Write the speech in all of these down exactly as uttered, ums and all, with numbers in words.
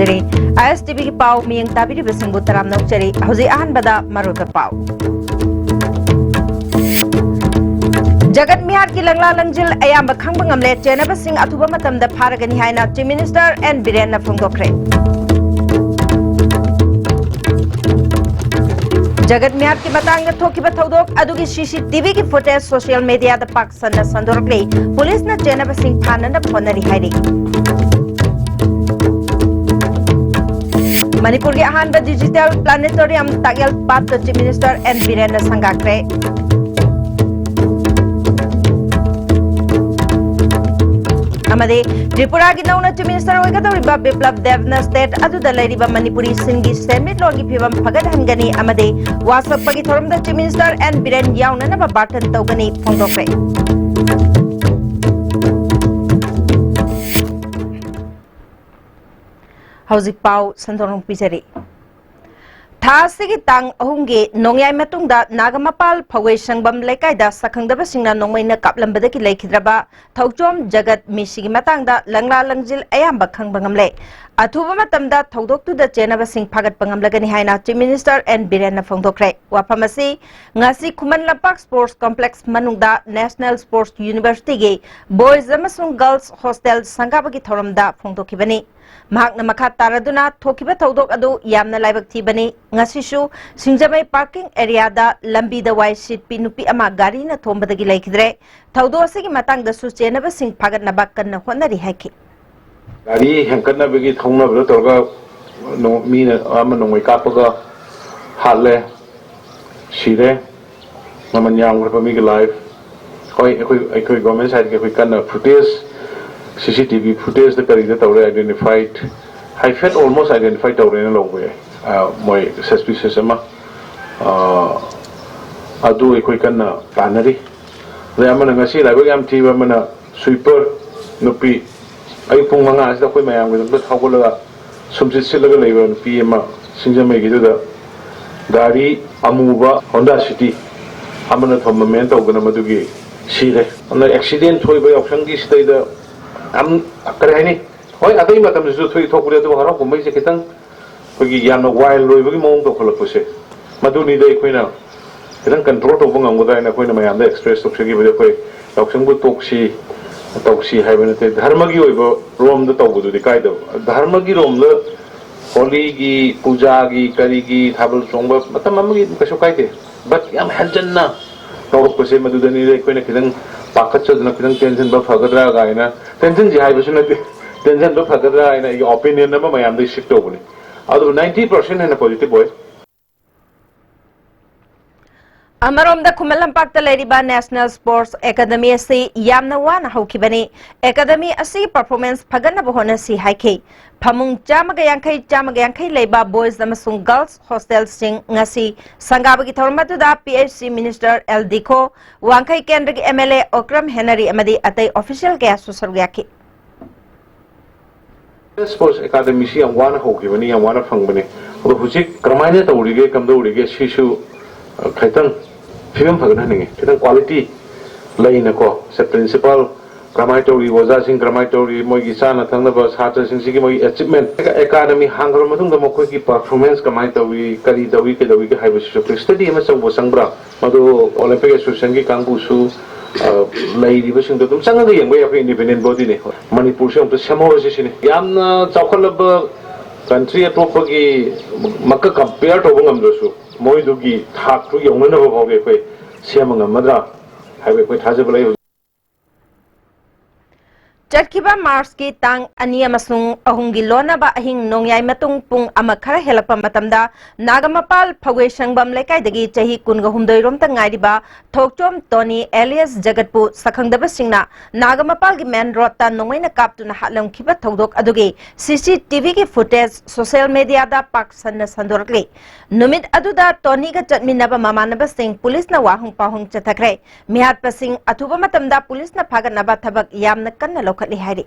ꯖꯔꯤ꯫ ꯑꯥꯏ S T ꯚꯤꯒꯤ ꯄꯥꯎ ꯃꯤꯠꯌꯦꯡ ꯇꯥꯕꯤꯔꯤꯕꯁꯤꯡꯕꯨ ꯇꯔꯥꯝꯅ ꯑꯣꯛꯆꯔꯤ꯫ ꯍꯧꯖꯤꯛ ꯑꯍꯥꯟꯕꯗ ꯃꯔꯨꯑꯣꯏꯕ ꯄꯥꯎ꯫ ꯖꯒꯠ ꯃꯤꯍꯥꯠꯀꯤ ꯂꯪꯂꯥ ꯂꯪꯖꯤꯜ ꯑꯌꯥꯝꯕ ꯈꯪꯕ ꯉꯝꯂꯦ꯫ ꯆꯦꯟꯅꯕꯁꯤꯡ ꯑꯊꯨꯕ ꯃꯇꯝꯗ ꯐꯥꯔꯒꯅꯤ ꯍꯥꯏꯅ Chief Minister ꯑꯦꯟ ꯕꯤꯔꯦꯟꯅ ꯐꯣꯡꯗꯣꯛꯈ꯭ꯔꯦ꯫ ꯖꯒꯠ ꯃꯤꯍꯥꯠꯀꯤ ꯃꯇꯥꯡꯗ ꯊꯣꯛꯈꯤꯕ ꯊꯧꯗꯣꯛ ꯑꯗꯨꯒꯤ ꯁꯤ ꯁꯤ ꯇꯤ ꯚꯤꯒꯤ footage social mediaꯗ ꯄꯥꯛ ꯁꯟꯅ ꯁꯟꯗꯣꯔꯛꯂꯤ꯫ ꯄꯨꯂꯤꯁꯅ ꯆꯦꯟꯅꯕꯁꯤꯡ ꯐꯥꯅꯅꯕ ꯍꯣꯠꯅꯔꯤ ꯍꯥꯏꯔꯤ꯫ ꯃꯅꯤꯄꯨꯔꯒꯤ ꯑꯍꯥꯟꯕ digital planetarium ꯇꯥꯛꯌꯦꯜ ꯄꯥꯠꯇ Chief Minister ꯑꯦꯟ ꯕꯤꯔꯦꯟꯅ ꯁꯪꯒꯥꯈ꯭ꯔꯦ꯫ ꯑꯃꯗꯤ ꯇ꯭ꯔꯤꯄꯨꯔꯥꯒꯤ ꯅꯧꯅ Chief Minister ꯑꯣꯏꯒꯗꯧꯔꯤꯕ ꯕꯤꯄ꯭ꯂꯕ ꯗꯦꯕꯅ state ꯑꯗꯨꯗ ꯂꯩꯔꯤꯕ ꯃꯅꯤꯄꯨꯔꯤꯁꯤꯡꯒꯤ ꯁꯦꯟꯃꯤꯠꯂꯣꯟꯒꯤ ꯐꯤꯕꯝ ꯐꯒꯠꯍꯟꯒꯅꯤ ꯑꯃꯗꯤ ꯋꯥꯁꯛꯄꯒꯤ ꯊꯧꯔꯝꯗ Chief Minister ꯑꯦꯟ ꯕꯤꯔꯦꯟ ꯌꯥꯎꯅꯅꯕ ꯕꯥꯔꯇꯟ ꯇꯧꯒꯅꯤ ꯐꯣꯡꯗꯣꯛꯈ꯭ꯔꯦ꯫ ꯍꯧꯖꯤꯛ ꯄꯥꯎ ꯁꯟꯗꯣꯛꯅ ꯄꯤꯖꯔꯤ꯫ ꯊꯥ ꯑꯁꯤꯒꯤ ꯇꯥꯡ ꯑꯍꯨꯝꯒꯤ ꯅꯣꯡꯌꯥꯏ ꯃꯇꯨꯡꯗ ꯅꯥꯒꯥꯃꯄꯥꯜ ꯐꯧꯒꯩ ꯁꯪꯕꯝ ꯂꯩꯀꯥꯏꯗ ꯁꯛꯈꯪꯗꯕꯁꯤꯡꯅ ꯅꯣꯡꯃꯩꯅ ꯀꯥꯞꯂꯝꯕꯗꯒꯤ ꯂꯩꯈꯤꯗ꯭ꯔꯕ ꯊꯧꯆꯣꯝ ꯖꯒꯠ ꯃꯤꯁꯤꯒꯤ ꯃꯇꯥꯡꯗ ꯂꯪꯂꯥ ꯂꯪꯖꯤꯜ ꯑꯌꯥꯝꯕ ꯈꯪꯕ ꯉꯝꯂꯦ꯫ ꯑꯊꯨꯕ ꯃꯇꯝꯗ ꯊꯧꯗꯣꯛꯇꯨꯗ ꯆꯦꯟꯅꯕꯁꯤꯡ ꯐꯥꯒꯠꯄ ꯉꯝꯂꯒꯅꯤ ꯍꯥꯏꯅ Chief Minister ꯑꯦꯟ ꯕꯤꯔꯦꯟꯅ ꯐꯣꯡꯗꯣꯛꯈ꯭ꯔꯦ꯫ ꯋꯥꯐꯝ ꯑꯁꯤ ꯉꯁꯤ ꯈꯨꯃꯟ ꯂꯝꯄꯥꯛ Sports Complex ꯃꯅꯨꯡꯗ National Sports Universityꯒꯤ Boys ꯑꯃꯁꯨꯡ Girls Hostel ꯁꯪꯒꯥꯕꯒꯤ ꯊꯧꯔꯝꯗ ꯐꯣꯡꯗꯣꯛꯈꯤꯕꯅꯤ꯫ ꯃꯍꯥꯛꯅ ꯃꯈꯥ ꯇꯥꯔꯗꯨꯅ ꯊꯣꯛꯈꯤꯕ ꯊꯧꯗꯣꯛ ꯑꯗꯨ ꯌꯥꯝꯅ ꯂꯥꯏꯕꯛ ꯊꯤꯕꯅꯤ꯫ ꯉꯁꯤꯁꯨ ꯁꯤꯡꯖꯃꯩ parking areaꯗ ꯂꯝꯕꯤꯗ ꯋꯥꯏ ꯁꯤꯠꯄꯤ ꯅꯨꯄꯤ ꯑꯃ ꯒꯥꯔꯤꯅ ꯊꯣꯝꯕꯗꯒꯤ ꯂꯩꯈꯤꯗ꯭ꯔꯦ꯫ ꯊꯧꯗꯣꯛ ꯑꯁꯤꯒꯤ ꯃꯇꯥꯡꯗꯁꯨ ꯆꯦꯟꯅꯕꯁꯤꯡ ꯐꯥꯒꯠꯅꯕ ꯀꯟꯅ ꯍꯣꯠꯅꯔꯤ ꯍꯥꯏꯈꯤ꯫ ꯒꯥꯔꯤ ꯍꯦꯟꯀꯠꯅꯕꯒꯤ ꯊꯧꯅꯕꯗ ꯇꯧꯔꯒ ꯅꯣ-, ꯃꯤꯅ ꯑꯃ ꯅꯣꯡꯃꯩ ꯀꯥꯞꯄꯒ ꯍꯥꯠꯂꯦ, ꯁꯤꯔꯦ, ꯃꯃꯜ ꯌꯥꯝꯈ꯭ꯔꯕ ꯃꯤꯒꯤ life꯫ ꯍꯣꯏ, ꯑꯩꯈꯣꯏ, ꯑꯩꯈꯣꯏ government sideꯀꯤ ꯑꯩꯈꯣꯏ ꯀꯟꯅ footage, C C T V footageꯗ ꯀꯔꯤꯗ ꯇꯧꯔꯦ, identified, ꯍꯥꯏꯐꯦꯠ almost identify ꯇꯧꯔꯦꯅ ꯂꯧꯕ ꯌꯥꯏ꯫ ꯑ, ꯃꯣꯏ suspicious ꯑꯃ, ꯑ, ꯑꯗꯨ ꯑꯩꯈꯣꯏ ꯀꯟꯅ ꯇꯥꯟꯅꯔꯤ꯫ ꯑꯗꯩ ꯑꯃꯅ ꯉꯁꯤ ꯂꯥꯏꯕꯛ ꯌꯥꯝ ꯊꯤꯕ ꯑꯃꯅ sweeper ꯅꯨꯄꯤ ꯑꯌꯨꯛ ꯄꯨꯡ ꯃꯉꯥ ꯑꯁꯤꯗ ꯑꯩꯈꯣꯏ ꯃꯌꯥꯝꯒꯤꯗꯃꯛꯇ ꯍꯧꯒꯠꯂꯒ ꯁꯨꯝꯁꯤꯠ ꯁꯤꯠꯂꯒ ꯂꯩꯕ ꯅꯨꯄꯤ ꯑꯃ ꯁꯤꯡꯖꯃꯩꯒꯤꯗꯨꯗ ꯒꯥꯔꯤ ꯑꯃꯨꯕ Honda City ꯑꯃꯅ ꯊꯣꯝꯃꯝꯃꯦꯅ ꯇꯧꯗꯅ ꯃꯗꯨꯒꯤ ꯁꯤꯔꯦ꯫ ꯑꯗꯨꯅ accident ꯊꯣꯛꯏꯕ ꯌꯥꯎꯁꯪꯒꯤ ꯁꯤꯗꯩꯗ ꯌꯥꯝ, ꯀꯔꯤ ꯍꯥꯏꯅꯤ, ꯍꯣꯏ, ꯑꯇꯩ ꯃꯇꯝꯗꯁꯨ ꯊꯣꯛꯏ ꯊꯣꯛꯄꯗꯤ, ꯑꯗꯨꯕꯨ ꯍꯔꯥꯎ ꯀꯨꯝꯍꯩꯁꯦ ꯈꯤꯇꯪ ꯑꯩꯈꯣꯏꯒꯤ ꯌꯥꯝꯅ wild ꯑꯣꯏꯕꯒꯤ ꯃꯑꯣꯡ ꯇꯧꯈꯠꯂꯛꯄꯁꯦ, ꯃꯗꯨꯅꯤꯗ ꯑꯩꯈꯣꯏꯅ ꯈꯤꯇꯪ control ꯇꯧꯕ ꯉꯝꯒꯗ꯭ꯔꯥ ꯍꯥꯏꯅ ꯑꯩꯈꯣꯏꯅ ꯃꯌꯥꯝꯗ express ꯇꯧꯖꯈꯤꯕꯗꯤ, ꯑꯩꯈꯣꯏ ꯌꯥꯎꯁꯪꯕꯨ ꯇꯣꯛꯁꯤ, ꯇꯧꯁꯤ ꯍꯥꯏꯕ ꯅꯠꯇꯦ꯫ ꯙꯔꯃꯒꯤ ꯑꯣꯏꯕ ꯔꯣꯝꯗ ꯇꯧꯕꯗꯨꯗꯤ ꯀꯥꯏꯗꯕ, ꯙꯔꯃꯒꯤ ꯔꯣꯝꯗ ꯍꯣꯂꯤꯒꯤ, ꯄꯨꯖꯥꯒꯤ, ꯀꯔꯤꯒꯤ, ꯊꯥꯕꯜ ꯆꯣꯡꯕ ꯃꯇꯝ ꯑꯃꯒꯤ ꯀꯩꯁꯨ ꯀꯥꯏꯗꯦ꯫ But ꯌꯥꯝ ꯍꯦꯟꯖꯟꯅ ꯇꯧꯔꯛꯄꯁꯦ, ꯃꯗꯨꯗꯅꯤꯗ ꯑꯩꯈꯣꯏꯅ ꯈꯤꯇꯪ ꯄꯥꯈꯠꯆꯗꯅ, ꯈꯤꯇꯪ ꯇꯦꯟꯁꯤꯟꯕ ꯐꯒꯗ꯭ꯔꯥ ꯀꯥꯏꯅ, ꯇꯦꯟꯁꯤꯟꯁꯤ ꯍꯥꯏꯕꯁꯨ ꯅꯠꯇꯦ, ꯇꯦꯟꯁꯤꯟꯕ ꯐꯒꯗ꯭ꯔꯥ ꯍꯥꯏꯅ ꯑꯩꯒꯤ opinion ꯑꯃ ꯃꯌꯥꯝꯗꯒꯤ seek ꯇꯧꯕꯅꯤ꯫ ꯑꯗꯨꯕꯨ ninety percent ꯍꯦꯟꯅ positive ꯑꯣꯏ꯫ ꯑꯃꯔꯣꯝꯗ ꯈꯨꯃꯟ ꯂꯝꯄꯥꯛꯇ ꯂꯩꯔꯤꯕ National Sports Academy ꯑꯁꯤ ꯌꯥꯝꯅ ꯋꯥꯅ ꯍꯧꯈꯤꯕꯅꯤ꯫ Academy ꯑꯁꯤꯒꯤ performance ꯐꯒꯠꯅꯕ ꯍꯣꯠꯅꯁꯤ ꯍꯥꯏꯈꯤ꯫ ꯐꯃꯨꯡ ꯆꯥꯝꯃꯒ ꯌꯥꯡꯈꯩ, ꯆꯥꯝꯃꯒ ꯌꯥꯡꯈꯩ ꯂꯩꯕ boys ꯑꯃꯁꯨꯡ girls hostelꯁꯤꯡ ꯉꯁꯤ ꯁꯪꯒꯥꯕꯒꯤ ꯊꯧꯔꯝ ꯑꯗꯨꯗ P H C Minister L Dikho, Wangkhei ꯀꯦꯟꯗ꯭ꯔꯒꯤ M L A Okram Henry ꯑꯃꯗꯤ ꯑꯇꯩ official ꯀꯌꯥꯁꯨ ꯁꯔꯨꯛ ꯌꯥꯈꯤ꯫ Sports Academyꯁꯤ ꯌꯥꯝ ꯋꯥꯅ ꯍꯧꯈꯤꯕꯅꯤ, ꯌꯥꯝ ꯋꯥꯅ ꯐꯪꯕꯅꯤ꯫ ꯑꯗꯣ ꯍꯧꯖꯤꯛ ꯀꯔꯝꯍꯥꯏꯅ ꯇꯧꯔꯤꯒꯦ, ꯀꯝꯗꯧꯔꯤꯒꯦ, ꯁꯤꯁꯨ, ꯑ, ꯈꯤꯇꯪ ꯐꯤꯕꯝ ꯐꯒꯠꯍꯟꯅꯤꯡꯉꯤ꯫ ꯈꯤꯇꯪ quality ꯂꯩꯅꯀꯣ, ꯁꯦ, principal ꯀꯔꯝꯍꯥꯏꯅ ꯇꯧꯔꯤ, ꯑꯣꯖꯥꯁꯤꯡ ꯀꯔꯝꯍꯥꯏꯅ ꯇꯧꯔꯤ, ꯃꯣꯏꯒꯤ ꯆꯥꯅ ꯊꯛꯅꯕ, ꯁꯥꯇ꯭ꯔꯁꯤꯡꯁꯤꯒꯤ ꯃꯣꯏꯒꯤ achievement, academy ꯍꯥꯡꯈ꯭ꯔꯕ ꯃꯇꯨꯡꯗ ꯃꯈꯣꯏꯒꯤ performance ꯀꯃꯥꯏꯅ ꯇꯧꯏ, ꯀꯔꯤ ꯇꯧꯏ, ꯀꯩꯗꯧꯏꯒꯦ ꯍꯥꯏꯕꯁꯤꯁꯨ ꯑꯩꯈꯣꯏ study ꯑꯃ ꯆꯪꯕ ꯆꯪꯕ꯭ꯔꯥ? ꯃꯗꯨ Olympic Associationꯒꯤ ꯀꯥꯡꯕꯨꯁꯨ, ꯑ, ꯂꯩꯔꯤꯕꯁꯤꯡꯗꯣ ꯑꯗꯨꯝ ꯆꯪꯉꯒ ꯌꯦꯡꯕ ꯌꯥꯏ꯫ ꯑꯩꯈꯣꯏ independent bodyꯅꯤ꯫ ꯃꯅꯤꯄꯨꯔꯁꯦ ꯑꯃꯨꯛꯇ ꯁꯦꯝꯍꯧꯔꯁꯤ ꯁꯤꯅꯤ꯫ ꯌꯥꯝꯅ ꯆꯥꯎꯈꯠꯂꯕ country ꯑꯇꯣꯞꯄꯒꯤ ꯃꯀ compare ꯇꯧꯕ ꯉꯝꯗ꯭ꯔꯁꯨ, ꯃꯣꯏꯗꯨꯒꯤ ꯊꯥꯛꯇꯨ ꯌꯧꯅꯅꯕ ꯐꯥꯎꯗꯤ ꯑꯩꯈꯣꯏ ꯁꯦꯝꯕ ꯉꯝꯃꯗ꯭ꯔꯥ ꯍꯥꯏꯕ ꯑꯩꯈꯣꯏ ꯊꯥꯖꯕ ꯂꯩ꯫ ꯆꯠꯈꯤꯕ Marchꯀꯤ ꯇꯥꯡ ꯑꯅꯤ ꯑꯃꯁꯨꯡ ꯑꯍꯨꯝꯒꯤ ꯂꯣꯟꯅꯕ ꯑꯍꯤꯡ ꯅꯣꯡꯌꯥꯏ ꯃꯇꯨꯡ ꯄꯨꯡ ꯑꯃ ꯈꯔ ꯍꯦꯜꯂꯛꯄ ꯃꯇꯝꯗ ꯅꯥꯒꯥꯃꯄꯥꯜ ꯐꯧꯒꯩ ꯁꯪꯕꯝ ꯂꯩꯀꯥꯏꯗꯒꯤ ꯆꯍꯤ ꯀꯨꯟꯒ ꯍꯨꯝꯗꯣꯏ ꯔꯣꯝꯇ ꯉꯥꯏꯔꯤꯕ ꯊꯣꯛꯆꯣꯝ ꯇꯣꯅꯤ alias ꯖꯒꯠꯄꯨ ꯁꯛꯈꯪꯗꯕꯁꯤꯡꯅ ꯅꯥꯒꯥꯃꯄꯥꯜꯒꯤ main roadꯇ ꯅꯣꯡꯃꯩꯅ ꯀꯥꯞꯇꯨꯅ ꯍꯥꯠꯂꯝꯈꯤꯕ ꯊꯧꯗꯣꯛ ꯑꯗꯨꯒꯤ C C T Vꯒꯤ footage social mediaꯗ ꯄꯥꯛ ꯁꯟꯅ ꯁꯟꯗꯣꯔꯛꯂꯤ꯫ ꯅꯨꯃꯤꯠ ꯑꯗꯨꯗ ꯇꯣꯅꯤꯒ ꯆꯠꯃꯤꯟꯅꯕ ꯃꯃꯥꯟꯅꯕꯁꯤꯡ ꯄꯨꯂꯤꯁꯅ ꯋꯥꯍꯪ ꯄꯥꯎꯍꯪ ꯆꯠꯊꯈ꯭ꯔꯦ꯫ ꯃꯤꯍꯥꯠꯄꯁꯤꯡ ꯑꯊꯨꯕ ꯃꯇꯝꯗ ꯄꯨꯂꯤꯁꯅ ꯐꯥꯒꯠꯅꯕ ꯊꯕꯛ ꯌꯥꯝꯅ ꯀꯟꯅ ꯂꯧꯈꯠꯂꯤ ꯍꯥꯏꯔꯤ꯫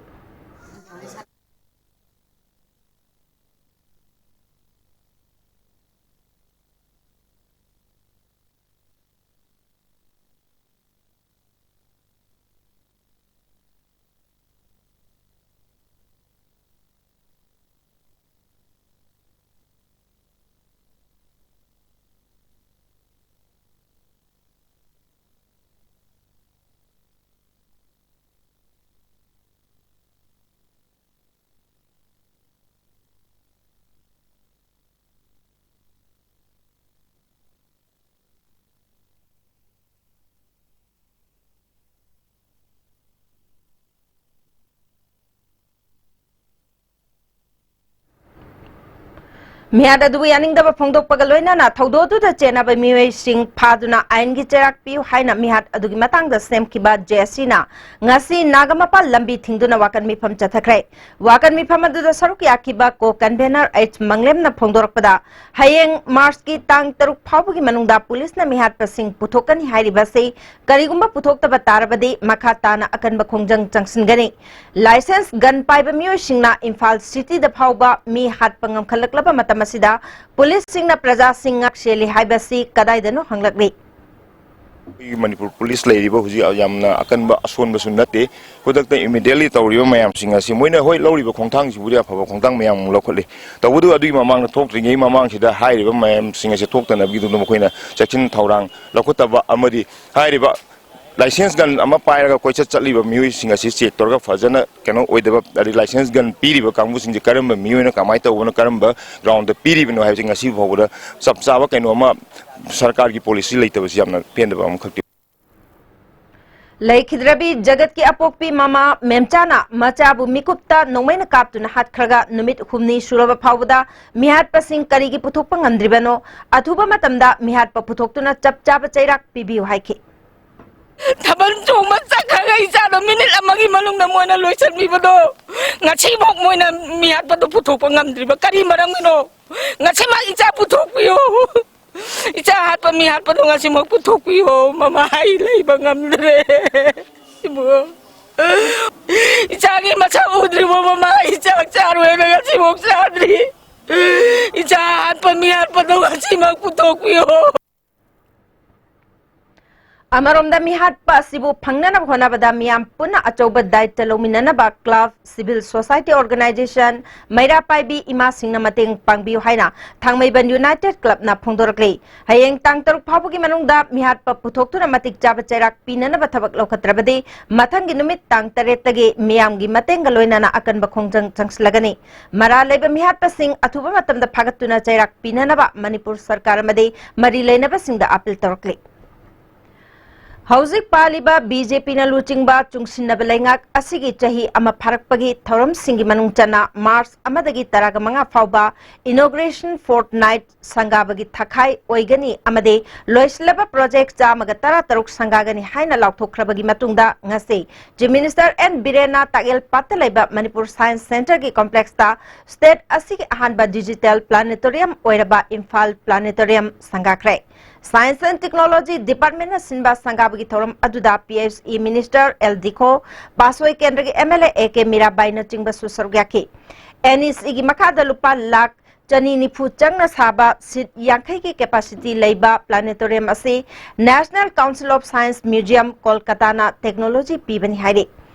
ꯃꯤꯍꯥꯠ ꯑꯗꯨꯕꯨ ꯌꯥꯅꯤꯡꯗꯕ ꯐꯣꯡꯗꯣꯛꯄꯒ ꯂꯣꯏꯅꯅ ꯊꯧꯗꯣꯛ ꯑꯗꯨꯗ ꯆꯦꯟꯅꯕ ꯃꯤꯑꯣꯏꯁꯤꯡ ꯐꯥꯗꯨꯅ ꯑꯥꯏꯟꯒꯤ ꯆꯩꯔꯥꯛ ꯄꯤꯌꯨ ꯍꯥꯏꯅ ꯃꯤꯍꯥꯠ ꯑꯗꯨꯒꯤ ꯃꯇꯥꯡꯗ ꯁꯦꯝꯈꯤꯕ ꯖꯦ ꯑꯦꯁ ꯁꯤꯅ ꯉꯁꯤ ꯅꯥꯒꯥꯃꯄꯥꯜ ꯂꯝꯕꯤ ꯊꯤꯡꯗꯨꯅ ꯋꯥꯀꯟ ꯃꯤꯐꯝ ꯆꯠꯊꯈ꯭ꯔꯦ꯫ ꯋꯥꯀꯟ ꯃꯤꯐꯝ ꯑꯗꯨꯗ ꯁꯔꯨꯛ ꯌꯥꯈꯤꯕ ꯀꯣ ꯀꯟꯚꯦꯅꯔ ꯑꯩꯆ ꯃꯪꯂꯦꯝꯅ ꯐꯣꯡꯗꯣꯔꯛꯄꯗ, ꯍꯌꯦꯡ ꯃꯥꯔꯆꯀꯤ ꯇꯥꯡ ꯇꯔꯨꯛ ꯐꯥꯎꯕꯒꯤ ꯃꯅꯨꯡꯗ ꯄꯨꯂꯤꯁꯅ ꯃꯤꯍꯥꯠꯄꯁꯤꯡ ꯄꯨꯊꯣꯛꯀꯅꯤ ꯍꯥꯏꯔꯤꯕ ꯑꯁꯤ ꯀꯔꯤꯒꯨꯝꯕ ꯄꯨꯊꯣꯛꯇꯕ ꯇꯥꯔꯕꯗꯤ ꯃꯈꯥ ꯇꯥꯅ ꯑꯀꯟꯕ ꯈꯣꯡꯖꯪ ꯆꯪꯁꯤꯟꯒꯅꯤ꯫ ꯂꯥꯏꯁꯦꯟꯁ ꯒꯟ ꯄꯥꯏꯕ ꯃꯤꯑꯣꯏꯁꯤꯡꯅ ꯏꯝꯐꯥꯜ ꯁꯤꯇꯤꯗ ꯐꯥꯎꯕ ꯃꯤ ꯍꯥꯠꯄ ꯉꯝꯈꯠꯂꯛꯂꯕ ꯃꯇꯝ ꯑꯁꯤꯗ ꯄꯨꯂꯤꯁꯁꯤꯡꯅ ꯄ꯭ꯔꯖꯥꯁꯤꯡ ꯉꯥꯛꯁꯦꯜꯂꯤ ꯍꯥꯏꯕꯁꯤ ꯀꯗꯥꯏꯗꯅꯣ ꯍꯪꯂꯛꯂꯤ꯫ ꯑꯩꯈꯣꯏꯒꯤ ꯃꯅꯤꯄꯨꯔ ꯄꯨꯂꯤꯁ ꯂꯩꯔꯤꯕ ꯍꯧꯖꯤꯛ ꯌꯥꯝꯅ ꯑꯀꯟꯕ ꯑꯁꯣꯟꯕꯁꯨ ꯅꯠꯇꯦ꯫ ꯈꯨꯗꯛꯇ ꯏꯃꯤꯗꯤꯌꯦꯠꯂꯤ ꯇꯧꯔꯤꯕ ꯃꯌꯥꯝꯁꯤꯡ ꯑꯁꯤ ꯃꯣꯏꯅ ꯍꯣꯏ ꯂꯧꯔꯤꯕ ꯈꯣꯡꯊꯥꯡꯁꯤꯕꯨꯗꯤ ꯑꯐꯕ ꯈꯣꯡꯊꯥꯡ ꯃꯌꯥꯝ ꯑꯃ ꯂꯧꯈꯠꯂꯤ꯫ ꯇꯧꯕꯇꯕꯨ ꯑꯗꯨꯒꯤ ꯃꯃꯥꯡꯗ ꯊꯣꯛꯇ꯭ꯔꯤꯉꯩ ꯃꯃꯥꯡꯁꯤꯗ ꯍꯥꯏꯔꯤꯕ ꯃꯌꯥꯝꯁꯤꯡ ꯑꯁꯤ ꯊꯣꯛꯇꯅꯕꯒꯤꯗꯃꯛꯇ ꯃꯈꯣꯏꯅ ꯆꯦꯛꯁꯤꯟ ꯊꯧꯔꯥꯡ ꯂꯧꯈꯠꯇꯕ ꯑꯃꯗꯤ ꯍꯥꯏꯔꯤꯕ ꯂꯥꯏꯁꯦꯟꯁ ꯒꯟ ꯑꯃ ꯄꯥꯏꯔꯒ ꯀꯣꯏꯆꯠ ꯆꯠꯂꯤꯕ ꯃꯤꯑꯣꯏꯁꯤꯡ ꯑꯁꯤ ꯆꯦꯛ ꯇꯧꯔꯒ ꯐꯖꯅ ꯀꯩꯅꯣ ꯑꯣꯏꯗꯕ, ꯑꯗꯩ ꯂꯥꯏꯁꯦꯟꯁ ꯒꯟ ꯄꯤꯔꯤꯕ ꯀꯥꯡꯕꯨꯁꯤꯡꯁꯦ ꯀꯔꯝꯕ ꯃꯤꯑꯣꯏꯅ ꯀꯃꯥꯏꯅ ꯇꯧꯕꯅꯣ, ꯀꯔꯝꯕ ꯒ꯭ꯔꯥꯎꯟꯗ ꯄꯤꯔꯤꯕꯅꯣ ꯍꯥꯏꯕꯁꯤ ꯉꯁꯤ ꯐꯥꯎꯕꯗ ꯆꯞ ꯆꯥꯕ ꯀꯩꯅꯣ ꯑꯃ ꯁꯔꯀꯥꯔꯒꯤ ꯄꯣꯂꯤꯁꯤ ꯂꯩꯇꯕꯁꯤ ꯌꯥꯝꯅ ꯄꯦꯟꯗꯕ ꯑꯃꯈꯛꯇꯤ꯫ ꯂꯩꯈꯤꯗ꯭ꯔꯕꯤ ꯖꯒꯠꯀꯤ ꯑꯄꯣꯛꯄꯤ ꯃꯃꯥ ꯃꯦꯝꯆꯥꯅ ꯃꯆꯥꯕꯨ ꯃꯤꯀꯨꯞꯇ ꯅꯣꯡꯃꯩꯅ ꯀꯥꯞꯇꯨꯅ ꯍꯥꯠꯈ꯭ꯔꯒ ꯅꯨꯃꯤꯠ ꯍꯨꯝꯅꯤ ꯁꯨꯔꯕ ꯐꯥꯎꯕꯗ ꯃꯤꯍꯥꯠꯄꯁꯤꯡ ꯀꯔꯤꯒꯤ ꯄꯨꯊꯣꯛꯄ ꯉꯝꯗ꯭ꯔꯤꯕꯅꯣ? ꯑꯊꯨꯕ ꯃꯇꯝꯗ ꯃꯤꯍꯥꯠꯄ ꯄꯨꯊꯣꯛꯇꯨꯅ ꯆꯞ ꯆꯥꯕ ꯆꯩꯔꯥꯛ ꯄꯤꯕꯤꯌꯨ ꯍꯥꯏꯈꯤ꯫ ꯊꯥꯕꯜ ꯆꯣꯡꯕ ꯆꯠꯈ꯭ꯔꯒ ꯏꯆꯥꯗꯣ ꯃꯤꯅꯤꯠ ꯑꯃꯒꯤ ꯃꯅꯨꯡꯗ ꯃꯣꯏꯅ ꯂꯣꯏꯁꯤꯟꯕꯤꯕꯗꯣ, ꯉꯁꯤꯐꯥꯎ ꯃꯣꯏꯅ ꯃꯤꯍꯥꯠꯄꯗꯣ ꯄꯨꯊꯣꯛꯄ ꯉꯝꯗ꯭ꯔꯤꯕ ꯀꯔꯤ ꯃꯔꯝꯒꯤꯅꯣ? ꯉꯁꯤꯃꯛ ꯏꯆꯥ ꯄꯨꯊꯣꯛꯄꯤꯌꯨ꯫ ꯏꯆꯥ ꯍꯥꯠꯄ ꯃꯤ ꯍꯥꯠꯄꯗꯣ ꯉꯁꯤꯃꯛ ꯄꯨꯊꯣꯛꯄꯤꯌꯨ꯫ ꯃꯃꯥ, ꯑꯩ ꯂꯩꯕ ꯉꯝꯗ꯭ꯔꯦ꯫ ꯏꯕꯨꯡꯉꯣ, ꯏꯆꯥꯒꯤ ꯃꯁꯛ ꯎꯗ꯭ꯔꯤꯕꯣ ꯃꯃꯥ? ꯑꯩ ꯆꯥꯛ ꯆꯥꯔꯣꯏꯅ ꯉꯁꯤꯐꯥꯎ ꯆꯥꯗ꯭ꯔꯤ꯫ ꯏꯆꯥ ꯍꯥꯠꯄ ꯃꯤ ꯍꯥꯠꯄꯗꯣ ꯉꯁꯤꯃꯛ ꯄꯨꯊꯣꯛꯄꯤꯌꯨ꯫ ꯑꯃꯔꯣꯝꯗ ꯃꯤꯍꯥꯠꯄ ꯑꯁꯤꯕꯨ ꯐꯪꯅꯅꯕ ꯍꯣꯠꯅꯕꯗ ꯃꯤꯌꯥꯝ ꯄꯨꯟꯅ ꯑꯆꯧꯕ ꯗꯥꯌꯤꯠꯇ ꯂꯧꯃꯤꯟꯅꯅꯕ ꯀ꯭ꯂꯕ, ꯁꯤꯚꯤꯜ ꯁꯣꯁꯥꯏꯇꯤ ꯑꯣꯔꯒꯅꯥꯏꯖꯦꯁꯟ, ꯃꯩꯔꯥ ꯄꯥꯏꯕꯤ ꯏꯃꯥꯁꯤꯡꯅ ꯃꯇꯦꯡ ꯄꯥꯡꯕꯤꯌꯨ ꯍꯥꯏꯅ ꯊꯥꯡꯃꯩꯕꯟ ꯌꯨꯅꯥꯏꯇꯦꯗ ꯀ꯭ꯂꯕꯅ ꯐꯣꯡꯗꯣꯔꯛꯂꯤ꯫ ꯍꯌꯦꯡ ꯇꯥꯡ ꯇꯔꯨꯛ ꯐꯥꯎꯕꯒꯤ ꯃꯅꯨꯡꯗ ꯃꯤꯍꯥꯠꯄ ꯄꯨꯊꯣꯛꯇꯨꯅ ꯃꯇꯤꯛ ꯆꯥꯕ ꯆꯩꯔꯥꯛ ꯄꯤꯅꯅꯕ ꯊꯕꯛ ꯂꯧꯈꯠꯇ꯭ꯔꯕꯗꯤ ꯃꯊꯪꯒꯤ ꯅꯨꯃꯤꯠ ꯇꯥꯡ ꯇꯔꯦꯠꯇꯒꯤ ꯃꯤꯌꯥꯝꯒꯤ ꯃꯇꯦꯡꯒ ꯂꯣꯏꯅꯅ ꯑꯀꯟꯕ ꯈꯣꯡꯖꯪ ꯆꯪꯁꯤꯜꯂꯒꯅꯤ꯫ ꯃꯔꯥꯜ ꯂꯩꯕ ꯃꯤꯍꯥꯠꯄꯁꯤꯡ ꯑꯊꯨꯕ ꯃꯇꯝꯗ ꯐꯥꯒꯠꯇꯨꯅ ꯆꯩꯔꯥꯛ ꯄꯤꯅꯅꯕ ꯃꯅꯤꯄꯨꯔ ꯁꯔꯀꯥꯔ ꯑꯃꯗꯤ ꯃꯔꯤ ꯂꯩꯅꯕꯁꯤꯡꯗ ꯑꯥꯄꯤꯜ ꯇꯧꯔꯛꯂꯤ꯫ ꯍꯧꯖꯤꯛ ꯄꯥꯜꯂꯤꯕ ꯕꯤ ꯖꯦ ꯄꯤꯅ ꯂꯨꯆꯤꯡꯕ ꯆꯨꯡꯁꯤꯟꯅꯕ ꯂꯩꯉꯥꯛ ꯑꯁꯤꯒꯤ ꯆꯍꯤ ꯑꯃ ꯐꯥꯔꯛꯄꯒꯤ ꯊꯧꯔꯝꯁꯤꯡꯒꯤ ꯃꯅꯨꯡ ꯆꯟꯅ ꯃꯥꯔꯆ ꯑꯃꯗꯒꯤ ꯇꯔꯥꯃꯉꯥ ꯐꯥꯎꯕ inauguration fortnight ꯁꯪꯒꯥꯕꯒꯤ ꯊꯥꯈꯥꯏ ꯑꯣꯏꯒꯅꯤ ꯑꯃꯗꯤ ꯂꯣꯏꯁꯤꯜꯂꯕ ꯄ꯭ꯔꯣꯖꯦꯛ ꯆꯥꯝꯃꯒ ꯇꯔꯥꯇꯔꯨꯛ ꯁꯪꯒꯥꯒꯅꯤ ꯍꯥꯏꯅ ꯂꯥꯎꯊꯣꯛꯈ꯭ꯔꯕꯒꯤ ꯃꯇꯨꯡꯗ ꯉꯁꯤ Chief Minister ꯑꯦꯟ ꯕꯤꯔꯦꯟꯅ ꯇꯥꯛꯌꯦꯜ ꯄꯥꯠꯇ ꯂꯩꯕ ꯃꯅꯤꯄꯨꯔ Science Centreꯒꯤ complexꯇ state ꯑꯁꯤꯒꯤ ꯑꯍꯥꯟꯕ digital planetarium ꯑꯣꯏꯔꯕ Imphal Planetarium ꯁꯪꯒꯥꯈ꯭ꯔꯦ꯫ Science and Technology Departmentꯅ ꯁꯤꯟꯕ ꯁꯪꯒꯥꯕꯒꯤ ꯊꯧꯔꯝ ꯑꯗꯨꯗ P H E Minister L Dikho, Patsoi ꯀꯦꯟꯗ꯭ꯔꯒꯤ M L A A K ꯃꯤꯔꯥꯕꯥꯏꯅꯆꯤꯡꯕꯁꯨ ꯁꯔꯨꯛ ꯌꯥꯈꯤ꯫ N E Cꯒꯤ ꯃꯈꯥꯗ ꯂꯨꯄꯥ ꯂꯥꯈ ꯆꯅꯤ ꯅꯤꯐꯨ ꯆꯪꯅ ꯁꯥꯕ seat ꯌꯥꯡꯈꯩꯒꯤ capacity ꯂꯩꯕ planetarium ꯑꯁꯤ National Council of Science Museum, ꯀꯣꯜꯀꯇꯥꯅ technology ꯄꯤꯕꯅꯤ ꯍꯥꯏꯔꯤ꯫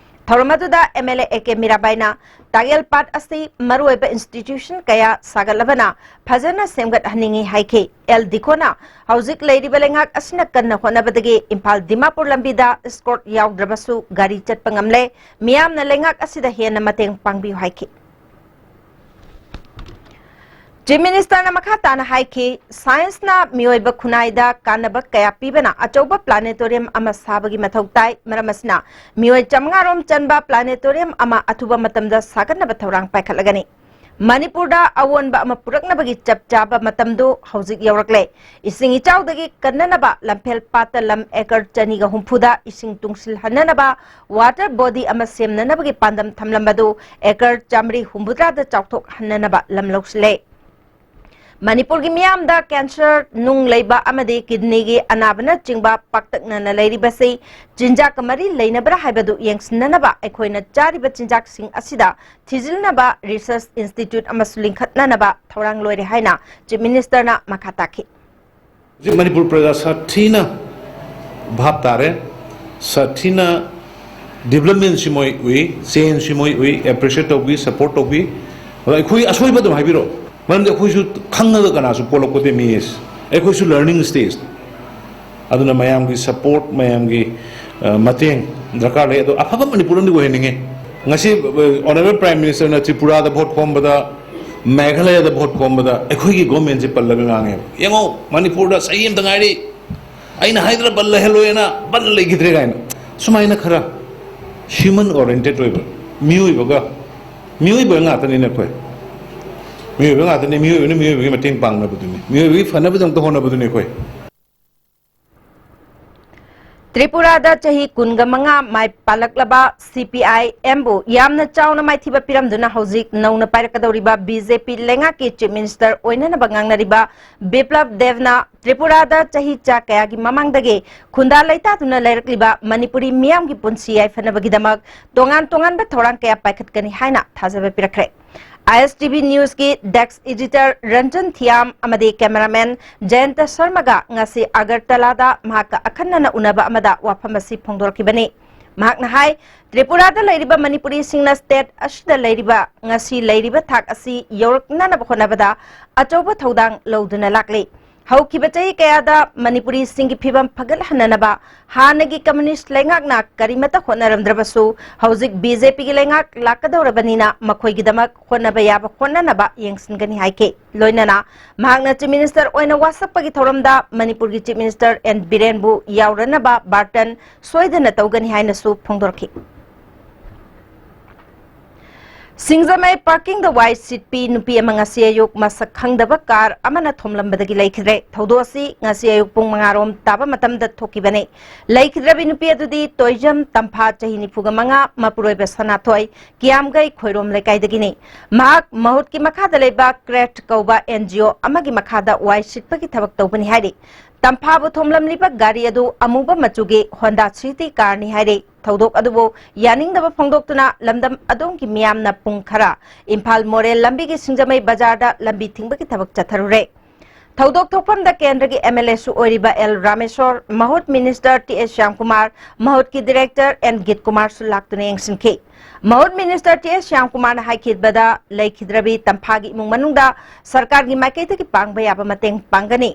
ꯊꯧꯔꯝ ꯑꯗꯨꯗ M L A A K ꯃꯤꯔꯥꯕꯥꯏꯅ ꯇꯥꯛꯌꯦꯜ ꯄꯥꯠ ꯑꯁꯤ ꯃꯔꯨꯑꯣꯏꯕ institution ꯀꯌꯥ ꯁꯥꯒꯠꯂꯕꯅ ꯐꯖꯅ ꯁꯦꯝꯒꯠꯍꯟꯅꯤꯡꯏ ꯍꯥꯏꯈꯤ꯫ ꯑꯦꯜ ꯗꯤꯈꯣꯅ ꯍꯧꯖꯤꯛ ꯂꯩꯔꯤꯕ ꯂꯩꯉꯥꯛ ꯑꯁꯤꯅ ꯀꯟꯅ ꯍꯣꯠꯅꯕꯗꯒꯤ ꯏꯝꯐꯥꯜ ꯗꯤꯃꯥꯄꯨꯔ ꯂꯝꯕꯤꯗ escort ꯌꯥꯎꯗ꯭ꯔꯕꯁꯨ ꯒꯥꯔꯤ ꯆꯠꯄ ꯉꯝꯂꯦ꯫ ꯃꯤꯌꯥꯝꯅ ꯂꯩꯉꯥꯛ ꯑꯁꯤꯗ ꯍꯦꯟꯅ ꯃꯇꯦꯡ ꯄꯥꯡꯕꯤꯌꯨ ꯍꯥꯏꯈꯤ꯫ Chief Ministerꯅ ꯃꯈꯥ ꯇꯥꯅ ꯍꯥꯏꯈꯤ, scienceꯅ ꯃꯤꯑꯣꯏꯕ ꯈꯨꯟꯅꯥꯏꯗ ꯀꯥꯟꯅꯕ ꯀꯌꯥ ꯄꯤꯕꯅ ꯑꯆꯧꯕ planetarium ꯑꯃ ꯁꯥꯕꯒꯤ ꯃꯊꯧ ꯇꯥꯏ꯫ ꯃꯔꯝ ꯑꯁꯤꯅ ꯃꯤꯑꯣꯏ ꯆꯥꯃꯉꯥ ꯔꯣꯝ ꯆꯟꯕ planetarium ꯑꯃ ꯑꯊꯨꯕ ꯃꯇꯝꯗ ꯁꯥꯒꯠꯅꯕ ꯊꯧꯔꯥꯡ ꯄꯥꯏꯈꯠꯂꯒꯅꯤ꯫ ꯃꯅꯤꯄꯨꯔꯗ ꯑꯑꯣꯟꯕ ꯑꯃ ꯄꯨꯔꯛꯅꯕꯒꯤ ꯆꯞ ꯆꯥꯕ ꯃꯇꯝꯗꯨ ꯍꯧꯖꯤꯛ ꯌꯧꯔꯛꯂꯦ꯫ ꯏꯁꯤꯡ ꯏꯆꯥꯎꯗꯒꯤ ꯀꯟꯅꯅꯕ ꯂꯝꯐꯦꯜ ꯄꯥꯠꯇ ꯂꯝ acre ꯆꯅꯤꯒ ꯍꯨꯝꯐꯨꯗ ꯏꯁꯤꯡ ꯇꯨꯡꯁꯤꯜꯍꯟꯅꯅꯕ water body ꯑꯃ ꯁꯦꯝꯅꯅꯕꯒꯤ ꯄꯥꯟꯗꯝ ꯊꯝꯂꯝꯕꯗꯨ acre ꯆꯥꯃꯔꯤ ꯍꯨꯝꯐꯨꯇꯔꯥꯗ ꯆꯥꯎꯊꯣꯛꯍꯟꯅꯅꯕ ꯂꯝ ꯂꯧꯁꯤꯜꯂꯦ꯫ ꯃꯅꯤꯄꯨꯔꯒꯤ ꯃꯤꯌꯥꯝꯗ cancer, ꯅꯨꯡ ꯂꯩꯕ ꯑꯃꯗꯤ kidneyꯒꯤ ꯑꯅꯥꯕꯅꯆꯤꯡꯕ ꯄꯥꯛꯇꯛꯅꯅ ꯂꯩꯔꯤꯕꯁꯤ ꯆꯤꯟꯖꯥꯛꯀ ꯃꯔꯤ ꯂꯩꯅꯕ꯭ꯔꯥ ꯍꯥꯏꯕꯗꯨ ꯌꯦꯡꯁꯤꯟꯅꯅꯕ ꯑꯩꯈꯣꯏꯅ ꯆꯥꯔꯤꯕ ꯆꯤꯟꯖꯥꯛꯁꯤꯡ ꯑꯁꯤꯗ ꯊꯤꯖꯤꯜꯅꯕ research institute ꯑꯃꯁꯨ ꯂꯤꯡꯈꯠꯅꯅꯕ ꯊꯧꯔꯥꯡ ꯂꯣꯏꯔꯦ ꯍꯥꯏꯅ Chief Ministerꯅ ꯃꯈꯥ ꯇꯥꯈꯤ꯫ ꯍꯧꯖꯤꯛ ꯃꯅꯤꯄꯨꯔ ꯄ꯭ꯔꯖꯥ ꯁꯥꯊꯤꯅ ꯚꯥꯞ ꯇꯥꯔꯦ, ꯁꯥꯊꯤꯅ developmentꯁꯤ ꯃꯣꯏ ꯎꯏ, changeꯁꯤ ꯃꯣꯏ ꯎꯏ, appreciate ꯇꯧꯕꯤ, support ꯇꯧꯕꯤ꯫ ꯑꯗꯣ ꯑꯩꯈꯣꯏ ꯑꯁꯣꯏꯕ ꯑꯗꯨꯝ ꯍꯥꯏꯕꯤꯔꯛꯑꯣ, ꯃꯔꯝꯗꯤ ꯑꯩꯈꯣꯏꯁꯨ ꯈꯪꯉꯒ ꯀꯅꯥꯁꯨ ꯄꯣꯛꯂꯛꯄꯗꯤ ꯃꯤ ꯑꯁꯤ꯫ ꯑꯩꯈꯣꯏꯁꯨ learning stage꯫ ꯑꯗꯨꯅ ꯃꯌꯥꯝꯒꯤ support, ꯃꯌꯥꯝꯒꯤ, ꯑ, ꯃꯇꯦꯡ ꯗꯔꯀꯥꯔ ꯂꯩ꯫ ꯑꯗꯣ ꯑꯐꯕ ꯃꯅꯤꯄꯨꯔ ꯑꯃꯗꯤ ꯑꯣꯏꯍꯟꯅꯤꯡꯉꯤ꯫ ꯉꯁꯤ, ꯑ, Honourable Prime Ministerꯅ ꯇ꯭ꯔꯤꯄꯨꯔꯥꯗ vote ꯈꯣꯝꯕꯗ, ꯃꯦꯘꯥꯂꯌꯥꯗ vote ꯈꯣꯝꯕꯗ ꯑꯩꯈꯣꯏꯒꯤ governmentꯁꯦ ꯄꯜꯂꯒ ꯉꯥꯡꯉꯦꯕ꯫ ꯌꯦꯡꯉꯣ, ꯃꯅꯤꯄꯨꯔꯗ ꯆꯍꯤ ꯑꯃꯇ ꯉꯥꯏꯔꯤ, ꯑꯩꯅ ꯍꯥꯏꯗ꯭ꯔꯥ ꯕꯟ ꯂꯩꯍꯜꯂꯣꯏꯅ, ꯕꯟ ꯂꯩꯈꯤꯗ꯭ꯔꯦ ꯀꯥꯏꯅ꯫ ꯁꯨꯃꯥꯏꯅ ꯈꯔ human oriented ꯑꯣꯏꯕ, ꯃꯤꯑꯣꯏꯕꯒ, ꯃꯤꯑꯣꯏꯕ ꯉꯥꯛꯇꯅꯤꯅ ꯑꯩꯈꯣꯏ꯫ ꯃꯤꯑꯣꯏꯕ ꯉꯥꯛꯇꯅꯤ, ꯃꯤꯑꯣꯏꯕꯅ ꯃꯤꯑꯣꯏꯕꯒꯤ ꯃꯇꯦꯡ ꯄꯥꯡꯅꯕꯗꯨꯅꯤ, ꯃꯤꯑꯣꯏꯕꯒꯤ ꯐꯅꯕꯗꯃꯛꯇ ꯍꯣꯠꯅꯕꯗꯨꯅꯤ ꯑꯩꯈꯣꯏ꯫ ꯇ꯭ꯔꯤꯄꯨꯔꯥꯗ ꯆꯍꯤ ꯀꯨꯟꯒ ꯃꯉꯥ ꯃꯥꯏ ꯄꯥꯛꯂꯛꯂꯕ ꯁꯤ ꯄꯤ ꯑꯥꯏ ꯑꯦꯝꯕꯨ ꯌꯥꯝꯅ ꯆꯥꯎꯅ ꯃꯥꯏꯊꯤꯕ ꯄꯤꯔꯝꯗꯨꯅ ꯍꯧꯖꯤꯛ ꯅꯧꯅ ꯄꯥꯏꯔꯛꯀꯗꯧꯔꯤꯕ ꯕꯤ ꯖꯦ ꯄꯤ ꯂꯩꯉꯥꯛꯀꯤ ꯆꯤꯐ ꯃꯤꯅꯤꯁꯇꯔ ꯑꯣꯏꯅꯅꯕ ꯉꯥꯡꯅꯔꯤꯕ ꯕꯤꯄ꯭ꯂꯕ ꯗꯦꯕꯅ ꯇ꯭ꯔꯤꯄꯨꯔꯥꯗ ꯆꯍꯤ ꯆꯥ ꯀꯌꯥꯒꯤ ꯃꯃꯥꯡꯗꯒꯤ ꯈꯨꯟꯗꯥ ꯂꯩꯇꯥꯗꯨꯅ ꯂꯩꯔꯛꯂꯤꯕ ꯃꯅꯤꯄꯨꯔꯤ ꯃꯤꯌꯥꯝꯒꯤ ꯄꯨꯟꯁꯤ ꯌꯥꯏꯐꯅꯕꯒꯤꯗꯃꯛ ꯇꯣꯉꯥꯟ ꯇꯣꯉꯥꯟꯕ ꯊꯧꯔꯥꯡ ꯀꯌꯥ ꯄꯥꯏꯈꯠꯀꯅꯤ ꯍꯥꯏꯅ ꯊꯥꯖꯕ ꯄꯤꯔꯛꯈ꯭ꯔꯦ꯫ ꯑꯥꯏ ꯑꯦꯁ ꯇꯤ ꯚꯤ ꯅ꯭ꯌꯨꯁꯀꯤ ꯗꯦꯁ꯭ꯛ ꯏꯗꯤꯇꯔ ꯔꯟꯖꯟ ꯊꯤꯌꯥꯝ ꯑꯃꯗꯤ ꯀꯦꯃꯦꯔꯥꯃꯦꯟ ꯖꯌꯟꯇ ꯁꯔꯃꯒ ꯉꯁꯤ ꯑꯒꯔꯇꯂꯥꯗ ꯃꯍꯥꯛꯀ ꯑꯈꯟꯅꯅ ꯎꯅꯕ ꯑꯃꯗ ꯋꯥꯐꯝ ꯑꯁꯤ ꯐꯣꯡꯗꯣꯔꯛꯈꯤꯕꯅꯤ꯫ ꯃꯍꯥꯛꯅ ꯍꯥꯏ, ꯇ꯭ꯔꯤꯄꯨꯔꯥꯗ ꯂꯩꯔꯤꯕ ꯃꯅꯤꯄꯨꯔꯤꯁꯤꯡꯅ ꯁ꯭ꯇꯦꯠ ꯑꯁꯤꯗ ꯂꯩꯔꯤꯕ ꯉꯁꯤ ꯂꯩꯔꯤꯕ ꯊꯥꯛ ꯑꯁꯤ ꯌꯧꯔꯛꯅꯅꯕ ꯍꯣꯠꯅꯕꯗ ꯑꯆꯧꯕ ꯊꯧꯗꯥꯡ ꯂꯧꯗꯨꯅ ꯂꯥꯛꯂꯤ꯫ ꯍꯧꯈꯤꯕ ꯆꯍꯤ ꯀꯌꯥꯗ ꯃꯅꯤꯄꯨꯔꯤꯁꯤꯡꯒꯤ ꯐꯤꯚꯝ ꯐꯒꯠꯍꯟꯅꯅꯕ ꯍꯥꯟꯅꯒꯤ ꯀꯝꯌꯨꯅꯤꯁ꯭ꯠ ꯂꯩꯉꯥꯛꯅ ꯀꯔꯤꯃꯠꯇ ꯍꯣꯠꯅꯔꯝꯗ꯭ꯔꯕꯁꯨ, ꯍꯧꯖꯤꯛ ꯕꯤ ꯖꯦ ꯄꯤꯒꯤ ꯂꯩꯉꯥꯛ ꯂꯥꯛꯀꯗꯧꯔꯕꯅꯤꯅ ꯃꯈꯣꯏꯒꯤꯗꯃꯛ ꯍꯣꯠꯅꯕ ꯌꯥꯕ ꯍꯣꯠꯅꯅꯕ ꯌꯦꯡꯁꯤꯟꯒꯅꯤ ꯍꯥꯏꯈꯤ꯫ ꯂꯣꯏꯅꯅ ꯃꯍꯥꯛꯅ ꯆꯤꯐ ꯃꯤꯅꯤꯁꯇꯔ ꯑꯣꯏꯅ ꯋꯥꯁꯛꯄꯒꯤ ꯊꯧꯔꯝꯗ ꯃꯅꯤꯄꯨꯔꯒꯤ ꯆꯤꯐ ꯃꯤꯅꯤꯁꯇꯔ ꯑꯦꯟ ꯕꯤꯔꯦꯟꯕꯨ ꯌꯥꯎꯔꯅꯕ ꯕꯥꯔꯇꯟ ꯁꯣꯏꯗꯅ ꯇꯧꯒꯅꯤ ꯍꯥꯏꯅꯁꯨ ꯐꯣꯡꯗꯣꯔꯛꯈꯤ꯫ ꯁꯤꯡꯖꯃꯩ ꯄꯥꯔꯀꯤꯡꯗ ꯋꯥꯏ ꯁꯤꯠꯄꯤ ꯅꯨꯄꯤ ꯑꯃ ꯉꯁꯤ ꯑꯌꯨꯛ ꯃꯁꯛ ꯈꯪꯗꯕ ꯀꯥꯔ ꯑꯃꯅ ꯊꯣꯝꯂꯝꯕꯗꯒꯤ ꯂꯩꯈꯤꯗ꯭ꯔꯦ꯫ ꯊꯧꯗꯣꯛ ꯑꯁꯤ ꯉꯁꯤ ꯑꯌꯨꯛ ꯄꯨꯡ ꯃꯉꯥꯔꯣꯝ ꯇꯥꯕ ꯃꯇꯝꯗ ꯊꯣꯛꯈꯤꯕꯅꯤ꯫ ꯂꯩꯈꯤꯗ꯭ꯔꯕꯤ ꯅꯨꯄꯤ ꯑꯗꯨꯗꯤ ꯇꯣꯏꯖꯝ ꯇꯝꯐꯥ, ꯆꯍꯤ ꯅꯤꯐꯨꯒ ꯃꯉꯥ, ꯃꯄꯨꯔꯣꯏꯕ ꯁꯅꯥꯊꯣꯏ, ꯀꯤꯌꯥꯝꯒꯩ ꯈꯣꯏꯔꯣꯝ ꯂꯩꯀꯥꯏꯗꯒꯤꯅꯤ꯫ ꯃꯍꯥꯛ ꯃꯍꯨꯠꯀꯤ ꯃꯈꯥꯗ ꯂꯩꯕ ꯀ꯭ꯔꯦꯐ ꯀꯧꯕ ꯑꯦꯟ ꯖꯤ ꯑꯣ ꯑꯃꯒꯤ ꯃꯈꯥꯗ ꯋꯥꯏ ꯁꯤꯠꯄꯒꯤ ꯊꯕꯛ ꯇꯧꯕꯅꯤ ꯍꯥꯏꯔꯤ꯫ ꯇꯝꯐꯥꯕꯨ ꯊꯣꯝꯂꯝꯂꯤꯕ ꯒꯥꯔꯤ ꯑꯗꯨ ꯑꯃꯨꯕ ꯃꯆꯨꯒꯤ ꯍꯣꯟꯗꯥ ꯁꯤꯇꯤ ꯀꯥꯔꯅꯤ ꯍꯥꯏꯔꯤ꯫ ꯊꯧꯗꯣꯛ ꯑꯗꯨꯕꯨ ꯌꯥꯅꯤꯡꯗꯕ ꯐꯣꯡꯗꯣꯛꯇꯨꯅ ꯂꯝꯗꯝ ꯑꯗꯣꯝꯒꯤ ꯃꯤꯌꯥꯝꯅ ꯄꯨꯡ ꯈꯔ ꯏꯝꯐꯥꯜ ꯃꯣꯔꯦ ꯂꯝꯕꯤꯒꯤ ꯁꯤꯡꯖꯃꯩ ꯕꯖꯥꯔꯗ ꯂꯝꯕꯤ ꯊꯤꯡꯕꯒꯤ ꯊꯕꯛ ꯆꯠꯊꯔꯨꯔꯦ꯫ ꯊꯧꯗꯣꯛ ꯊꯣꯛꯐꯝꯗ ꯀꯦꯟꯗ꯭ꯔꯒꯤ ꯑꯦꯝ ꯑꯦꯜ ꯑꯦꯁꯨ ꯑꯣꯏꯔꯤꯕ ꯑꯦꯜ ꯔꯥꯃꯦꯁꯣꯔ, ꯃꯍꯨꯠ ꯃꯤꯅꯤꯁꯇꯔ ꯇꯤ ꯑꯦꯁ ꯁ꯭ꯌꯥꯝꯀꯨꯃꯥꯔ, ꯃꯍꯨꯠꯀꯤ ꯗꯤꯔꯦꯛꯇꯔ ꯑꯦꯟ ꯒꯤꯠꯀꯨꯃꯥꯔꯁꯨ ꯂꯥꯛꯇꯨꯅ ꯌꯦꯡꯁꯤꯟꯈꯤ꯫ ꯃꯍꯨꯠ ꯃꯤꯅꯤꯁꯇꯔ ꯇꯤ ꯑꯦꯁ ꯁ꯭ꯌꯥꯝꯀꯨꯃꯥꯔꯅ ꯍꯥꯏꯈꯤꯕꯗ, ꯂꯩꯈꯤꯗ꯭ꯔꯕꯤ ꯇꯝꯐꯥꯒꯤ ꯏꯃꯨꯡ ꯃꯅꯨꯡꯗ ꯁꯔꯀꯥꯔꯒꯤ ꯃꯥꯏꯀꯩꯗꯒꯤ ꯄꯥꯡꯕ ꯌꯥꯕ ꯃꯇꯦꯡ ꯄꯥꯡꯒꯅꯤ꯫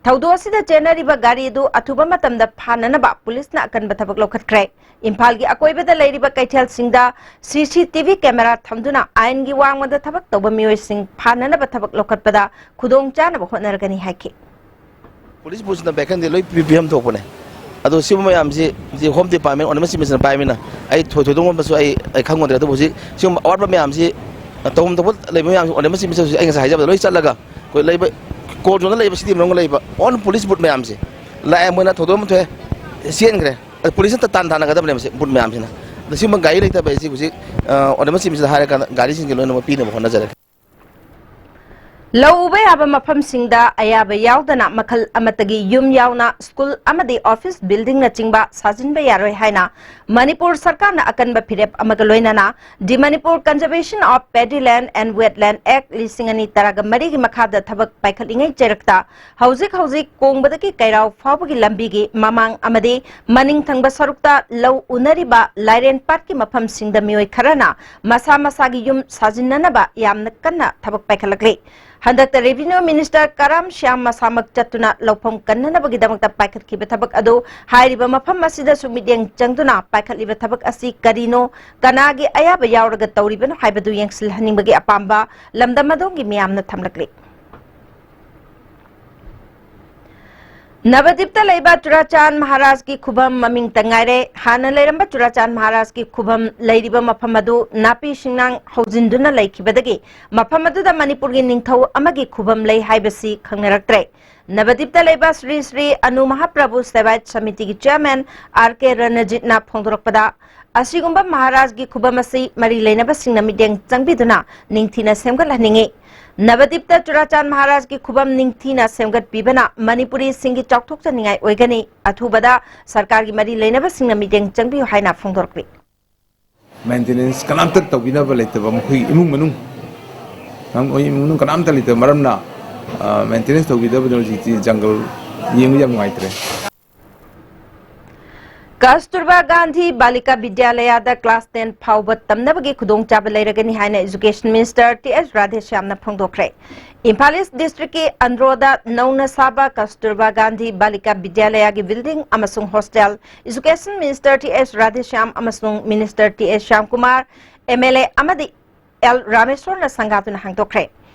ꯊꯧꯗꯣꯛ ꯑꯁꯤꯗ ꯆꯦꯟꯅꯔꯤꯕ ꯒꯥꯔꯤ ꯑꯗꯨ ꯑꯊꯨꯕ ꯃꯇꯝꯗ ꯐꯥꯅꯅꯕ ꯄꯨꯂꯤꯁꯅ ꯑꯀꯟꯕ ꯊꯕꯛ ꯂꯧꯈꯠꯈ꯭ꯔꯦ꯫ ꯏꯝꯐꯥꯜꯒꯤ ꯑꯀꯣꯏꯕꯗ ꯂꯩꯔꯤꯕ ꯀꯩꯊꯦꯜꯁꯤꯡꯗ ꯁꯤ ꯁꯤ ꯇꯤ ꯚꯤ ꯀꯦꯃꯦꯔꯥ ꯊꯝꯗꯨꯅ ꯑꯥꯏꯟꯒꯤ ꯋꯥꯡꯃꯗ ꯊꯕꯛ ꯇꯧꯕ ꯃꯤꯑꯣꯏꯁꯤꯡ ꯐꯥꯅꯅꯕ ꯊꯕꯛ ꯂꯧꯈꯠꯄꯗ ꯈꯨꯗꯣꯡ ꯆꯥꯅꯕ ꯍꯣꯠꯅꯔꯒꯅꯤ ꯍꯥꯏꯈꯤ꯫ ꯄꯨꯂꯤꯁ ꯕꯨꯠꯁꯤꯅ ꯚꯦꯀꯦꯟꯁꯤ ꯂꯣꯏ ꯄꯤ-, ꯄꯤꯐꯝ ꯊꯣꯛꯄꯅꯦ꯫ ꯑꯗꯣ ꯁꯤꯒꯨꯝꯕ ꯃꯌꯥꯝꯁꯤ ꯍꯧꯖꯤꯛ home department autonomous chief minister ꯄꯥꯏꯕꯅꯤꯅ ꯑꯩ ꯊꯣꯏ-, ꯊꯣꯏꯗꯣꯛ ꯍꯦꯟꯗꯣꯛꯄꯁꯨ ꯑꯩ, ꯑꯩ ꯈꯪꯉꯨꯗ꯭ꯔꯦ꯫ ꯑꯗꯨꯕꯨ ꯍꯧꯖꯤꯛ ꯁꯤꯒꯨꯝꯕ ꯑꯋꯥꯠꯄ ꯃꯌꯥꯝꯁꯤ ꯇꯧꯐꯝ ꯊꯣꯛꯄ ꯂꯩꯕ ꯃꯌꯥꯝꯁꯤ ꯑꯣꯇꯣꯅꯣꯃꯁ ꯆꯤꯐ ꯃꯤꯅꯤꯁꯇꯔꯁꯨ ꯑꯩ ꯉꯁꯥꯏ ꯍꯥꯏꯖꯕꯗ ꯂꯣꯏ ꯆꯠꯂꯒ ꯑꯩꯈꯣꯏ ꯂꯩꯕ ꯀꯣꯔꯠ ꯖꯣꯟꯗ ꯂꯩꯕ ꯁꯤꯇꯤ ꯃꯅꯨꯡꯗ ꯂꯩꯕ ꯑꯣꯜ ꯄꯨꯂꯤꯁ ꯕꯨꯠ ꯃꯌꯥꯝꯁꯦ ꯂꯥꯛꯑꯦ, ꯃꯣꯏꯅ ꯊꯧꯗꯣꯛ ꯑꯃ ꯊꯣꯛꯑꯦ, ꯆꯦꯟꯈ꯭ꯔꯦ꯫ ꯑꯗ ꯄꯨꯂꯤꯁꯅ ꯇꯥꯟ ꯊꯥꯅꯒꯗꯕꯅꯦꯕ ꯁꯤ ꯕꯨꯠ ꯃꯌꯥꯝꯁꯤꯅ꯫ ꯑꯗ ꯁꯤꯒꯨꯝꯕ ꯒꯥꯔꯤ ꯂꯩꯇꯕ ꯑꯩꯁꯤ ꯍꯧꯖꯤꯛ, ꯑ, ꯑꯣꯇꯣꯅꯣꯃꯁ ꯆꯤꯐ ꯃꯤꯅꯤꯁꯇꯔꯗ ꯍꯥꯏꯔꯀꯥꯟꯗ ꯒꯥꯔꯤꯁꯤꯡꯁꯦ ꯂꯣꯏꯅꯃꯛ ꯄꯤꯅꯕ ꯍꯣꯠꯅꯖꯔꯒꯦ꯫ ꯂꯧ ꯎꯕ ꯌꯥꯕ ꯃꯐꯝꯁꯤꯡꯗ ꯑꯌꯥꯕ ꯌꯥꯎꯗꯅ ꯃꯈꯜ ꯑꯃꯠꯇꯒꯤ ꯌꯨꯝ ꯌꯥꯎꯅ ꯁ꯭ꯀꯨꯜ ꯑꯃꯗꯤ ꯑꯣꯐꯤꯁ ꯕꯤꯜꯗꯤꯡꯅꯆꯤꯡꯕ ꯁꯥꯖꯤꯟꯕ ꯌꯥꯔꯣꯏ ꯍꯥꯏꯅ ꯃꯅꯤꯄꯨꯔ ꯁꯔꯀꯥꯔꯅ ꯑꯀꯟꯕ ꯐꯤꯔꯦꯞ ꯑꯃꯒ ꯂꯣꯏꯅꯅ The Manipur Conservation of Paddy Land and Wetland Act ꯂꯤꯁꯤꯡ ꯑꯅꯤ ꯇꯔꯥꯒ ꯃꯔꯤꯒꯤ ꯃꯈꯥꯗ ꯊꯕꯛ ꯄꯥꯏꯈꯠꯂꯤꯉꯩ ꯆꯩꯔꯛꯇ ꯍꯧꯖꯤꯛ ꯍꯧꯖꯤꯛ ꯀꯣꯡꯕꯗꯒꯤ ꯀꯩꯔꯥꯎ ꯐꯥꯎꯕꯒꯤ ꯂꯝꯕꯤꯒꯤ ꯃꯃꯥꯡ ꯑꯃꯗꯤ ꯃꯅꯤꯡ ꯊꯪꯕ ꯁꯔꯨꯛꯇ ꯂꯧ ꯎꯅꯔꯤꯕ ꯂꯥꯏꯔꯦꯟ ꯄꯥꯠꯀꯤ ꯃꯐꯝꯁꯤꯡꯗ ꯃꯤꯑꯣꯏ ꯈꯔꯅ ꯃꯁꯥ ꯃꯁꯥꯒꯤ ꯌꯨꯝ ꯁꯥꯖꯤꯟꯅꯅꯕ ꯌꯥꯝꯅ ꯀꯟꯅ ꯊꯕꯛ ꯄꯥꯏꯈꯠꯂꯛꯂꯤ꯫ ꯍꯟꯗꯛꯇ ꯔꯦꯚꯤꯅ꯭ꯌꯨ ꯃꯤꯅꯤꯁꯇꯔ ꯀꯔꯥꯝ ꯁ꯭ꯌꯥꯝ ꯃꯁꯥꯃꯛ ꯆꯠꯇꯨꯅ ꯂꯧꯐꯝ ꯀꯟꯅꯅꯕꯒꯤꯗꯃꯛꯇ ꯄꯥꯏꯈꯠꯈꯤꯕ ꯊꯕꯛ ꯑꯗꯨ ꯍꯥꯏꯔꯤꯕ ꯃꯐꯝ ꯑꯁꯤꯗꯁꯨ ꯃꯤꯠꯌꯦꯡ ꯆꯪꯗꯨꯅ ꯄꯥꯏꯈꯠꯂꯤꯕ ꯊꯕꯛ ꯑꯁꯤ ꯀꯔꯤꯅꯣ, ꯀꯅꯥꯒꯤ ꯑꯌꯥꯕ ꯌꯥꯎꯔꯒ ꯇꯧꯔꯤꯕꯅꯣ ꯍꯥꯏꯕꯗꯨ ꯌꯦꯡꯁꯤꯜꯍꯟꯅꯤꯡꯕꯒꯤ ꯑꯄꯥꯝꯕ ꯂꯝꯗꯝ ꯑꯗꯣꯝꯒꯤ ꯃꯤꯌꯥꯝꯅ ꯊꯝꯂꯛꯂꯤ꯫ ꯅꯕꯗꯤꯞꯇ ꯂꯩꯕ ꯆꯨꯔꯥꯆꯥꯟ ꯃꯍꯥꯔꯥꯖꯀꯤ ꯈꯨꯕꯝ ꯃꯃꯤꯡꯇ ꯉꯥꯏꯔꯦ꯫ ꯍꯥꯟꯅ ꯂꯩꯔꯝꯕ ꯆꯨꯔꯥꯆꯥꯟ ꯃꯍꯥꯔꯥꯖꯀꯤ ꯈꯨꯕꯝ ꯂꯩꯔꯤꯕ ꯃꯐꯝ ꯑꯗꯨ ꯅꯥꯄꯤ ꯁꯤꯡꯅꯥꯡ ꯍꯧꯖꯤꯟꯗꯨꯅ ꯂꯩꯈꯤꯕꯗꯒꯤ ꯃꯐꯝ ꯑꯗꯨꯗ ꯃꯅꯤꯄꯨꯔꯒꯤ ꯅꯤꯡꯊꯧ ꯑꯃꯒꯤ ꯈꯨꯕꯝ ꯂꯩ ꯍꯥꯏꯕꯁꯤ ꯈꯪꯅꯔꯛꯇ꯭ꯔꯦ꯫ ꯅꯕꯗꯤꯞꯇ ꯂꯩꯕ ꯁ꯭ꯔꯤ ꯁ꯭ꯔꯤ ꯑꯅꯨ ꯃꯍꯥꯄ꯭ꯔꯚꯨ ꯁꯦꯕꯥꯌꯠ ꯁꯃꯤꯇꯤꯒꯤ ꯆꯤꯌꯔꯃꯦꯟ ꯑꯥꯔ ꯀꯦ ꯔꯅꯖꯤꯠꯅ ꯐꯣꯡꯗꯣꯔꯛꯄꯗ, ꯑꯁꯤꯒꯨꯝꯕ ꯃꯍꯥꯔꯥꯖꯒꯤ ꯈꯨꯕꯝ ꯑꯁꯤ ꯃꯔꯤ ꯂꯩꯅꯕꯁꯤꯡꯅ ꯃꯤꯠꯌꯦꯡ ꯆꯪꯕꯤꯗꯨꯅ ꯅꯤꯡꯊꯤꯅ ꯁꯦꯝꯒꯠꯍꯟꯅꯤꯡꯏ꯫ ꯅꯕꯗꯤꯞꯇ ꯆꯨꯔꯥꯆꯥꯟ ꯃꯍꯥꯔꯥꯖꯒꯤ ꯈꯨꯕꯝ ꯅꯤꯡꯊꯤꯅ ꯁꯦꯝꯒꯠꯄꯤꯕꯅ ꯃꯅꯤꯄꯨꯔꯤꯁꯤꯡꯒꯤ ꯆꯥꯎꯊꯣꯛꯆꯅꯤꯡꯉꯥꯏ ꯑꯣꯏꯒꯅꯤ꯫ ꯑꯊꯨꯕꯗ ꯁꯔꯀꯥꯔꯒꯤ ꯃꯔꯤ ꯂꯩꯅꯕꯁꯤꯡꯅ ꯃꯤꯠꯌꯦꯡ ꯆꯪꯕꯤꯌꯨ ꯍꯥꯏꯅ ꯐꯣꯡꯗꯣꯔꯛꯂꯤ꯫ ꯃꯦꯟꯇꯦꯅꯦꯟꯁ ꯀꯅꯥꯝꯇ ꯇꯧꯕꯤꯅꯕ ꯂꯩꯇꯕ, ꯃꯈꯣꯏ ꯏꯃꯨꯡ ꯃꯅꯨꯡ, ꯃꯈꯣꯏ ꯏꯃꯨꯡ ꯃꯅꯨꯡ ꯀꯅꯥꯝꯇ ꯂꯩꯇꯕ ꯃꯔꯝꯅ, ꯑ, ꯃꯦꯟꯇꯦꯅꯦꯟꯁ ꯇꯧꯕꯤꯗꯕꯗꯨꯅ ꯍꯧꯖꯤꯛꯇꯤ ꯖꯪꯒꯜ ꯌꯦꯡꯕ ꯌꯥꯝ ꯅꯨꯡꯉꯥꯏꯇ꯭ꯔꯦ꯫ ꯀꯁꯇꯨꯔꯕꯥ ꯒꯥꯟꯙꯤ ꯕꯥꯂꯤꯀꯥ ꯕꯤꯗ꯭ꯌꯥꯂꯌꯥꯗ ꯀ꯭ꯂꯥꯁ ꯇꯦꯟ ꯐꯥꯎꯕ ꯇꯝꯅꯕꯒꯤ ꯈꯨꯗꯣꯡꯆꯥꯕ ꯂꯩꯔꯒꯅꯤ ꯍꯥꯏꯅ ꯏꯖꯨꯀꯦꯁꯟ ꯃꯤꯅꯤꯁꯇꯔ ꯇꯤ ꯑꯦꯁ ꯔꯥꯙꯦꯁ꯭ꯌꯥꯝꯅ ꯐꯣꯡꯗꯣꯛꯈ꯭ꯔꯦ꯫ ꯏꯝꯐꯥꯜ ꯏꯁ ꯗꯤꯁꯇ꯭ꯔꯤꯛꯀꯤ ꯑꯟꯗ꯭ꯔꯣꯗ ꯅꯧꯅ ꯁꯥꯕ ꯀꯁꯇꯨꯔꯕꯥ ꯒꯥꯟꯙꯤ ꯕꯥꯂꯤꯀꯥ ꯕꯤꯗ꯭ꯌꯥꯂꯌꯥꯒꯤ ꯕꯤꯜꯗꯤꯡ ꯑꯃꯁꯨꯡ ꯍꯣꯁꯇꯦꯜ ꯏꯖꯨꯀꯦꯁꯟ ꯃꯤꯅꯤꯁꯇꯔ ꯇꯤ ꯑꯦꯁ ꯔꯥꯙꯦꯁ꯭ꯌꯥꯝ ꯑꯃꯁꯨꯡ minister T S Shyamkumar, M L A ꯑꯃꯗꯤ ꯑꯦꯜ ꯔꯥꯃꯦꯁꯣꯔꯅ ꯁꯪꯒꯥꯗꯨꯅ ꯍꯥꯡꯗꯣꯛꯈ꯭ꯔꯦ꯫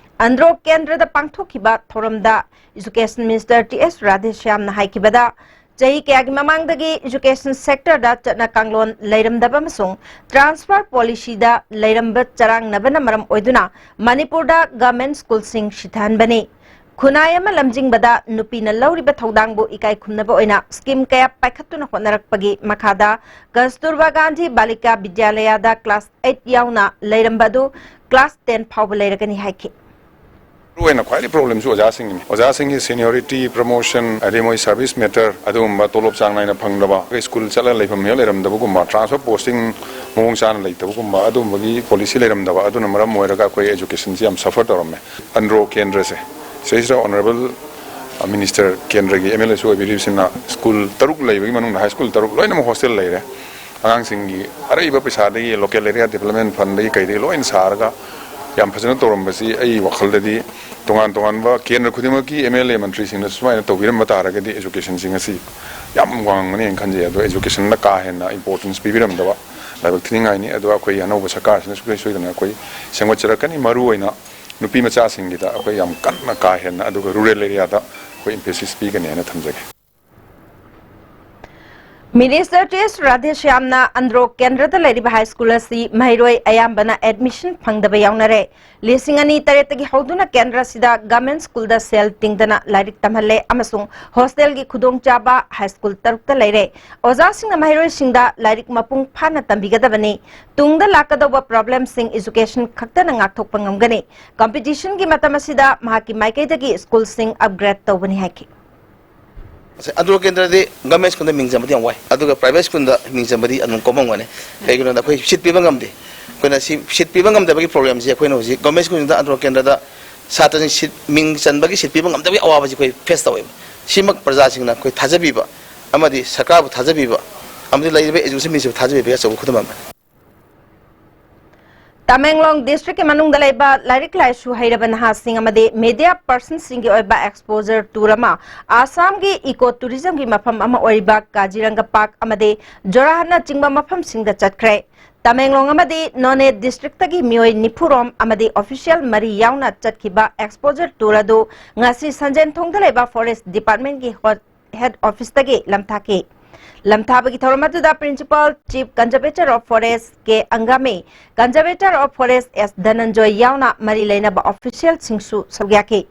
ꯑꯟꯗ꯭ꯔꯣ ꯀꯦꯟꯗ꯭ꯔꯗ ꯄꯥꯡꯊꯣꯛꯈꯤꯕ ꯊꯧꯔꯝꯗ Education Minister T S ꯔꯥꯙꯦꯁ꯭ꯌꯥꯝꯅ ꯍꯥꯏꯈꯤꯕꯗ, ꯆꯍꯤ ꯀꯌꯥꯒꯤ ꯃꯃꯥꯡꯗꯒꯤ education sectorꯗ ꯆꯠꯅ ꯀꯥꯡꯂꯣꯟ ꯂꯩꯔꯝꯗꯕ ꯑꯃꯁꯨꯡ transfer policyꯗ ꯂꯩꯔꯝꯕ ꯆꯔꯥꯡꯅꯕꯅ ꯃꯔꯝ ꯑꯣꯏꯗꯨꯅ ꯃꯅꯤꯄꯨꯔꯗ government schoolꯁꯤꯡ ꯁꯤꯊꯍꯟꯕꯅꯤ꯫ ꯈꯨꯟꯅꯥꯏ ꯑꯃ ꯂꯝꯖꯤꯡꯕꯗ ꯅꯨꯄꯤꯅ ꯂꯧꯔꯤꯕ ꯊꯧꯗꯥꯡꯕꯨ ꯏꯀꯥꯏ ꯈꯨꯝꯅꯕ ꯑꯣꯏꯅ scheme ꯀꯌꯥ ꯄꯥꯏꯈꯠꯇꯨꯅ ꯍꯣꯠꯅꯔꯛꯄꯒꯤ ꯃꯈꯥꯗ ꯀꯁꯇꯨꯔꯕꯥ ꯒꯥꯟꯙꯤ ꯕꯥꯂꯤꯀꯥ ꯕꯤꯗ꯭ꯌꯥꯂꯌꯥꯗ class eight ꯌꯥꯎꯅ ꯂꯩꯔꯝꯕ ꯑꯗꯨ class ten ꯐꯥꯎꯕ ꯂꯩꯔꯒꯅꯤ ꯍꯥꯏꯈꯤ꯫ ꯃꯔꯨꯑꯣꯏꯅ ꯈ꯭ꯋꯥꯏꯗꯒꯤ problemꯁꯨ ꯑꯣꯖꯥꯁꯤꯡꯒꯤꯅꯤ꯫ ꯑꯣꯖꯥꯁꯤꯡꯒꯤ seniority, promotion, ꯑꯗꯩ ꯃꯣꯏ service matter, ꯑꯗꯨꯒꯨꯝꯕ ꯇꯣꯂꯣꯞ ꯆꯥꯡ ꯅꯥꯏꯅ ꯐꯪꯗꯕ, ꯑꯩꯈꯣꯏ school ꯆꯠꯂꯒ ꯂꯩꯐꯝ ꯍꯦꯛ ꯂꯩꯔꯝꯗꯕꯒꯨꯝꯕ, transfer posting ꯃꯑꯣꯡ ꯆꯥꯅ ꯂꯩꯇꯕꯒꯨꯝꯕ, ꯑꯗꯨꯒꯨꯝꯕꯒꯤ policy ꯂꯩꯔꯝꯗꯕ, ꯑꯗꯨꯅ ꯃꯔꯝ ꯑꯣꯏꯔꯒ ꯑꯩꯈꯣꯏ educationꯁꯤ ꯌꯥꯝ suffer ꯇꯧꯔꯝꯃꯦ꯫ ꯑꯟꯗ꯭ꯔꯣ ꯀꯦꯟꯗ꯭ꯔꯁꯦ, ꯁꯤꯗꯩꯁꯤꯗ honourable minister, ꯀꯦꯟꯗ꯭ꯔꯒꯤ MLAꯁꯨ ꯑꯣꯏꯕꯤꯔꯤꯕꯁꯤꯅ, school ꯇꯔꯨꯛ ꯂꯩꯕꯒꯤ ꯃꯅꯨꯡꯗ high school ꯇꯔꯨꯛ ꯂꯣꯏꯅꯃꯛ hostel ꯂꯩꯔꯦ꯫ ꯑꯉꯥꯡꯁꯤꯡꯒꯤ ꯑꯔꯩꯕ ꯄꯩꯁꯥꯗꯒꯤ, local area development fundꯗꯒꯤ ꯀꯩꯗꯒꯤ ꯂꯣꯏꯅ ꯁꯥꯔꯒ ꯌꯥꯝ ꯐꯖꯅ ꯇꯧꯔꯝꯕꯁꯤ ꯑꯩ ꯋꯥꯈꯜꯗꯗꯤ ꯇꯣꯉꯥꯟ ꯇꯣꯉꯥꯟꯕ ꯀꯦꯟꯗ꯭ꯔ ꯈꯨꯗꯤꯡꯃꯛꯀꯤ MLA ꯃꯟꯇ꯭ꯔꯤꯁꯤꯡꯅ ꯁꯨꯃꯥꯏꯅ ꯇꯧꯕꯤꯔꯝꯕ ꯇꯥꯔꯒꯗꯤ educationꯁꯤ ꯉꯁꯤ ꯌꯥꯝ ꯋꯥꯡꯒꯅꯤ ꯍꯥꯏꯅ ꯈꯟꯖꯩ꯫ ꯑꯗꯣ educationꯗ ꯀꯥ ꯍꯦꯟꯅ importance ꯄꯤꯕꯤꯔꯝꯗꯕ ꯂꯥꯏꯕꯛ ꯊꯤꯅꯤꯡꯉꯥꯏꯅꯤ꯫ ꯑꯗꯣ ꯑꯩꯈꯣꯏ ꯑꯅꯧꯕ ꯁꯔꯀꯥꯔꯁꯤꯅ ꯁꯨꯡꯁꯣꯏ ꯁꯣꯏꯗꯅ ꯑꯩꯈꯣꯏ ꯁꯦꯝꯒꯠꯆꯔꯛꯀꯅꯤ꯫ ꯃꯔꯨꯑꯣꯏꯅ ꯅꯨꯄꯤ ꯃꯆꯥꯁꯤꯡꯒꯤꯗ ꯑꯩꯈꯣꯏ ꯌꯥꯝ ꯀꯟꯅ ꯀꯥ ꯍꯦꯟꯅ, ꯑꯗꯨꯒ rural areaꯗ ꯑꯩꯈꯣꯏ emphasis ꯄꯤꯒꯅꯤ ꯍꯥꯏꯅ ꯊꯝꯖꯒꯦ꯫ Minister T S ꯔꯥꯙꯦꯁ꯭ꯌꯥꯝꯅ ꯑꯟꯗ꯭ꯔꯣ ꯀꯦꯟꯗ꯭ꯔꯗ ꯂꯩꯔꯤꯕ high school ꯑꯁꯤ ꯃꯍꯩꯔꯣꯏ ꯑꯌꯥꯝꯕꯅ admission ꯐꯪꯗꯕ ꯌꯥꯎꯅꯔꯦ꯫ ꯂꯤꯁꯤꯡ ꯑꯅꯤ ꯇꯔꯦꯠꯇꯒꯤ ꯍꯧꯗꯨꯅ ꯀꯦꯟꯗ꯭ꯔ ꯑꯁꯤꯗ government schoolꯗ ꯁꯦꯜ ꯇꯤꯡꯗꯅ ꯂꯥꯏꯔꯤꯛ ꯇꯝꯍꯜꯂꯦ ꯑꯃꯁꯨꯡ hostelꯒꯤ ꯈꯨꯗꯣꯡꯆꯥꯕ high school ꯇꯔꯨꯛꯇ ꯂꯩꯔꯦ꯫ ꯑꯣꯖꯥꯁꯤꯡꯅ ꯃꯍꯩꯔꯣꯏꯁꯤꯡꯗ ꯂꯥꯏꯔꯤꯛ ꯃꯄꯨꯡ ꯐꯥꯅ ꯇꯝꯕꯤꯒꯗꯕꯅꯤ꯫ ꯇꯨꯡꯗ ꯂꯥꯛꯀꯗꯧꯕ problemꯁꯤꯡ education ꯈꯛꯇꯅ ꯉꯥꯛꯊꯣꯛꯄ ꯉꯝꯒꯅꯤ꯫ Competitionꯒꯤ ꯃꯇꯝ ꯑꯁꯤꯗ ꯃꯍꯥꯛꯀꯤ ꯃꯥꯏꯀꯩꯗꯒꯤ schoolꯁꯤꯡ upgrade ꯇꯧꯒꯅꯤ ꯍꯥꯏꯈꯤ꯫ ꯑꯁ, ꯑꯟꯗ꯭ꯔꯣ ꯀꯦꯟꯗ꯭ꯔꯗꯤ government schoolꯗ ꯃꯤꯡ ꯆꯟꯕꯗꯤ ꯌꯥꯝ ꯋꯥꯏ, ꯑꯗꯨꯒ private schoolꯗ ꯃꯤꯡ ꯆꯟꯕꯗꯤ ꯑꯗꯨꯝ ꯀꯣꯝꯃꯝꯒꯅꯤ꯫ ꯀꯩꯒꯤꯅꯣꯗ ꯑꯩꯈꯣꯏ seat ꯄꯤꯕ ꯉꯝꯗꯦ꯫ ꯑꯩꯈꯣꯏꯅ ꯁꯤ seat ꯄꯤꯕ ꯉꯝꯗꯕꯒꯤ problemꯁꯦ ꯑꯩꯈꯣꯏꯅ ꯍꯧꯖꯤꯛ government schoolꯗ ꯑꯟꯗ꯭ꯔꯣ ꯀꯦꯟꯗ꯭ꯔꯗ ꯁꯥꯇ꯭ꯔꯁꯤꯡ seat, ꯃꯤꯡ ꯆꯟꯕꯒꯤ seat ꯄꯤꯕ ꯉꯝꯗꯕꯒꯤ ꯑꯋꯥꯕꯁꯤ ꯑꯩꯈꯣꯏ face ꯇꯧꯋꯦꯕ꯫ ꯁꯤꯃꯛ ꯄ꯭ꯔꯖꯥꯁꯤꯡꯅ ꯑꯩꯈꯣꯏ ꯊꯥꯖꯕꯤꯕ ꯑꯃꯗꯤ ꯁꯔꯀꯥꯔꯕꯨ ꯊꯥꯖꯕꯤꯕ ꯑꯃꯗꯤ ꯂꯩꯔꯤꯕ education ministryꯕꯨ ꯊꯥꯖꯕꯤꯕꯒꯤ ꯑꯆꯧꯕ ꯈꯨꯗꯝ ꯑꯃꯅꯤ꯫ ꯇꯃꯦꯡꯂꯣꯡ ꯗꯤꯁꯇ꯭ꯔꯤꯛꯀꯤ ꯃꯅꯨꯡꯗ ꯂꯩꯕ ꯂꯥꯏꯔꯤꯛ ꯂꯥꯏꯁꯨ ꯍꯩꯔꯕ ꯅꯍꯥꯁꯤꯡ ꯑꯃꯗꯤ ꯃꯤꯗꯤꯌꯥ ꯄꯔꯁꯟꯁꯤꯡꯒꯤ ꯑꯣꯏꯕ ꯑꯦꯛꯁꯄꯣꯖꯔ ꯇꯨꯔ ꯑꯃ ꯑꯁꯥꯝꯒꯤ ꯏꯀꯣ ꯇꯨꯔꯤꯖꯝꯒꯤ ꯃꯐꯝ ꯑꯃ ꯑꯣꯏꯔꯤꯕ ꯀꯥꯖꯤꯔꯪꯒ ꯄꯥꯔꯛ ꯑꯃꯗꯤ ꯖꯣꯔꯥꯍꯠꯅꯆꯤꯡꯕ ꯃꯐꯝꯁꯤꯡꯗ ꯆꯠꯈ꯭ꯔꯦ꯫ ꯇꯃꯦꯡꯂꯣꯡ ꯑꯃꯗꯤ ꯅꯣꯅꯦ ꯗꯤꯁꯇ꯭ꯔꯤꯛꯇꯒꯤ ꯃꯤꯑꯣꯏ ꯅꯤꯐꯨ ꯔꯣꯝ ꯑꯃꯗꯤ ꯑꯣꯐꯤꯁꯤꯌꯦꯜ ꯃꯔꯤ ꯌꯥꯎꯅ ꯆꯠꯈꯤꯕ ꯑꯦꯛꯁꯄꯣꯖꯔ ꯇꯨꯔ ꯑꯗꯨ ꯉꯁꯤ ꯁꯟꯖꯦꯟꯊꯣꯡꯗ ꯂꯩꯕ ꯐꯣꯔꯦꯁ ꯗꯤꯄꯥꯔꯠꯃꯦꯟꯒꯤ ꯍꯣ-, ꯍꯦꯗ ꯑꯣꯐꯤꯁꯇꯒꯤ ꯂꯝꯊꯥꯈꯤ꯫ ꯂꯝꯊꯥꯕꯒꯤ ꯊꯧꯔꯝ ꯑꯗꯨꯗ principal chief conservator of forest K Angami, conservator of forest S Dhananjoy ꯌꯥꯎꯅ ꯃꯔꯤ ꯂꯩꯅꯕ ꯑꯣꯐꯤꯁꯤꯌꯦꯜꯁꯤꯡꯁꯨ ꯁꯔꯨꯛ ꯌꯥꯈꯤ꯫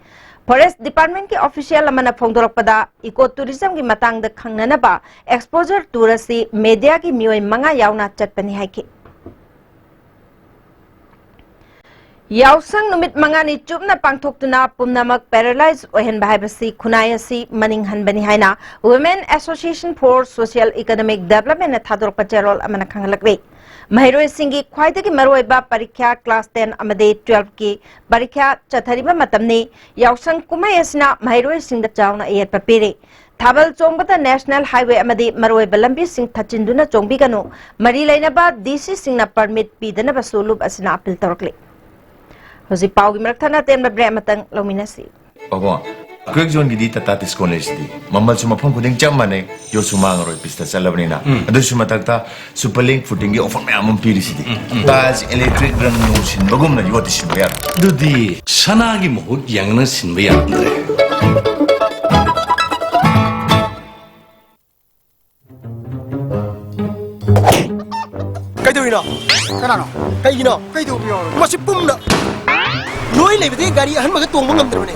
ꯐꯣꯔꯦꯁ ꯗꯤꯄꯥꯔꯠꯃꯦꯟꯒꯤ ꯑꯣꯐꯤꯁꯤꯌꯦꯜ ꯑꯃꯅ ꯐꯣꯡꯗꯣꯔꯛꯄꯗ, ꯏꯀꯣ ꯇꯨꯔꯤꯖꯝꯒꯤ ꯃꯇꯥꯡꯗ ꯈꯪꯅꯅꯕ ꯑꯦꯛꯁꯄꯣꯖꯔ ꯇꯨꯔ ꯑꯁꯤ ꯃꯦꯗꯤꯌꯥꯒꯤ ꯃꯤꯑꯣꯏ ꯃꯉꯥ ꯌꯥꯎꯅ ꯆꯠꯄꯅꯤ ꯍꯥꯏꯈꯤ꯫ ꯌꯥꯎꯁꯪ ꯅꯨꯃꯤꯠ ꯃꯉꯥꯅꯤ ꯆꯨꯞꯅ ꯄꯥꯡꯊꯣꯛꯇꯨꯅ ꯄꯨꯝꯅꯃꯛ ꯄꯦꯔꯥꯂꯥꯏꯖ ꯑꯣꯏꯍꯟꯕ ꯍꯥꯏꯕꯁꯤ ꯈꯨꯟꯅꯥꯏ ꯑꯁꯤ ꯃꯅꯤꯡ ꯍꯟꯕꯅꯤ ꯍꯥꯏꯅ Women Association for Social Economic Development ꯅ ꯊꯥꯗꯣꯔꯛꯄ ꯆꯦꯔꯣꯜ ꯑꯃꯅ ꯈꯪꯍꯜꯂꯛꯂꯤ꯫ ꯃꯍꯩꯔꯣꯏꯁꯤꯡꯒꯤ ꯈ꯭ꯋꯥꯏꯗꯒꯤ ꯃꯔꯨꯑꯣꯏꯕ ꯄꯔꯤꯈ꯭ꯌꯥ ꯀ꯭ꯂꯥꯁ ꯇꯦꯟ ꯑꯃꯗꯤ ꯇꯨꯋꯦꯜꯐꯀꯤ ꯄꯔꯤꯈ꯭ꯌꯥ ꯆꯠꯊꯔꯤꯕ ꯃꯇꯝꯅꯤ꯫ ꯌꯥꯎꯁꯪ ꯀꯨꯝꯍꯩ ꯑꯁꯤꯅ ꯃꯍꯩꯔꯣꯏꯁꯤꯡꯗ ꯆꯥꯎꯅ ꯑꯌꯦꯠꯄ ꯄꯤꯔꯤ꯫ ꯊꯥꯕꯜ ꯆꯣꯡꯕꯗ ꯅꯦꯁꯅꯦꯜ ꯍꯥꯏꯋꯦ ꯑꯃꯗꯤ ꯃꯔꯨꯑꯣꯏꯕ ꯂꯝꯕꯤꯁꯤꯡ ꯊꯠꯆꯤꯟꯗꯨꯅ ꯆꯣꯡꯕꯤꯒꯅꯨ꯫ ꯃꯔꯤ ꯂꯩꯅꯕ ꯗꯤ ꯁꯤꯁꯤꯡꯅ ꯄꯔꯃꯤꯠ ꯄꯤꯗꯅꯕꯁꯨ ꯂꯨꯞ ꯑꯁꯤꯅ ꯑꯄꯤꯜ ꯇꯧꯔꯛꯂꯤ꯫ ꯍꯧꯖꯤꯛ ꯄꯥꯎꯒꯤ ꯃꯔꯛ ꯊꯠꯅ ꯑꯇꯦꯟꯕ ꯕ꯭ꯔꯦꯛ ꯑꯃꯇꯪ ꯂꯧꯃꯤꯟꯅꯁꯤ꯫ ꯄꯥꯕꯨꯡ, ꯀ꯭ꯋꯦꯛ ꯖꯣꯟꯒꯤꯗꯤ ꯇꯥꯇꯥ ꯗꯤꯁꯀꯥꯎꯟ ꯂꯩꯁꯤꯗꯤ꯫ ꯃꯃꯜꯁꯨ ꯃꯐꯝ ꯈꯨꯗꯤꯡ ꯆꯞ ꯃꯥꯟꯅꯩ, ꯌꯣꯠꯁꯨ ꯃꯥꯡꯉꯔꯣꯏ, ꯄꯤꯁꯇ ꯆꯠꯂꯕꯅꯤꯅ꯫ ꯎꯝ꯫ ꯑꯗꯨꯁꯨ ꯃꯊꯛꯇ ꯁꯨꯄꯔ ꯂꯤꯡ ꯐꯨꯇꯤꯡꯒꯤ ꯑꯣꯐꯔ ꯃꯌꯥꯝ ꯑꯃ ꯄꯤꯔꯤꯁꯤꯗꯤ꯫ ꯎꯝ, ꯎꯝ꯫ ꯇꯥꯏꯜꯁ, ꯏꯂꯦꯛꯇ꯭ꯔꯤꯛ, ꯔꯪ ꯅꯨꯡ ꯁꯤꯟꯕꯒꯨꯝꯅ ꯌꯣꯠꯇꯤ ꯁꯤꯟꯕ ꯌꯥꯔꯣꯏ꯫ ꯑꯗꯨꯗꯤ ꯁꯅꯥꯒꯤ ꯃꯍꯨꯠ ꯌꯥꯡꯅ ꯁꯤꯟꯕ ꯌꯥꯔꯝꯗ꯭ꯔꯦ꯫ ꯀꯩꯗꯧꯔꯤꯅꯣ? ꯀꯅꯥꯅꯣ? ꯀꯩꯒꯤꯅꯣ? ꯀꯩꯗꯧꯕ ꯌꯥꯎꯔꯒꯦ? ꯃꯁꯤ ꯄꯨꯝꯅ ꯂꯣꯏ ꯂꯩꯕꯗꯒꯤ ꯒꯥꯔꯤ ꯑꯍꯟꯕꯒ ꯇꯣꯡꯕ ꯉꯝꯗ꯭ꯔꯕꯅꯦ꯫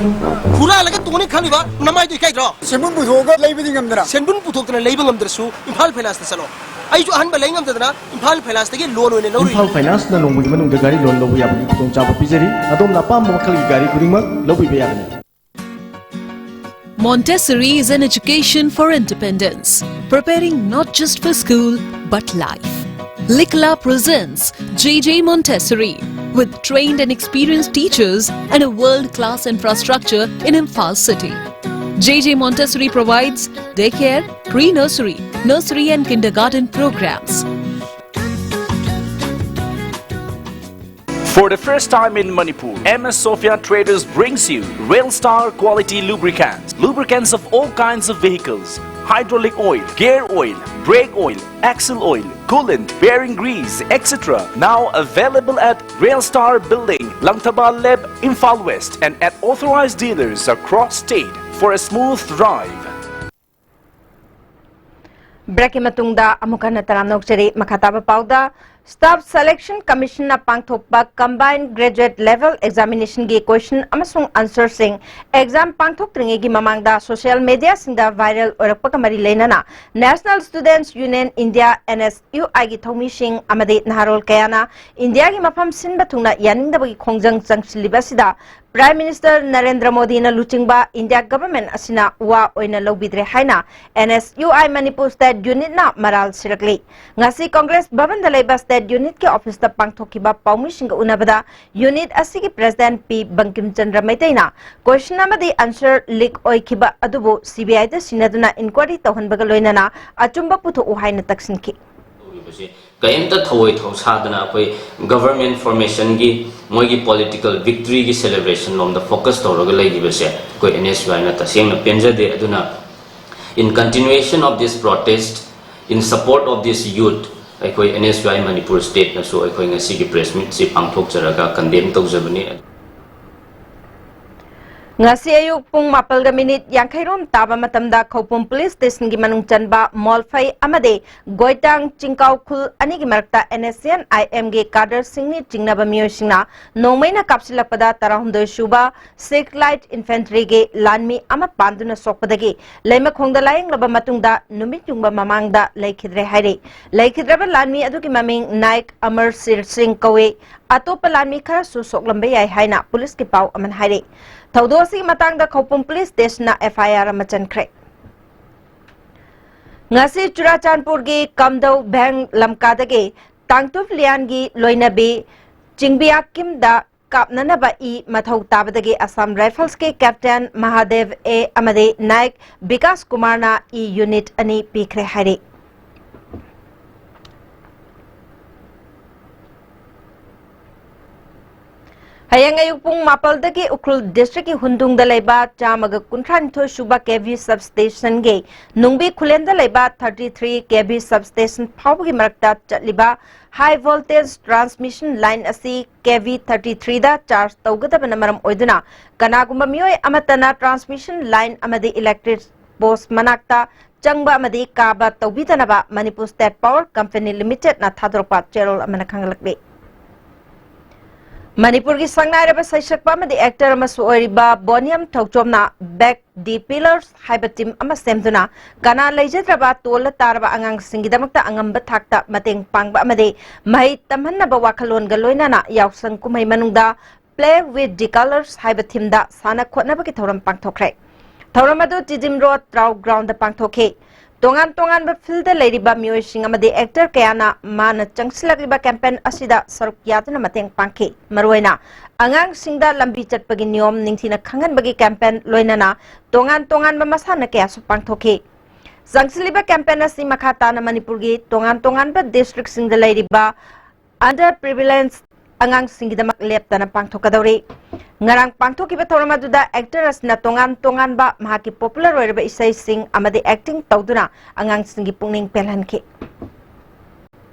ꯍꯨꯔꯥꯜꯂꯒ ꯇꯣꯡꯅꯤ ꯈꯜꯂꯤꯕ ꯅꯃꯥꯏꯗꯣ ꯏꯀꯥꯏꯗ꯭ꯔꯣ? ꯁꯦꯟꯕꯨꯟ ꯄꯨꯊꯣꯛꯑꯒ ꯂꯩꯕꯗꯤ ꯉꯝꯗꯅ꯫ ꯁꯦꯟꯕꯨꯟ ꯄꯨꯊꯣꯛꯇꯅ ꯂꯩꯕ ꯉꯝꯗ꯭ꯔꯁꯨ ꯏꯝꯐꯥꯜ ꯐꯥꯏꯅꯥꯟꯁꯇ ꯆꯠꯂꯣ꯫ ꯑꯩꯁꯨ ꯑꯍꯟꯕ ꯂꯩ ꯉꯝꯗꯗꯅ ꯏꯝꯐꯥꯜ ꯐꯥꯏꯅꯥꯟꯁꯇꯒꯤ ꯂꯣꯟ ꯑꯣꯏꯅ ꯂꯧꯔꯨꯏ꯫ ꯏꯝꯐꯥꯜ ꯐꯥꯏꯅꯥꯟꯁꯅ ꯅꯣꯡꯃꯒꯤ ꯃꯅꯨꯡꯗ ꯒꯥꯔꯤ ꯂꯣꯟ ꯂꯧꯕ ꯌꯥꯕꯒꯤ ꯈꯨꯗꯣꯡꯆꯥꯕ ꯄꯤꯖꯔꯤ꯫ ꯑꯗꯣꯝꯅ ꯑꯄꯥꯝꯕ ꯃꯈꯜꯒꯤ ꯒꯥꯔꯤ ꯈꯨꯗꯤꯡꯃꯛ ꯂꯧꯕꯤꯕ ꯌꯥꯒꯅꯤ꯫ Montessori is an education for independence, preparing not just for school, but life. Likla presents J J Montessori, with trained and experienced teachers and a world-class infrastructure in Imphal City. J J Montessori provides daycare, pre-nursery, nursery and kindergarten programs. For the first time in Manipur, M S Sophia Traders brings you Rail Star quality lubricants. Lubricants of all kinds of vehicles, hydraulic oil, gear oil, brake oil, axle oil, coolant, bearing grease, et cetera. Now available at Rail Star Building, Langthaba Leb, Imphal West, and at authorized dealers across state. For a smooth drive. Break ꯀꯤ ꯃꯇꯨꯡꯗ ꯑꯃꯨꯛ ꯍꯟꯅ ꯇꯔꯥꯝꯅ ꯑꯣꯛꯆꯔꯤ꯫ ꯃꯈꯥ ꯇꯥꯕ ꯄꯥꯎꯗ, Staff Selection Commission ꯅ ꯄꯥꯡꯊꯣꯛꯄ Combined Graduate Level Examination ꯒꯤ question ꯑꯃꯁꯨꯡ answer ꯁꯤꯡ exam ꯄꯥꯡꯊꯣꯛꯇ꯭ꯔꯤꯉꯩꯒꯤ ꯃꯃꯥꯡꯗ social media ꯁꯤꯡꯗ viral ꯑꯣꯏꯔꯛꯄꯒ ꯃꯔꯤ ꯂꯩꯅꯅ National Students Union India, N S U I ꯒꯤ ꯊꯧꯃꯤꯁꯤꯡ ꯑꯃꯗꯤ ꯅꯍꯥꯔꯣꯜ ꯀꯌꯥꯅ ꯏꯟꯗꯤꯌꯥꯒꯤ ꯃꯐꯝ ꯁꯤꯟꯕ ꯊꯨꯡꯅ ꯌꯥꯅꯤꯡꯗꯕꯒꯤ ꯈꯣꯡꯖꯪ ꯆꯪꯁꯤꯜꯂꯤꯕ ꯑꯁꯤꯗ Prime Minister ꯅꯔꯦꯟꯗ꯭ꯔ ꯃꯣꯗꯤꯅ ꯂꯨꯆꯤꯡꯕ ꯏꯟꯗꯤꯌꯥ government ꯑꯁꯤꯅ ꯋꯥ ꯑꯣꯏꯅ ꯂꯧꯕꯤꯗ꯭ꯔꯦ ꯍꯥꯏꯅ N S U I Manipur State Unit ꯅ ꯃꯔꯥꯜ ꯁꯤꯔꯛꯂꯤ꯫ ꯉꯁꯤ Congress ꯚꯕꯟꯗ ꯂꯩꯕ State Unit ꯀꯤ office ꯇ ꯄꯥꯡꯊꯣꯛꯈꯤꯕ ꯄꯥꯎꯃꯤꯁꯤꯡꯒ ꯎꯅꯕꯗ unit ꯑꯁꯤꯒꯤ President ꯄꯤ ꯕꯪꯀꯤꯝ ꯆꯟꯗ꯭ꯔ ꯃꯩꯇꯩꯅ question ꯑꯃꯗꯤ answer leak ꯑꯣꯏꯈꯤꯕ ꯑꯗꯨꯕꯨ C B I the ꯁꯤꯟꯅꯗꯨꯅ inquiry ꯇꯧꯍꯟꯕꯒ ꯂꯣꯏꯅꯅ ꯑꯆꯨꯝꯕ ꯄꯨꯊꯣꯛꯎ ꯍꯥꯏꯅ ꯇꯛꯁꯤꯟꯈꯤ꯫ ꯇꯧꯔꯤꯕꯁꯦ ꯀꯔꯤꯝꯇ ꯊꯧꯑꯣꯏ ꯊꯧꯁꯥꯗꯅ ꯑꯩꯈꯣꯏ government formation ꯒꯤ ꯃꯣꯏꯒꯤ political victory ꯒꯤ celebration ꯂꯣꯝꯗ focus ꯇꯧꯔꯒ ꯂꯩꯈꯤꯕꯁꯦ ꯑꯩꯈꯣꯏ N S U I ꯅ ꯇꯁꯦꯡꯅ ꯄꯦꯟꯖꯗꯦ꯫ ꯑꯗꯨꯅ, in continuation of this protest, in support of this youth, ꯑꯩꯈꯣꯏ N S U I Manipur State ꯅꯁꯨ ꯑꯩꯈꯣꯏ ꯉꯁꯤꯒꯤ press meet ꯁꯤ ꯄꯥꯡꯊꯣꯛꯆꯔꯒ condemn ꯇꯧꯖꯕꯅꯤ꯫ ꯉꯁꯤ ꯑꯌꯨꯛ ꯄꯨꯡ ꯃꯥꯄꯜꯒ minute ꯌꯥꯡꯈꯩ ꯔꯣꯝ ꯇꯥꯕ ꯃꯇꯝꯗ ꯈꯧꯄꯨꯝ Police Station ꯒꯤ ꯃꯅꯨꯡ ꯆꯟꯕ ꯃꯣꯜꯐꯩ ꯑꯃꯗꯤ ꯒꯣꯏꯇꯥꯡ ꯆꯤꯡꯀꯥꯎ ꯈꯨꯜ ꯑꯅꯤꯒꯤ ꯃꯔꯛꯇ N S C N I M ꯒꯤ cadre ꯁꯤꯡꯅꯤ ꯆꯤꯡꯅꯕ ꯃꯤꯑꯣꯏꯁꯤꯡꯅ ꯅꯣꯡꯃꯩꯅ ꯀꯥꯞꯁꯤꯜꯂꯛꯄꯗ ꯇꯔꯥꯍꯨꯝꯗꯣꯏ ꯁꯨꯕ Sikh Light Infantry ꯒꯤ ꯂꯥꯟꯃꯤ ꯑꯃ ꯄꯥꯟꯗꯨꯅ ꯁꯣꯛꯄꯗꯒꯤ ꯂꯩꯃꯈꯣꯡꯗ ꯂꯥꯌꯦꯡꯂꯕ ꯃꯇꯨꯡꯗ ꯅꯨꯃꯤꯠ ꯌꯨꯡꯕ ꯃꯃꯥꯡꯗ ꯂꯩꯈꯤꯗ꯭ꯔꯦ ꯍꯥꯏꯔꯤ꯫ ꯂꯩꯈꯤꯗ꯭ꯔꯕ ꯂꯥꯟꯃꯤ ꯑꯗꯨꯒꯤ ꯃꯃꯤꯡ ꯅꯥꯏꯛ ꯑꯃꯔ ꯁꯤꯔ ꯁꯤꯡ ꯀꯧꯏ꯫ ꯑꯇꯣꯞꯄ ꯂꯥꯟꯃꯤ ꯈꯔꯁꯨ ꯁꯣꯛꯂꯝꯕ ꯌꯥꯏ ꯍꯥꯏꯅ police ꯀꯤ ꯄꯥꯎ ꯑꯃꯅ ꯍꯥꯏꯔꯤ꯫ ꯊꯧꯗꯣꯛ ꯑꯁꯤꯒꯤ ꯃꯇꯥꯡꯗ ꯈꯧꯄꯨꯝ Police Station ꯅ F I R ꯑꯃ ꯆꯟꯈ꯭ꯔꯦ꯫ ꯉꯁꯤ ꯆꯨꯔꯥꯆꯥꯟꯄꯨꯔꯒꯤ ꯀꯝꯗꯧ ꯚꯦꯡ ꯂꯝꯀꯥꯗꯒꯤ ꯇꯥꯡꯇꯨꯞ ꯂꯤꯌꯥꯟꯒꯤ ꯂꯣꯏꯅꯕꯤ ꯆꯤꯡꯕꯤꯌꯥꯛꯀꯤꯝꯗ ꯀꯥꯞꯅꯅꯕ ꯏ ꯃꯊꯧ ꯇꯥꯕꯗꯒꯤ Assam Rifles ꯀꯤ Captain ꯃꯍꯥꯗꯦꯕ A ꯑꯃꯗꯤ ꯅꯥꯏꯛ ꯕꯤꯀꯥꯁ ꯀꯨꯃꯥꯔꯅ ꯏ unit ꯑꯅꯤ ꯄꯤꯈ꯭ꯔꯦ ꯍꯥꯏꯔꯤ꯫ ꯍꯌꯦꯡ ꯑꯌꯨꯛ ꯄꯨꯡ ꯃꯥꯄꯜꯗꯒꯤ ꯎꯈ꯭ꯔꯨꯜ ꯗꯤꯁꯇ꯭ꯔꯤꯛꯀꯤ ꯍꯨꯟꯗꯨꯡꯗ ꯂꯩꯕ ꯆꯥꯝꯃꯒ ꯀꯨꯟꯊ꯭ꯔꯥ ꯅꯤꯊꯣꯏ ꯁꯨꯕ ꯀꯦ ꯚꯤ ꯁꯕꯁ꯭ꯇꯦꯁꯟꯒꯤ ꯅꯨꯡꯕꯤ ꯈꯨꯂꯦꯟꯗ ꯂꯩꯕ ꯊꯥꯔꯇꯤ ꯊ꯭ꯔꯤ ꯀꯦ ꯚꯤ ꯁꯕꯁ꯭ꯇꯦꯁꯟ ꯐꯥꯎꯕꯒꯤ ꯃꯔꯛꯇ ꯆꯠꯂꯤꯕ ꯍꯥꯏ ꯚꯣꯜꯇꯦꯖ ꯇ꯭ꯔꯥꯟꯁꯃꯤꯁꯟ ꯂꯥꯏꯟ ꯑꯁꯤ ꯀꯦ ꯚꯤ ꯊꯥꯔꯇꯤ ꯊ꯭ꯔꯤꯗ ꯆꯥꯔꯖ ꯇꯧꯒꯗꯕꯅ ꯃꯔꯝ ꯑꯣꯏꯗꯨꯅ ꯀꯅꯥꯒꯨꯝꯕ ꯃꯤꯑꯣꯏ ꯑꯃꯠꯇꯅ ꯇ꯭ꯔꯥꯟꯁꯃꯤꯁꯟ ꯂꯥꯏꯟ ꯑꯃꯗꯤ ꯏꯂꯦꯛꯇ꯭ꯔꯤꯛ ꯄꯣꯁ ꯃꯅꯥꯛꯇ ꯆꯪꯕ ꯑꯃꯗꯤ ꯀꯥꯕ ꯇꯧꯕꯤꯗꯅꯕ ꯃꯅꯤꯄꯨꯔ ꯁ꯭ꯇꯦꯠ ꯄꯥꯋꯔ ꯀꯝꯄꯦꯅꯤ ꯂꯤꯃꯤꯇꯦꯗꯅ ꯊꯥꯗꯣꯔꯛꯄ ꯆꯦꯔꯣꯜ ꯑꯃꯅ ꯈꯪꯍꯜꯂꯛꯂꯤ꯫ ꯃꯅꯤꯄꯨꯔꯒꯤ ꯁꯛꯅꯥꯏꯔꯕ ꯁꯩꯁꯛꯄ ꯑꯃꯗꯤ ꯑꯦꯛꯇꯔ ꯑꯃꯁꯨ ꯑꯣꯏꯔꯤꯕ ꯕꯣꯅꯤꯌꯝ ꯊꯧꯆꯣꯝꯅ ꯕꯦꯛ ꯗꯤ ꯄꯤꯂꯔꯁ ꯍꯥꯏꯕ ꯇꯤꯝ ꯑꯃ ꯁꯦꯝꯗꯨꯅ ꯀꯅꯥ ꯂꯩꯖꯗ꯭ꯔꯕ ꯇꯣꯜꯂ ꯇꯥꯔꯕ ꯑꯉꯥꯡꯁꯤꯡꯒꯤꯗꯃꯛꯇ ꯑꯉꯝꯕ ꯊꯥꯛꯇ ꯃꯇꯦꯡ ꯄꯥꯡꯕ ꯑꯃꯗꯤ ꯃꯍꯩ ꯇꯝꯍꯟꯅꯕ ꯋꯥꯈꯜꯂꯣꯟꯒ ꯂꯣꯏꯅꯅ ꯌꯥꯎꯁꯪ ꯀꯨꯝꯍꯩ ꯃꯅꯨꯡꯗ Play with the Colours ꯍꯥꯏꯕ ꯊꯤꯝꯗ ꯁꯥꯟꯅ ꯈꯣꯠꯅꯕꯒꯤ ꯊꯧꯔꯝ ꯄꯥꯡꯊꯣꯛꯈ꯭ꯔꯦ꯫ ꯊꯧꯔꯝ ꯑꯗꯨ ꯇꯤꯗꯤꯝ ꯔꯣꯗ ꯇ꯭ꯔꯥꯎ ꯒ꯭ꯔꯥꯎꯟꯗ ꯄꯥꯡꯊꯣꯛꯈꯤ꯫ ꯇꯣꯉꯥꯟ ꯇꯣꯉꯥꯟꯕ ꯐꯤꯜꯗ ꯂꯩꯔꯤꯕ ꯃꯤꯑꯣꯏꯁꯤꯡ ꯑꯃꯗꯤ ꯑꯦꯛꯇꯔ ꯀꯌꯥꯅ ꯃꯥꯅ ꯆꯪꯁꯤꯜꯂꯛꯂꯤꯕ ꯀꯦꯝꯄꯦꯟ ꯑꯁꯤꯗ ꯁꯔꯨꯛ ꯌꯥꯗꯨꯅ ꯃꯇꯦꯡ ꯄꯥꯡꯈꯤ꯫ ꯃꯔꯨꯑꯣꯏꯅ ꯑꯉꯥꯡꯁꯤꯡꯗ ꯂꯝꯕꯤ ꯆꯠꯄꯒꯤ ꯅꯤꯌꯣꯝ ꯅꯤꯡꯊꯤꯅ ꯈꯪꯍꯟꯕꯒꯤ ꯀꯦꯝꯄꯦꯟ ꯂꯣꯏꯅꯅ ꯇꯣꯉꯥꯟ ꯇꯣꯉꯥꯟꯕ ꯃꯁꯥꯟꯅ ꯀꯌꯥꯁꯨ ꯄꯥꯡꯊꯣꯛꯈꯤ꯫ ꯆꯪꯁꯤꯜꯂꯤꯕ ꯀꯦꯝꯄꯦꯟ ꯑꯁꯤ ꯃꯈꯥ ꯇꯥꯅ ꯃꯅꯤꯄꯨꯔꯒꯤ ꯇꯣꯉꯥꯟ ꯇꯣꯉꯥꯟꯕ ꯗꯤꯁꯇ꯭ꯔꯤꯛꯁꯤꯡꯗ ꯂꯩꯔꯤꯕ ꯑꯟꯗꯔ ꯄ꯭ꯔꯤꯚꯤꯂꯦꯟꯁ ꯑꯉꯥꯡꯁꯤꯡꯒꯤꯗꯃꯛ ꯂꯦꯞꯇꯅ ꯄꯥꯡꯊꯣꯛꯀꯗꯧꯔꯤ꯫ ꯉꯔꯥꯡ ꯄꯥꯡꯊꯣꯛꯈꯤꯕ ꯊꯧꯔꯝ ꯑꯗꯨꯗ ꯑꯦꯛꯇꯔ ꯑꯁꯤꯅ ꯇꯣꯉꯥꯟ ꯇꯣꯉꯥꯟꯕ ꯃꯍꯥꯛꯀꯤ ꯄꯣꯄꯨꯂꯔ ꯑꯣꯏꯔꯕ ꯏꯁꯩꯁꯤꯡ ꯑꯃꯗꯤ ꯑꯦꯛꯇꯤꯡ ꯇꯧꯗꯨꯅ ꯑꯉꯥꯡꯁꯤꯡꯒꯤ ꯄꯨꯛꯅꯤꯡ ꯄꯦꯜꯍꯟꯈꯤ꯫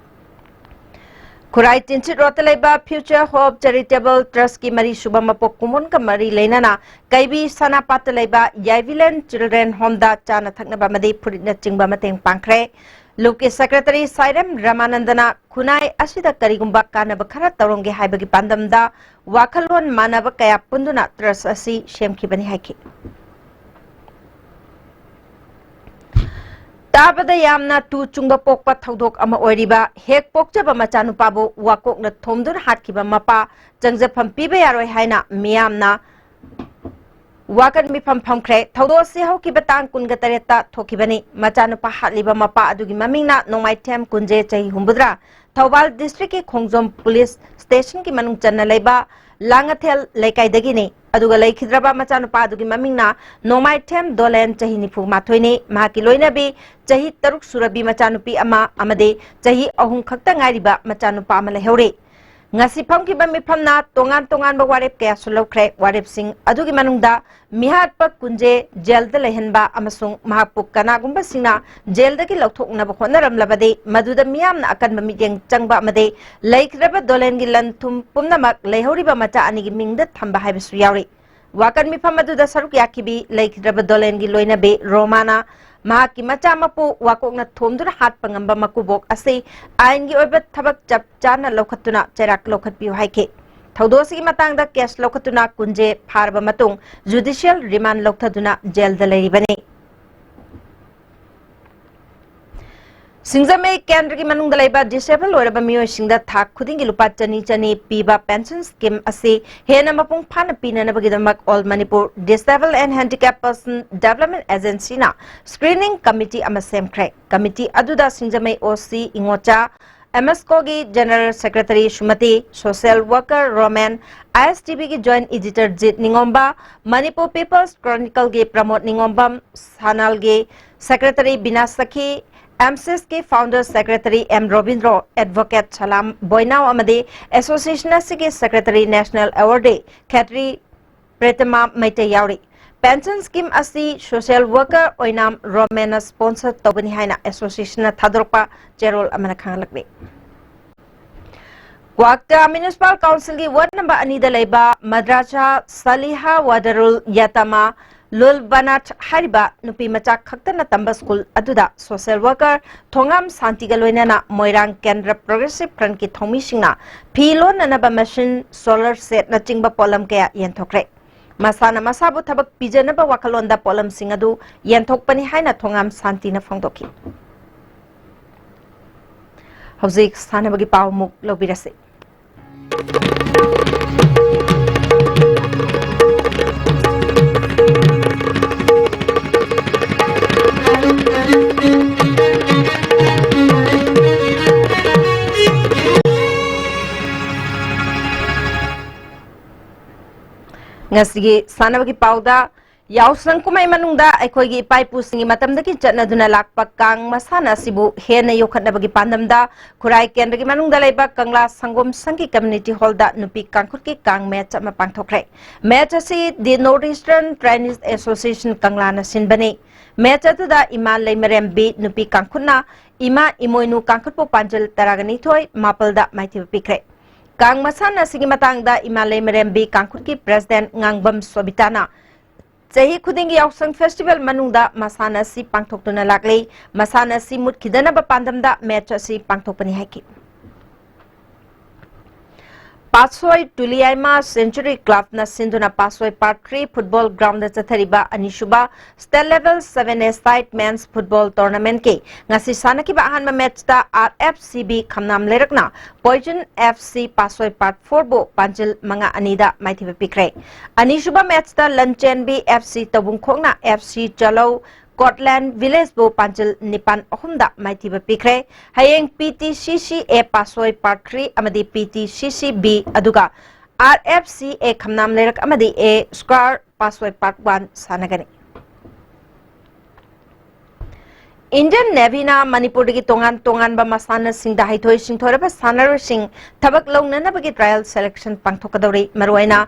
ꯈꯨꯔꯥꯏ ꯇꯤꯟꯁꯤꯠ ꯔꯣꯗꯇ ꯂꯩꯕ ꯐ꯭ꯌꯨꯆꯔ ꯍꯣꯞ ꯆꯦꯔꯤꯇꯦꯕꯜ ꯇ꯭ꯔꯁꯀꯤ ꯃꯔꯤꯁꯨꯕ ꯃꯄꯣꯛ ꯀꯨꯝꯑꯣꯟꯒ ꯃꯔꯤ ꯂꯩꯅꯅ ꯀꯩꯕꯤ ꯁꯅꯥꯄꯥꯠꯇ ꯂꯩꯕ ꯌꯥꯏꯕꯤꯂꯦꯟ ꯆꯤꯜꯗ꯭ꯔꯦꯟ ꯍꯣꯝꯗ ꯆꯥꯅ ꯊꯛꯅꯕ ꯑꯃꯗꯤ ꯐꯨꯔꯤꯠꯅꯆꯤꯡꯕ ꯃꯇꯦꯡ ꯄꯥꯡꯈ꯭ꯔꯦ꯫ ꯂꯨꯞꯀꯤ ꯁꯦꯀ꯭ꯔꯦꯇꯔꯤ ꯁꯥꯏꯔꯦꯝ ꯔꯃꯥꯅꯟꯗꯅ ꯈꯨꯟꯅꯥꯏ ꯑꯁꯤꯗ ꯀꯔꯤꯒꯨꯝꯕ ꯀꯥꯟꯅꯕ ꯈꯔ ꯇꯧꯔꯝꯒꯦ ꯍꯥꯏꯕꯒꯤ ꯄꯥꯟꯗꯝꯗ ꯋꯥꯈꯜꯂꯣꯟ ꯃꯥꯟꯅꯕ ꯀꯌꯥ ꯄꯨꯟꯗꯨꯅ ꯇ꯭ꯔꯁ ꯑꯁꯤ ꯁꯦꯝꯈꯤꯕꯅꯤ ꯍꯥꯏꯈꯤ꯫ ꯇꯥꯕꯗ ꯌꯥꯝꯅ ꯇꯨ ꯆꯨꯡꯕ ꯄꯣꯛꯄ ꯊꯧꯗꯣꯛ ꯑꯃ ꯑꯣꯏꯔꯤꯕ ꯍꯦꯛ ꯄꯣꯛꯆꯕ ꯃꯆꯥꯅꯨꯄꯥꯕꯨ ꯋꯥꯀꯣꯛꯅ ꯊꯣꯝꯗꯨꯅ ꯍꯥꯠꯈꯤꯕ ꯃꯄꯥ ꯆꯪꯖꯐꯝ ꯄꯤꯕ ꯌꯥꯔꯣꯏ ꯍꯥꯏꯅ ꯃꯤꯌꯥꯝꯅ ꯋꯥꯀꯠ ꯃꯤꯐꯝ ꯐꯝꯈ꯭ꯔꯦ꯫ ꯊꯧꯗꯣꯛ ꯑꯁꯤ ꯍꯧꯈꯤꯕ ꯇꯥꯡ ꯀꯨꯟꯒ ꯇꯔꯦꯠꯇ ꯊꯣꯛꯈꯤꯕꯅꯤ꯫ ꯃꯆꯥꯅꯨꯄꯥ ꯍꯥꯠꯂꯤꯕ ꯃꯄꯥ ꯑꯗꯨꯒꯤ ꯃꯃꯤꯡꯅ ꯅꯣꯡꯃꯥꯏꯊꯦꯝ ꯀꯨꯟꯖꯦ, ꯆꯍꯤ ꯍꯨꯝꯐꯨꯇꯔꯥ, ꯊꯧꯕꯥꯜ ꯗꯤꯁꯇ꯭ꯔꯤꯛꯀꯤ ꯈꯣꯡꯖꯣꯝ ꯄꯨꯂꯤꯁ ꯁ꯭ꯇꯦꯁꯟꯒꯤ ꯃꯅꯨꯡ ꯆꯟꯅ ꯂꯩꯕ ꯂꯥꯡꯉꯊꯦꯜ ꯂꯩꯀꯥꯏꯗꯒꯤꯅꯤ꯫ ꯑꯗꯨꯒ ꯂꯩꯈꯤꯗ꯭ꯔꯕ ꯃꯆꯥꯅꯨꯄꯥ ꯑꯗꯨꯒꯤ ꯃꯃꯤꯡꯅ ꯅꯣꯡꯃꯥꯏꯊꯦꯝ ꯗꯣꯂꯦꯟ, ꯆꯍꯤ ꯅꯤꯐꯨ ꯃꯥꯊꯣꯏꯅꯤ꯫ ꯃꯍꯥꯛꯀꯤ ꯂꯣꯏꯅꯕꯤ ꯆꯍꯤ ꯇꯔꯨꯛ ꯁꯨꯔꯕꯤ ꯃꯆꯥꯅꯨꯄꯤ ꯑꯃ ꯑꯃꯗꯤ ꯆꯍꯤ ꯑꯍꯨꯝ ꯈꯛꯇ ꯉꯥꯏꯔꯤꯕ ꯃꯆꯥꯅꯨꯄꯥ ꯑꯃ ꯂꯩꯍꯧꯔꯤ꯫ ꯉꯁꯤ ꯐꯝꯈꯤꯕ ꯃꯤꯐꯝꯅ ꯇꯣꯉꯥꯟ ꯇꯣꯉꯥꯟꯕ ꯋꯥꯔꯦꯞ ꯀꯌꯥꯁꯨ ꯂꯧꯈ꯭ꯔꯦ꯫ ꯋꯥꯔꯦꯞꯁꯤꯡ ꯑꯗꯨꯒꯤ ꯃꯅꯨꯡꯗ ꯃꯤꯍꯥꯠꯄ ꯀꯨꯟꯖꯦ ꯖꯦꯜꯗ ꯂꯩꯍꯟꯕ ꯑꯃꯁꯨꯡ ꯃꯍꯥꯛꯄꯨ ꯀꯅꯥꯒꯨꯝꯕꯁꯤꯡꯅ ꯖꯦꯜꯗꯒꯤ ꯂꯧꯊꯣꯛꯅꯕ ꯍꯣꯠꯅꯔꯝꯂꯕꯗꯤ ꯃꯗꯨꯗ ꯃꯤꯌꯥꯝꯅ ꯑꯀꯟꯕ ꯃꯤꯠꯌꯦꯡ ꯆꯪꯕ ꯑꯃꯗꯤ ꯂꯩꯈꯤꯗ꯭ꯔꯕ ꯗꯣꯂꯦꯟꯒꯤ ꯂꯟ ꯊꯨꯝ ꯄꯨꯝꯅꯃꯛ ꯂꯩꯍꯧꯔꯤꯕ ꯃꯆꯥ ꯑꯅꯤꯒꯤ ꯃꯤꯡꯗ ꯊꯝꯕ ꯍꯥꯏꯕꯁꯨ ꯌꯥꯎꯔꯤ꯫ ꯋꯥꯀꯠ ꯃꯤꯐꯝ ꯑꯗꯨꯗ ꯁꯔꯨꯛ ꯌꯥꯈꯤꯕꯤ ꯂꯩꯈꯤꯗ꯭ꯔꯕ ꯗꯣꯂꯦꯟꯒꯤ ꯂꯣꯏꯅꯕꯤ ꯔꯣꯃꯥꯅ ꯃꯍꯥꯛꯀꯤ ꯃꯆꯥ ꯃꯄꯨ ꯋꯥꯀꯣꯛꯅ ꯊꯣꯝꯗꯨꯅ ꯍꯥꯠꯄ ꯉꯝꯕ ꯃꯀꯨꯕꯣꯛ ꯑꯁꯤ ꯑꯥꯏꯟꯒꯤ ꯑꯣꯏꯕ ꯊꯕꯛ ꯆꯞ ꯆꯥꯅ ꯂꯧꯈꯠꯇꯨꯅ ꯆꯩꯔꯥꯛ ꯂꯧꯈꯠꯄꯤꯌꯨ ꯍꯥꯏꯈꯤ꯫ ꯊꯧꯗꯣꯛ ꯑꯁꯤꯒꯤ ꯃꯇꯥꯡꯗ ꯀꯦꯁ ꯂꯧꯈꯠꯇꯨꯅ ꯀꯨꯟꯖꯦ ꯐꯥꯔꯕ ꯃꯇꯨꯡ ꯖꯨꯗꯤꯁꯤꯌꯦꯜ ꯔꯤꯃꯥꯟ ꯂꯧꯊꯗꯨꯅ ꯖꯦꯜꯗ ꯂꯩꯔꯤꯕꯅꯤ꯫ ꯁꯤꯡꯖꯃꯩ ꯀꯦꯟꯗ꯭ꯔꯒꯤ ꯃꯅꯨꯡꯗ ꯂꯩꯕ ꯗꯤꯁꯦꯕꯜ ꯑꯣꯏꯔꯕ ꯃꯤꯑꯣꯏꯁꯤꯡꯗ ꯊꯥ ꯈꯨꯗꯤꯡꯒꯤ ꯂꯨꯄꯥ ꯆꯅꯤ ꯆꯅꯤ ꯄꯤꯕ ꯄꯦꯟꯁꯟ ꯁ꯭ꯀꯤꯝ ꯑꯁꯤ ꯍꯦꯟꯅ ꯃꯄꯨꯡ ꯐꯥꯅ ꯄꯤꯅꯅꯕꯒꯤꯗꯃꯛ all Manipur disable and handicap person development ꯑꯦꯖꯦꯟꯁꯤꯅ ꯁ꯭ꯀ꯭ꯔꯤꯅꯤꯡ ꯀꯃꯤꯇꯤ ꯑꯃ ꯁꯦꯝꯈ꯭ꯔꯦ꯫ ꯀꯃꯤꯇꯤ ꯑꯗꯨꯗ Singjamei O C Ingocha, M S ꯀꯣꯒꯤ general secretary Sumati, social worker Romen, I S T ꯚꯤꯒꯤ joint editor Jit Ningomba, Manipur peoples ꯀ꯭ꯔꯣꯅꯤꯀꯜꯒꯤ ꯄ꯭ꯔꯃꯣꯗ ꯅꯤꯉꯣꯝꯕꯝ, ꯁꯥꯅꯥꯜꯒꯤ ꯁꯦꯀ꯭ꯔꯦꯇꯔꯤ ꯕꯤꯅꯥ ꯁꯈꯤ, ꯑꯦꯝꯁꯤꯁꯀꯤ founder secretary M Robindro, advocate Salam Boinao ꯑꯃꯗꯤ ꯑꯦꯁꯣꯁꯤꯌꯦꯁꯟ ꯑꯁꯤꯒꯤ secretary national awardee Khetri Pritima Meitei ꯌꯥꯎꯔꯤ꯫ ꯄꯦꯟꯁꯟ ꯁ꯭ꯀꯤꯝ ꯑꯁꯤ ꯁꯣꯁꯤꯌꯦꯜ ꯋꯥꯔꯀꯔ ꯑꯣꯏꯅꯥꯝ ꯔꯣꯃꯦꯟꯅ ꯁ꯭ꯄꯣꯟꯁꯔ ꯇꯧꯕꯅꯤ ꯍꯥꯏꯅ ꯑꯦꯁꯣꯁꯤꯌꯦꯁꯟꯅ ꯊꯥꯗꯣꯔꯛꯄ ꯆꯦꯔꯣꯜ ꯑꯃꯅ ꯈꯪꯍꯜꯂꯛꯂꯤ꯫ ꯀ꯭ꯋꯥꯛꯇ ꯃ꯭ꯌꯨꯅꯤꯁꯤꯄꯥꯜ ꯀꯥꯎꯟꯁꯤꯜꯒꯤ ꯋꯥꯔꯗ ꯅꯝꯕꯔ ꯑꯅꯤꯗ ꯂꯩꯕ ꯃꯗ꯭ꯔꯥꯁꯥ ꯁꯥꯂꯤꯍꯥ ꯋꯥꯗꯔꯨꯜ ꯌꯥꯇꯥꯃꯥ ꯂꯨꯜ ꯕꯅꯥꯠ ꯍꯥꯏꯔꯤꯕ ꯅꯨꯄꯤ ꯃꯆꯥ ꯈꯛꯇꯅ ꯇꯝꯕ ꯁ꯭ꯀꯨꯜ ꯑꯗꯨꯗ ꯁꯣꯁꯤꯌꯦꯜ ꯋꯥꯔꯀꯔ ꯊꯣꯉꯥꯝ ꯁꯥꯟꯇꯤꯒ ꯂꯣꯏꯅꯅ ꯃꯣꯏꯔꯥꯡ ꯀꯦꯟꯗ꯭ꯔ ꯄ꯭ꯔꯣꯒ꯭ꯔꯦꯁꯤꯚ ꯐ꯭ꯔꯟꯠꯀꯤ ꯊꯧꯃꯤꯁꯤꯡꯅ ꯐꯤ ꯂꯣꯟꯅꯅꯕ ꯃꯦꯁꯤꯟ, ꯁꯣꯂꯔ ꯁꯦꯠꯅꯆꯤꯡꯕ ꯄꯣꯠꯂꯝ ꯀꯌꯥ ꯌꯦꯟꯊꯣꯛꯈ꯭ꯔꯦ꯫ ꯃꯁꯥꯅ ꯃꯁꯥꯕꯨ ꯊꯕꯛ ꯄꯤꯖꯅꯕ ꯋꯥꯈꯜꯂꯣꯟꯗ ꯄꯣꯠꯂꯝꯁꯤꯡ ꯑꯗꯨ ꯌꯦꯟꯊꯣꯛꯄꯅꯤ ꯍꯥꯏꯅ ꯊꯣꯉꯥꯝ ꯁꯥꯟꯇꯤꯅ ꯐꯣꯡꯗꯣꯛꯈꯤ꯫ ꯍꯧꯖꯤꯛ ꯁꯥꯟꯅꯕꯒꯤ ꯄꯥꯎ ꯑꯃꯨꯛ ꯂꯧꯕꯤꯔꯁꯤ꯫ ꯉꯁꯤꯒꯤ ꯁꯥꯟꯅꯕꯒꯤ ꯄꯥꯎꯗ ꯌꯥꯎꯁꯪ ꯀꯨꯝꯍꯩ ꯃꯅꯨꯡꯗ ꯑꯩꯈꯣꯏꯒꯤ ꯏꯄꯥ ꯏꯄꯨꯁꯤꯡꯒꯤ ꯃꯇꯝꯗꯒꯤ ꯆꯠꯅꯗꯨꯅ ꯂꯥꯛꯄ ꯀꯥꯡ ꯃꯁꯥꯟꯅ ꯑꯁꯤꯕꯨ ꯍꯦꯟꯅ ꯌꯣꯛꯈꯠꯅꯕꯒꯤ ꯄꯥꯟꯗꯝꯗ ꯈꯨꯔꯥꯏ ꯀꯦꯟꯗ꯭ꯔꯒꯤ ꯃꯅꯨꯡꯗ ꯂꯩꯕ ꯀꯪꯂꯥ ꯁꯪꯒꯣꯝ ꯁꯪꯒꯤ ꯀꯝꯃ꯭ꯌꯨꯅꯤꯇꯤ ꯍꯣꯜꯗ ꯅꯨꯄꯤ ꯀꯥꯡꯈꯨꯠꯀꯤ ꯀꯥꯡ ꯃꯦꯠꯆ ꯑꯃ ꯄꯥꯡꯊꯣꯛꯈ꯭ꯔꯦ꯫ ꯃꯦꯠꯆ ꯑꯁꯤ The North Eastern Trainers Association ꯀꯪꯂꯥꯅ ꯁꯤꯟꯕꯅꯤ꯫ ꯃꯦꯠꯆ ꯑꯗꯨꯗ ꯏꯃꯥ ꯂꯩꯃꯔꯦꯝꯕꯤ ꯅꯨꯄꯤ ꯀꯥꯡꯈꯨꯠꯅ ꯏꯃꯥ ꯏꯃꯣꯏꯅꯨ ꯀꯥꯡꯈꯨꯠꯄꯨ ꯄꯥꯟꯖꯤꯜ ꯇꯔꯥꯒ ꯅꯤꯊꯣꯏ, ꯃꯥꯄꯜꯗ ꯃꯥꯏꯊꯤꯕ ꯄꯤꯈ꯭ꯔꯦ꯫ ꯀꯥꯡ ꯃꯁꯥꯟꯅ ꯑꯁꯤꯒꯤ ꯃꯇꯥꯡꯗ ꯏꯃꯥ ꯂꯩꯃꯔꯦꯝꯕꯤ ꯀꯥꯡꯈꯨꯠꯀꯤ ꯄ꯭ꯔꯦꯁꯤꯗꯦꯟꯠ ꯉꯥꯡꯕꯝ ꯁꯣꯕꯤꯇꯥꯅ ꯆꯍꯤ ꯈꯨꯗꯤꯡꯒꯤ ꯌꯥꯎꯁꯪ ꯐꯦꯁꯇꯤꯚꯦꯜ ꯃꯅꯨꯡꯗ ꯃꯁꯥꯟꯅ ꯑꯁꯤ ꯄꯥꯡꯊꯣꯛꯇꯨꯅ ꯂꯥꯛꯂꯤ꯫ ꯃꯁꯥꯟꯅ ꯑꯁꯤ ꯃꯨꯠꯈꯤꯗꯅꯕ ꯄꯥꯟꯗꯝꯗ ꯃꯦꯠꯆ ꯑꯁꯤ ꯄꯥꯡꯊꯣꯛꯄꯅꯤ ꯍꯥꯏꯈꯤ꯫ ꯄꯥꯠꯁꯣꯏ ꯇꯨꯂꯤꯌꯥꯏꯃ ꯁꯦꯟꯆꯨꯔꯤ ꯀ꯭ꯂꯕꯅ ꯁꯤꯟꯗꯨꯅ Patsoi part three football ground ꯆꯠꯊꯔꯤꯕ ꯑꯅꯤꯁꯨꯕ state level seven A side men's football ꯇꯣꯔꯅꯥꯃꯦꯟꯠꯀꯤ ꯉꯁꯤ ꯁꯥꯟꯅꯈꯤꯕ ꯑꯍꯥꯟꯕ ꯃꯦꯠꯆꯇ ꯑꯥꯔ ꯑꯦꯐ ꯁꯤ ꯕꯤ ꯈꯝꯅꯥꯝ ꯂꯩꯔꯛꯅ ꯄꯣꯏꯖꯟ ꯑꯦꯐ ꯁꯤ ꯄꯥꯠꯁꯣꯏ ꯄꯥꯔꯠ ꯐꯣꯔꯕꯨ ꯄꯥꯟꯖꯤꯜ ꯃꯉꯥ ꯑꯅꯤꯗ ꯃꯥꯏꯊꯤꯕ ꯄꯤꯈ꯭ꯔꯦ꯫ ꯑꯅꯤꯁꯨꯕ ꯃꯦꯠꯆꯇ ꯂꯟꯆꯦꯟꯕꯤ F C ꯇꯧꯕꯨꯡꯈꯣꯛꯅ F C Chalou ꯀꯣꯠꯂꯦꯟ ꯚꯤꯂꯦꯖꯕꯨ ꯄꯥꯟꯖꯤꯜ ꯅꯤꯄꯥꯟ ꯑꯍꯨꯝꯗ ꯃꯥꯏꯊꯤꯕ ꯄꯤꯈ꯭ꯔꯦ꯫ ꯍꯌꯦꯡ ꯄꯤ ꯇꯤ ꯁꯤ ꯁꯤ ꯑꯦ ꯄꯥꯠꯁꯣꯏ ꯄꯥꯔꯠ ꯊ꯭ꯔꯤ ꯑꯃꯗꯤ P T C C B ꯑꯗꯨꯒ ꯑꯥꯔ ꯑꯦꯐ ꯁꯤ ꯑꯦ ꯈꯝꯅꯥꯝ ꯂꯩꯔꯛ ꯑꯃꯗꯤ ꯑꯦ ꯁ꯭ꯀ꯭ꯋꯥꯔ ꯄꯥꯠꯁꯣꯏ ꯄꯥꯔꯠ ꯋꯥꯟ ꯁꯥꯟꯅꯒꯅꯤ꯫ ꯏꯟꯗꯤꯌꯟ ꯅꯦꯚꯤꯅ ꯃꯅꯤꯄꯨꯔꯗꯒꯤ ꯇꯣꯉꯥꯟ ꯇꯣꯉꯥꯟꯕ ꯃꯁꯥꯟꯅꯁꯤꯡꯗ ꯍꯩꯊꯣꯏ ꯁꯤꯡꯊꯣꯏꯔꯕ ꯁꯥꯟꯅꯔꯣꯏꯁꯤꯡ ꯊꯕꯛ ꯂꯧꯅꯅꯕꯒꯤ trial selection ꯄꯥꯡꯊꯣꯛꯀꯗꯧꯔꯤ꯫ ꯃꯔꯨꯑꯣꯏꯅ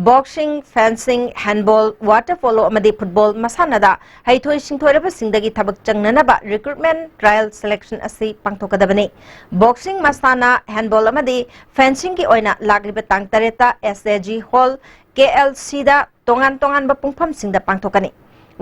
boxing, fencing, handball, water polo ꯑꯃꯗꯤ football ꯃꯁꯥꯟꯅꯗ ꯍꯩꯊꯣꯏ ꯁꯤꯡꯊꯣꯏꯔꯕꯁꯤꯡꯗꯒꯤ ꯊꯕꯛ ꯆꯪꯅꯅꯕ recruitment trial selection ꯑꯁꯤ ꯄꯥꯡꯊꯣꯛꯀꯗꯕꯅꯤ꯫ Boxing ꯃꯁꯥꯟꯅ, handball ꯑꯃꯗꯤ fencingꯒꯤ ꯑꯣꯏꯅ ꯂꯥꯛꯂꯤꯕ ꯇꯥꯡ ꯇꯔꯦꯠꯇ S A G Hall, K L Cꯗ ꯇꯣꯉꯥꯟ ꯇꯣꯉꯥꯟꯕ ꯄꯨꯡꯐꯝꯁꯤꯡꯗ ꯄꯥꯡꯊꯣꯛꯀꯅꯤ꯫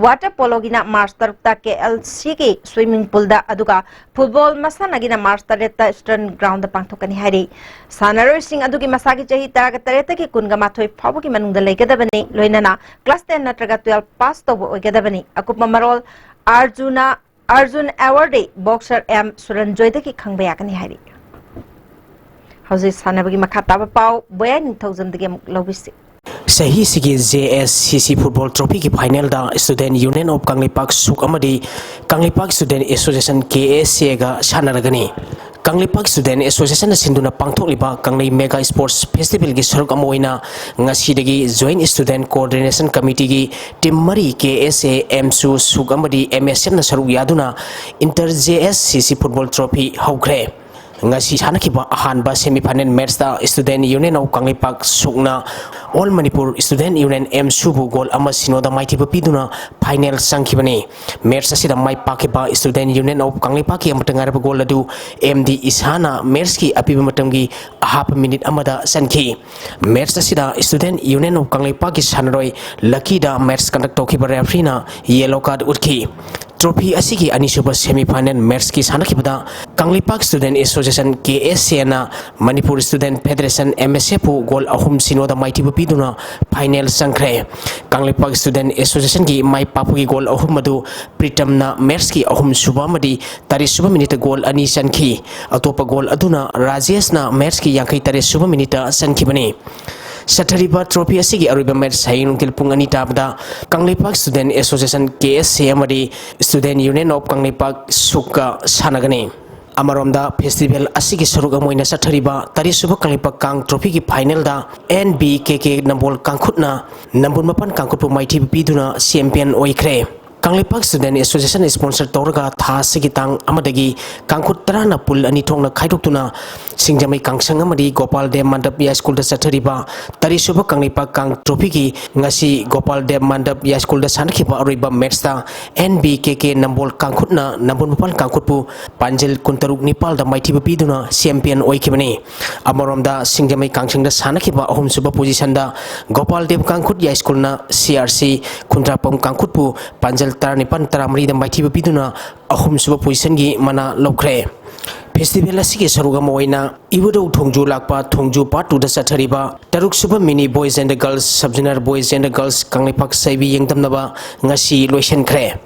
Water poloꯒꯤꯅ March ꯇꯔꯨꯛꯇ K L Cꯒꯤ swimming poolꯗ, ꯑꯗꯨꯒ football ꯃꯁꯥꯟꯅꯒꯤꯅ March ꯇꯔꯦꯠꯇ Eastern Groundꯗ ꯄꯥꯡꯊꯣꯛꯀꯅꯤ ꯍꯥꯏꯔꯤ꯫ ꯁꯥꯟꯅꯔꯣꯏꯁꯤꯡ ꯑꯗꯨꯒꯤ ꯃꯁꯥꯒꯤ ꯆꯍꯤ ꯇꯔꯥꯒ ꯇꯔꯦꯠꯇꯒꯤ ꯀꯨꯟꯒ ꯃꯥꯊꯣꯏ ꯐꯥꯎꯕꯒꯤ ꯃꯅꯨꯡꯗ ꯂꯩꯒꯗꯕꯅꯤ, ꯂꯣꯏꯅꯅ class ten ꯅꯠꯇ꯭ꯔꯒ twelve pass ꯇꯧꯕ ꯑꯣꯏꯒꯗꯕꯅꯤ꯫ ꯑꯀꯨꯞꯄ ꯃꯔꯣꯜ ꯑꯥꯔꯖꯨꯅ, ꯑꯥꯔꯖꯨꯟ ꯑꯦꯋꯥꯔꯗꯤ boxer M ꯁꯨꯔꯟꯖꯣꯏꯗꯒꯤ ꯈꯪꯕ ꯌꯥꯒꯅꯤ ꯍꯥꯏꯔꯤ꯫ ꯍꯧꯖꯤꯛ ꯁꯥꯟꯅꯕꯒꯤ ꯃꯈꯥ ꯇꯥꯕ ꯄꯥꯎ ꯕꯣꯌꯥꯏ ꯅꯤꯡꯊꯧꯖꯝꯗꯒꯤ ꯑꯃꯨꯛ ꯂꯧꯕꯤꯁꯤ꯫ ꯆꯍꯤꯁꯤꯒꯤ J S C C football trophyꯒꯤ finalꯗ Student Union of Kangleipak ꯁꯨꯛ ꯑꯃꯗꯤ Kangleipak Student Association, K S A ꯒ ꯁꯥꯟꯅꯔꯒꯅꯤ꯫ ꯀꯪꯂꯩꯄꯥꯛ Student Associationꯅ ꯁꯤꯟꯗꯨꯅ ꯄꯥꯡꯊꯣꯛꯂꯤꯕ ꯀꯪꯂꯩ Mega Sports Festivalꯒꯤ ꯁꯔꯨꯛ ꯑꯃ ꯑꯣꯏꯅ ꯉꯁꯤꯗꯒꯤ Joint Student Coordination Committeeꯒꯤ team ꯃꯔꯤ, K S A, AMSU, SUC ꯑꯃꯗꯤ M S Fꯅ ꯁꯔꯨꯛ ꯌꯥꯗꯨꯅ Inter J S C C Football Trophy ꯍꯧꯈ꯭ꯔꯦ꯫ ꯉꯁꯤ ꯁꯥꯟꯅꯈꯤꯕ ꯑꯍꯥꯟꯕ semi final matchꯇ Student Union of Kangleipak, SUCꯅ All Manipur Student Union, AMSUꯕꯨ goal ꯑꯃ ꯁꯤꯅꯣꯗ ꯃꯥꯏꯊꯤꯕ ꯄꯤꯗꯨꯅ final ꯆꯪꯈꯤꯕꯅꯤ꯫ Match ꯑꯁꯤꯗ ꯃꯥꯏ ꯄꯥꯛꯈꯤꯕ Student Union of ꯀꯪꯂꯩꯄꯥꯛꯀꯤ ꯑꯃꯠꯇ ꯉꯥꯏꯔꯕ goal ꯑꯗꯨ M D ꯏꯁꯥꯅ matchꯀꯤ ꯑꯄꯤꯕ ꯃꯇꯝꯒꯤ ꯑꯍꯥꯞꯄ minute ꯑꯃꯗ ꯆꯟꯈꯤ꯫ Match ꯑꯁꯤꯗ Student Union of ꯀꯪꯂꯩꯄꯥꯛꯀꯤ ꯁꯥꯟꯅꯔꯣꯏ Luckyꯗ match conduct ꯇꯧꯈꯤꯕ refereeꯅ yellow card ꯎꯠꯈꯤ꯫ Trophy ꯑꯁꯤꯒꯤ ꯑꯅꯤꯁꯨꯕ semi final matchꯀꯤ ꯁꯥꯟꯅꯈꯤꯕꯗ Kangleipak Student Association, K S Aꯅ Manipur Student Federation, M S Fꯄꯨ goal ꯑꯍꯨꯝ ꯁꯤꯅꯣꯗ ꯃꯥꯏꯊꯤꯕ ꯄꯤꯗꯨꯅ final ꯆꯪꯈ꯭ꯔꯦ꯫ ꯀꯪꯂꯩꯄꯥꯛ Student Associationꯒꯤ ꯃꯥꯏ ꯄꯥꯛꯄꯒꯤ goal ꯑꯍꯨꯝ ꯑꯗꯨ ꯄ꯭ꯔꯤꯇꯝꯅ matchꯀꯤ ꯑꯍꯨꯝꯁꯨꯕ ꯑꯃꯗꯤ ꯇꯔꯦꯠꯁꯨꯕ minuteꯇ goal ꯑꯅꯤ ꯆꯟꯈꯤ꯫ ꯑꯇꯣꯞꯄ goal ꯑꯗꯨꯅ ꯔꯥꯖꯦꯁꯅ matchꯀꯤ ꯌꯥꯡꯈꯩ ꯇꯔꯦꯠꯁꯨꯕ minuteꯇ ꯆꯟꯈꯤꯕꯅꯤ꯫ ꯆꯠꯊꯔꯤꯕ trophy ꯑꯁꯤꯒꯤ ꯑꯔꯣꯏꯕ match ꯍꯌꯦꯡ ꯅꯨꯡꯊꯤꯜ ꯄꯨꯡ ꯑꯅꯤ ꯇꯥꯕꯗ Kangleipak Student Association, K S A ꯑꯃꯗꯤ Student Union of ꯀꯪꯂꯩꯄꯥꯛ, SUCꯀ ꯁꯥꯟꯅꯒꯅꯤ꯫ ꯑꯃꯔꯣꯝꯗ, festival ꯑꯁꯤꯒꯤ ꯁꯔꯨꯛ ꯑꯃ ꯑꯣꯏꯅ ꯆꯠꯊꯔꯤꯕ ꯇꯔꯦꯠꯁꯨꯕ ꯀꯪꯂꯩꯄꯥꯛ ꯀꯥꯡ trophyꯒꯤ finalꯗ N B K K ꯅꯝꯕꯣꯜ ꯀꯥꯡꯈꯨꯠꯅ ꯅꯝꯕꯣꯜ ꯃꯄꯥꯟ ꯀꯥꯡꯈꯨꯠꯄꯨ ꯃꯥꯏꯊꯤꯕ ꯄꯤꯗꯨꯅ champion ꯑꯣꯏꯈ꯭ꯔꯦ꯫ ꯀꯪꯂꯩꯄꯥꯛ Student Association sponsor ꯇꯧꯔꯒ ꯊꯥ ꯑꯁꯤꯒꯤ ꯇꯥꯡ ꯑꯃꯗꯒꯤ ꯀꯥꯡꯈꯨꯠ ꯇꯔꯥꯅ pool ꯑꯅꯤ ꯊꯣꯛꯅ ꯈꯥꯏꯗꯣꯛꯇꯨꯅ ꯁꯤꯡꯖꯃꯩ ꯀꯥꯡꯁꯪ ꯑꯃꯗꯤ ꯒꯣꯄꯥꯜ ꯗꯦꯕ ꯃꯥꯟꯗꯞ ꯌꯥꯏꯁ꯭ꯀꯨꯜꯗ ꯆꯠꯊꯔꯤꯕ ꯇꯔꯦꯠꯁꯨꯕ ꯀꯪꯂꯩꯄꯥꯛ ꯀꯥꯡ trophyꯒꯤ ꯉꯁꯤ ꯒꯣꯄꯥꯜ ꯗꯦꯕ ꯃꯥꯟꯗꯞ ꯌꯥꯏꯁ꯭ꯀꯨꯜꯗ ꯁꯥꯟꯅꯈꯤꯕ ꯑꯔꯣꯏꯕ matchꯇ N B K K ꯅꯝꯕꯣꯜ ꯀꯥꯡꯈꯨꯠꯅ ꯅꯝꯕꯣꯜ ꯃꯄꯥꯟ ꯀꯥꯡꯈꯨꯠꯄꯨ ꯄꯥꯟꯖꯜ ꯀꯨꯟꯇꯔꯨꯛ ꯅꯤꯄꯥꯜꯗ ꯃꯥꯏꯊꯤꯕ ꯄꯤꯗꯨꯅ champion ꯑꯣꯏꯈꯤꯕꯅꯤ꯫ ꯑꯃꯔꯣꯝꯗ, ꯁꯤꯡꯖꯃꯩ ꯀꯥꯡꯁꯪꯗ ꯁꯥꯟꯅꯈꯤꯕ ꯑꯍꯨꯝꯁꯨꯕ positionꯗ ꯒꯣꯄꯥꯜ ꯗꯦꯕ ꯀꯥꯡꯈꯨꯠ ꯌꯥꯏꯁ꯭ꯀꯨꯜꯅ C R C ꯈꯨꯟꯗ꯭ꯔꯥꯛꯄꯝ ꯀꯥꯡꯈꯨꯠꯄꯨ ꯄꯥꯟꯖꯜ ꯇꯔꯥꯅꯤꯄꯥꯜ ꯇꯔꯥꯃꯔꯤꯗ ꯃꯥꯏꯊꯤꯕ ꯄꯤꯗꯨꯅ ꯑꯍꯨꯝꯁꯨꯕ positionꯒꯤ ꯃꯅꯥ ꯂꯧꯈ꯭ꯔꯦ꯫ Festival ꯑꯁꯤꯒꯤ ꯁꯔꯨꯛ ꯑꯃ ꯑꯣꯏꯅ ꯏꯕꯨꯙꯧ ꯊꯣꯡꯖꯨ ꯂꯥꯛꯄ ꯊꯣꯡꯖꯨ part twoꯗ ꯆꯠꯊꯔꯤꯕ ꯇꯔꯨꯛꯁꯨꯕ mini boys and girls, sub-junior boys and girls Kangleipak ꯆꯩꯕꯤ ꯌꯦꯡꯗꯝꯅꯕ ꯉꯁꯤ ꯂꯣꯏꯁꯤꯟꯈ꯭ꯔꯦ꯫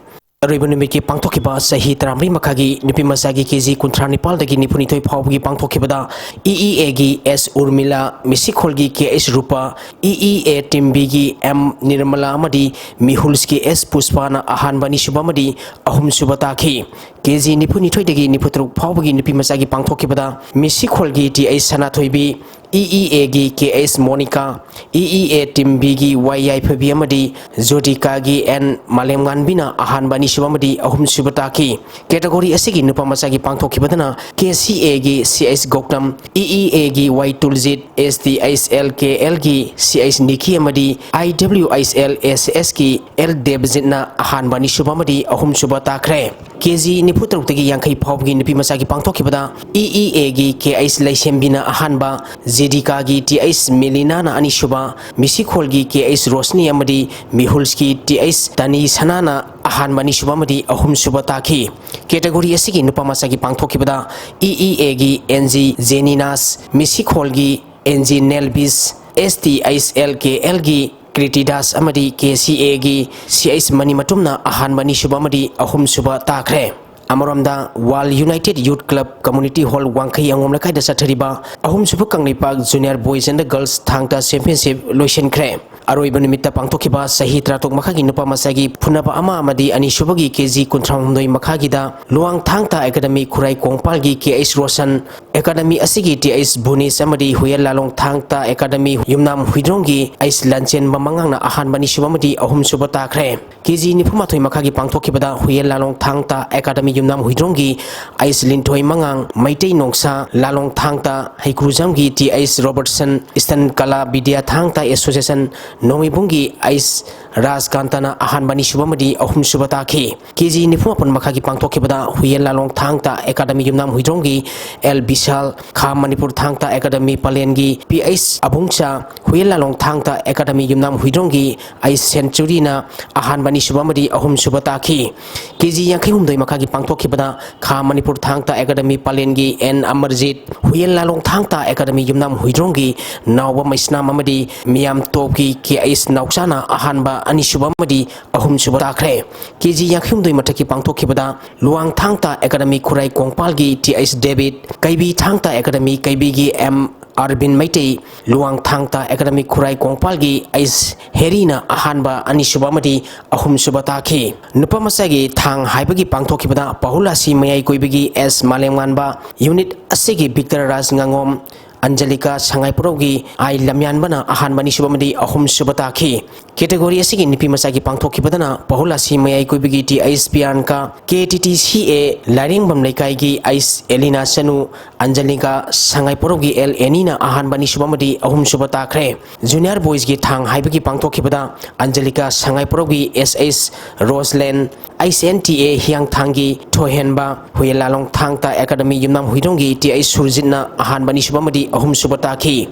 ꯑꯔꯣꯏꯕ ꯅꯨꯃꯤꯠꯀꯤ ꯄꯥꯡꯊꯣꯛꯈꯤꯕ ꯆꯍꯤ ꯇꯔꯥꯃꯔꯤ ꯃꯈꯥꯒꯤ ꯅꯨꯄꯤ ꯃꯆꯥꯒꯤ K G ꯀꯨꯟꯊ꯭ꯔꯥ ꯅꯤꯄꯥꯜꯗꯒꯤ ꯅꯤꯐꯨ ꯅꯤꯊꯣꯏ ꯐꯥꯎꯕꯒꯤ ꯄꯥꯡꯊꯣꯛꯈꯤꯕꯗ E E Aꯒꯤ S ꯎꯔꯃꯤꯂꯥ, ꯃꯤꯁꯤꯈꯣꯜꯒꯤ K H Rupa, E E A team Bꯒꯤ M Nirmala ꯑꯃꯗꯤ ꯃꯤꯍꯨꯜꯁꯀꯤ S ꯄꯨꯁꯄꯥꯅ ꯑꯍꯥꯟꯕ, ꯑꯅꯤꯁꯨꯕ ꯑꯃꯗꯤ ꯑꯍꯨꯝꯁꯨꯕ ꯇꯥꯈꯤ꯫ ꯀꯦ ꯖꯤ ꯅꯤꯐꯨꯅꯤꯊꯣꯏꯗꯒꯤ ꯅꯤꯐꯨꯇꯔꯨꯛ ꯐꯥꯎꯕꯒꯤ ꯅꯨꯄꯤ ꯃꯆꯥꯒꯤ ꯄꯥꯡꯊꯣꯛꯈꯤꯕꯗ ꯃꯤꯁꯤꯈꯣꯜꯒꯤ ꯇꯤ ꯑꯩꯆ ꯁꯅꯥꯊꯣꯏꯕꯤ, ꯏ ꯏ ꯑꯦꯒꯤ ꯀꯦ ꯑꯩꯆ ꯃꯣꯅꯤꯀꯥ, ꯏ ꯏ ꯑꯦ ꯇꯤꯝ ꯕꯤꯒꯤ ꯋꯥꯏ ꯌꯥꯏꯐꯕꯤ ꯑꯃꯗꯤ ꯖꯣꯗꯤꯀꯥꯒꯤ ꯑꯦꯟ ꯃꯥꯂꯦꯝꯉꯥꯟꯕꯤꯅ ꯑꯍꯥꯟꯕ, ꯑꯅꯤꯁꯨꯕ ꯑꯃꯗꯤ ꯑꯍꯨꯝꯁꯨꯕ ꯇꯥꯈꯤ꯫ ꯀꯦꯇꯒꯣꯔꯤ ꯑꯁꯤꯒꯤ ꯅꯨꯄꯥ ꯃꯆꯥꯒꯤ ꯄꯥꯡꯊꯣꯛꯈꯤꯕꯗꯅ ꯀꯦ ꯁꯤ ꯑꯦꯒꯤ ꯁꯤ ꯑꯩꯆ ꯒꯧꯇꯝ, ꯏ ꯏ ꯑꯦꯒꯤ ꯋꯥꯏ ꯇꯨꯜꯖꯤꯠ, ꯑꯦꯁ ꯇꯤ ꯑꯩꯆ ꯑꯦꯜ ꯀꯦ ꯑꯦꯜꯒꯤ ꯁꯤ ꯑꯩꯆ ꯅꯤꯀꯤ ꯑꯃꯗꯤ ꯑꯥꯏ ꯗꯕ꯭ꯂꯤꯎ ꯑꯩꯆ ꯑꯦꯜ ꯑꯦꯁ ꯑꯦꯁꯀꯤ ꯑꯦꯜ ꯗꯦꯕꯖꯤꯠꯅ ꯑꯍꯥꯟꯕ, ꯑꯅꯤꯁꯨꯕ ꯑꯃꯗꯤ ꯑꯍꯨꯝꯁꯨꯕ ꯇꯥꯈ꯭ꯔꯦ꯫ ꯀꯦ ꯖꯤ ꯅꯤꯐꯨꯇꯔꯨꯛꯇꯒꯤ ꯌꯥꯡꯈꯩ ꯐꯥꯎꯕꯒꯤ ꯅꯨꯄꯤ ꯃꯆꯥꯒꯤ ꯄꯥꯡꯊꯣꯛꯈꯤꯕꯗ ꯏ ꯏ ꯑꯦꯒꯤ ꯀꯦ ꯑꯩꯆ ꯂꯩꯁꯦꯝꯕꯤꯅ ꯑꯍꯥꯟꯕ, ꯖꯦꯗꯤꯀꯥꯒꯤ ꯇꯤ ꯑꯩꯆ ꯃꯦꯂꯤꯅꯥꯅ ꯑꯅꯤꯁꯨꯕ, ꯃꯤꯁꯤꯈꯣꯜꯒꯤ ꯀꯦ ꯑꯩꯆ ꯔꯣꯁꯅꯤ ꯑꯃꯗꯤ ꯃꯤꯍꯨꯜꯁꯀꯤ ꯇꯤ ꯑꯩꯆ ꯇꯅꯤ ꯁꯅꯥꯅ ꯑꯍꯥꯟꯕ, ꯑꯅꯤꯁꯨꯕ ꯑꯃꯗꯤ ꯑꯍꯨꯝꯁꯨꯕ ꯇꯥꯈꯤ꯫ ꯀꯦꯇꯒꯣꯔꯤ ꯑꯁꯤꯒꯤ ꯅꯨꯄꯥ ꯃꯆꯥꯒꯤ ꯄꯥꯡꯊꯣꯛꯈꯤꯕꯗ ꯏ ꯏ ꯑꯦꯒꯤ ꯑꯦꯟ ꯖꯤ ꯖꯦꯅꯤꯅꯥꯁ, ꯃꯤꯁꯤꯈꯣꯜꯒꯤ ꯑꯦꯟ ꯖꯤ ꯅꯦꯜꯕꯤꯁ, S T H L K ꯑꯦꯜꯒꯤ ꯀ꯭ꯔꯤꯇꯤꯗꯥꯁ ꯑꯃꯗꯤ ꯀꯦ ꯁꯤ ꯑꯦꯒꯤ ꯁꯤ ꯑꯩꯆ ꯃꯅꯤꯃꯇꯨꯝꯅ ꯑꯍꯥꯟꯕ, ꯑꯅꯤꯁꯨꯕ ꯑꯃꯗꯤ ꯑꯍꯨꯝꯁꯨꯕ ꯇꯥꯈ꯭ꯔꯦ꯫ ꯑꯃꯔꯣꯝꯗ, ꯋꯥꯔꯜ United Youth Club community hall Wangkhei ꯑꯉꯣꯝ ꯂꯩꯀꯥꯏꯗ ꯆꯠꯊꯔꯤꯕ ꯑꯍꯨꯝꯁꯨꯕ Kangleipak junior boys and girls thang ta championship ꯂꯣꯏꯁꯤꯟꯈ꯭ꯔꯦ꯫ ꯑꯔꯣꯏꯕ ꯅꯨꯃꯤꯠꯇ ꯄꯥꯡꯊꯣꯛꯈꯤꯕ ꯆꯍꯤ ꯇꯔꯥꯇꯔꯨꯛ ꯃꯈꯥꯒꯤ ꯅꯨꯄꯥ ꯃꯆꯥꯒꯤ ꯐꯨꯅꯕ ꯑꯃ ꯑꯃꯗꯤ ꯑꯅꯤꯁꯨꯕꯒꯤ ꯀꯦ ꯖꯤ ꯀꯨꯟꯊ꯭ꯔꯥꯍꯨꯝꯗꯣꯏ ꯃꯈꯥꯒꯤꯗ ꯂꯨꯋꯥꯡ ꯊꯥꯡ ꯇꯥ ꯑꯦꯀꯥꯗꯃꯤ ꯈꯨꯔꯥꯏ ꯀꯣꯡꯄꯥꯜꯒꯤ ꯀꯦ ꯑꯩꯆ ꯔꯣꯁꯟ, ꯑꯦꯀꯥꯗꯃꯤ ꯑꯁꯤꯒꯤ ꯇꯤ ꯑꯩꯆ ꯚꯨꯅꯦꯁ ꯑꯃꯗꯤ ꯍꯨꯌꯦꯟ ꯂꯥꯂꯣꯡ ꯊꯥꯡ ꯇꯥ ꯑꯦꯀꯥꯗꯃꯤ ꯌꯨꯝꯅꯥꯝ ꯍꯨꯏꯗ꯭ꯔꯣꯝꯒꯤ ꯑꯩꯆ ꯂꯥꯟꯆꯦꯟꯕ ꯃꯉꯥꯡꯅ ꯑꯍꯥꯟꯕ, ꯑꯅꯤꯁꯨꯕ ꯑꯃꯗꯤ ꯑꯍꯨꯝꯁꯨꯕ ꯇꯥꯈ꯭ꯔꯦ꯫ ꯀꯦ ꯖꯤ ꯅꯤꯐꯨꯃꯥꯊꯣꯏ ꯃꯈꯥꯒꯤ ꯄꯥꯡꯊꯣꯛꯈꯤꯕꯗ ꯍꯨꯌꯦꯟ ꯂꯥꯂꯣꯡ ꯊꯥꯡ ꯇꯥ ꯑꯦꯀꯥꯗꯃꯤ ꯌꯨꯝꯅꯥꯝ ꯍꯨꯏꯗ꯭ꯔꯣꯝꯒꯤ ꯑꯩꯆ ꯂꯤꯟꯊꯣꯏ ꯃꯉꯥꯡ, ꯃꯩꯇꯩ ꯅꯣꯡꯁꯥ ꯂꯥꯂꯣꯡ ꯊꯥꯡ ꯇꯥ ꯍꯩꯀ꯭ꯔꯨꯖꯝꯒꯤ ꯇꯤ ꯑꯩꯆ ꯔꯣꯕꯔꯠꯁꯟ, ꯏꯁꯇꯟ ꯀꯂꯥ ꯕꯤꯗ꯭ꯌꯥ ꯊꯥꯡ ꯇꯥ ꯑꯦꯁꯣꯁꯤꯌꯦꯁꯟ ꯅꯣꯡꯃꯩꯕꯨꯡꯒꯤ ꯑꯩꯆ ꯔꯥꯖꯀꯥꯟꯇꯅ ꯑꯍꯥꯟꯕ, ꯑꯅꯤꯁꯨꯕ ꯑꯃꯗꯤ ꯑꯍꯨꯝꯁꯨꯕ ꯇꯥꯈꯤ꯫ ꯀꯦ ꯖꯤ ꯅꯤꯐꯨꯃꯥꯄꯟ ꯃꯈꯥꯒꯤ ꯄꯥꯡꯊꯣꯛꯈꯤꯕꯗ ꯍꯨꯌꯦꯟ ꯂꯥꯂꯣꯡ ꯊꯥꯡ ꯇꯥ ꯑꯦꯀꯥꯗꯃꯤ ꯌꯨꯝꯅꯥꯝ ꯍꯨꯏꯗ꯭ꯔꯣꯝꯒꯤ ꯑꯦꯜ ꯕꯤꯁꯥꯜ, ꯈꯥ ꯃꯅꯤꯄꯨꯔ ꯊꯥꯡ ꯇꯥ ꯑꯦꯀꯥꯗꯃꯤ ꯄꯂꯦꯟꯒꯤ ꯄꯤ ꯑꯩꯆ ꯑꯕꯨꯡꯆꯥ, ꯍꯨꯌꯦꯟ ꯂꯥꯂꯣꯡ ꯊꯥꯡ ꯇꯥ ꯑꯦꯀꯥꯗꯃꯤ ꯌꯨꯝꯅꯥꯝ ꯍꯨꯏꯗ꯭ꯔꯣꯝꯒꯤ ꯑꯩꯆ ꯁꯦꯟꯆꯨꯔꯤꯅ ꯑꯍꯥꯟꯕ, ꯑꯅꯤꯁꯨꯕ ꯑꯃꯗꯤ ꯑꯍꯨꯝꯁꯨꯕ ꯇꯥꯈꯤ꯫ ꯀꯦ ꯖꯤ ꯌꯥꯡꯈꯩꯍꯨꯝꯗꯣꯏ ꯃꯈꯥꯒꯤ ꯄꯥꯡꯊꯣꯛꯈꯤꯕꯗ ꯈꯥ ꯃꯅꯤꯄꯨꯔ ꯊꯥꯡ ꯇꯥ ꯑꯦꯀꯥꯗꯃꯤ ꯄꯂꯦꯟꯒꯤ ꯑꯦꯟ ꯑꯃꯔꯖꯤꯠ, ꯍꯨꯌꯦꯟ ꯂꯥꯂꯣꯡ ꯊꯥꯡ ꯇꯥ ꯑꯦꯀꯥꯗꯃꯤ ꯌꯨꯝꯅꯥꯝ ꯍꯨꯏꯗ꯭ꯔꯣꯝꯒꯤ ꯅꯥꯎꯕ ꯃꯩꯁꯅꯥꯝ ꯑꯃꯗꯤ ꯃꯤꯌꯥꯝ ꯇꯣꯞꯀꯤ ꯀꯦ ꯑꯩꯆ ꯅꯥꯎꯆꯥꯅ ꯑꯍꯥꯟꯕ, ꯑꯅꯤꯁꯨꯕ ꯑꯃꯗꯤ ꯑꯍꯨꯝꯁꯨꯕ ꯇꯥꯈ꯭ꯔꯦ꯫ ꯀꯦ ꯖꯤ ꯌꯥꯡꯈꯩꯍꯨꯝꯗꯣꯏ ꯃꯊꯛꯀꯤ ꯄꯥꯡꯊꯣꯛꯈꯤꯕꯗ ꯂꯨꯋꯥꯡ ꯊꯥꯡ ꯇꯥ ꯑꯦꯀꯥꯗꯃꯤ ꯈꯨꯔꯥꯏ ꯀꯣꯡꯄꯥꯜꯒꯤ ꯇꯤ ꯑꯩꯆ ꯗꯦꯕꯤꯠ, ꯀꯩꯕꯤ ꯊꯥꯡ ꯇꯥ ꯑꯦꯀꯥꯗꯃꯤ ꯀꯩꯕꯤꯒꯤ ꯑꯦꯝ ꯑꯔꯕꯤꯟ ꯃꯩꯇꯩ, ꯂꯨꯋꯥꯡ ꯊꯥꯡ ꯇꯥ ꯑꯦꯀꯥꯗꯃꯤ ꯈꯨꯔꯥꯏ ꯀꯣꯡꯄꯥꯜꯒꯤ ꯑꯩꯁ ꯍꯦꯔꯤꯅ ꯑꯍꯥꯟꯕ, ꯑꯅꯤꯁꯨꯕ ꯑꯃꯗꯤ ꯑꯍꯨꯝꯁꯨꯕ ꯇꯥꯈꯤ꯫ ꯅꯨꯄꯥ ꯃꯆꯥꯒꯤ ꯊꯥꯡ ꯍꯥꯏꯕꯒꯤ ꯄꯥꯡꯊꯣꯛꯈꯤꯕꯗ ꯄꯥꯍꯨꯂꯥꯁꯤ ꯃꯌꯥꯏ ꯀꯣꯏꯕꯒꯤ ꯑꯦꯁ ꯃꯥꯂꯦꯝꯉꯥꯟꯕ, ꯌꯨꯅꯤꯠ ꯑꯁꯤꯒꯤ ꯚꯤꯛꯇꯔ ꯔꯥꯖ ꯉꯥꯉꯣꯝ, ꯑꯟꯖꯂꯤꯀꯥ ꯁꯉꯥꯏꯄ꯭ꯔꯧꯒꯤ ꯑꯥꯏ ꯂꯝꯌꯥꯟꯕꯅ ꯑꯍꯥꯟꯕ, ꯑꯅꯤꯁꯨꯕ ꯑꯃꯗꯤ ꯑꯍꯨꯝꯁꯨꯕ ꯇꯥꯈꯤ꯫ ꯀꯦꯇꯦꯒꯣꯔꯤ ꯑꯁꯤꯒꯤ ꯅꯨꯄꯤ ꯃꯆꯥꯒꯤ ꯄꯥꯡꯊꯣꯛꯈꯤꯕꯗꯅ ꯄꯥꯍꯨꯂꯥꯁꯤ ꯃꯌꯥꯏ ꯀꯣꯏꯕꯒꯤ ꯇꯤ ꯑꯩꯁ ꯄꯤꯌꯥꯟꯀꯥ, ꯀꯦ ꯇꯤ ꯇꯤ ꯁꯤ ꯑꯦ ꯂꯥꯏꯔꯦꯡꯕꯝ ꯂꯩꯀꯥꯏꯒꯤ ꯑꯩꯁ ꯑꯦꯂꯤꯅꯥ ꯆꯅꯨ, ꯑꯟꯖꯂꯤꯀꯥ ꯁꯉꯥꯏꯄ꯭ꯔꯧꯒꯤ ꯑꯦꯜ ꯑꯦꯅꯤꯅ ꯑꯍꯥꯟꯕ, ꯑꯅꯤꯁꯨꯕ ꯑꯃꯗꯤ ꯑꯍꯨꯝꯁꯨꯕ ꯇꯥꯈ꯭ꯔꯦ꯫ ꯖꯨꯅꯤꯌꯔ ꯕꯣꯏꯁꯀꯤ ꯊꯥꯡ ꯍꯥꯏꯕꯒꯤ ꯄꯥꯡꯊꯣꯛꯈꯤꯕꯗ ꯑꯟꯖꯂꯤꯀꯥ ꯁꯉꯥꯏꯄ꯭ꯔꯧꯒꯤ ꯑꯦꯁ ꯑꯩꯁ ꯔꯣꯁꯂꯦꯟ, ꯑꯩꯁ ꯑꯦꯟ ꯇꯤ ꯑꯦ ꯍꯤꯌꯥꯡꯊꯥꯡꯒꯤ ꯊꯣꯏꯍꯦꯟꯕ, ꯍꯨꯌꯦꯟ ꯂꯥꯂꯣꯡ ꯊꯥꯡ ꯇꯥ ꯑꯦꯀꯥꯗꯃꯤ ꯌꯨꯝꯅꯥꯝ ꯍꯨꯏꯗ꯭ꯔꯣꯝꯒꯤ ꯇꯤ ꯑꯩꯁ ꯁꯨꯔꯖꯤꯠꯅ ꯑꯍꯥꯟꯕ, ꯑꯅꯤꯁꯨꯕ ꯑꯃꯗꯤ ꯑꯍꯨꯝꯁꯨꯕ ꯇꯥꯈꯤ꯫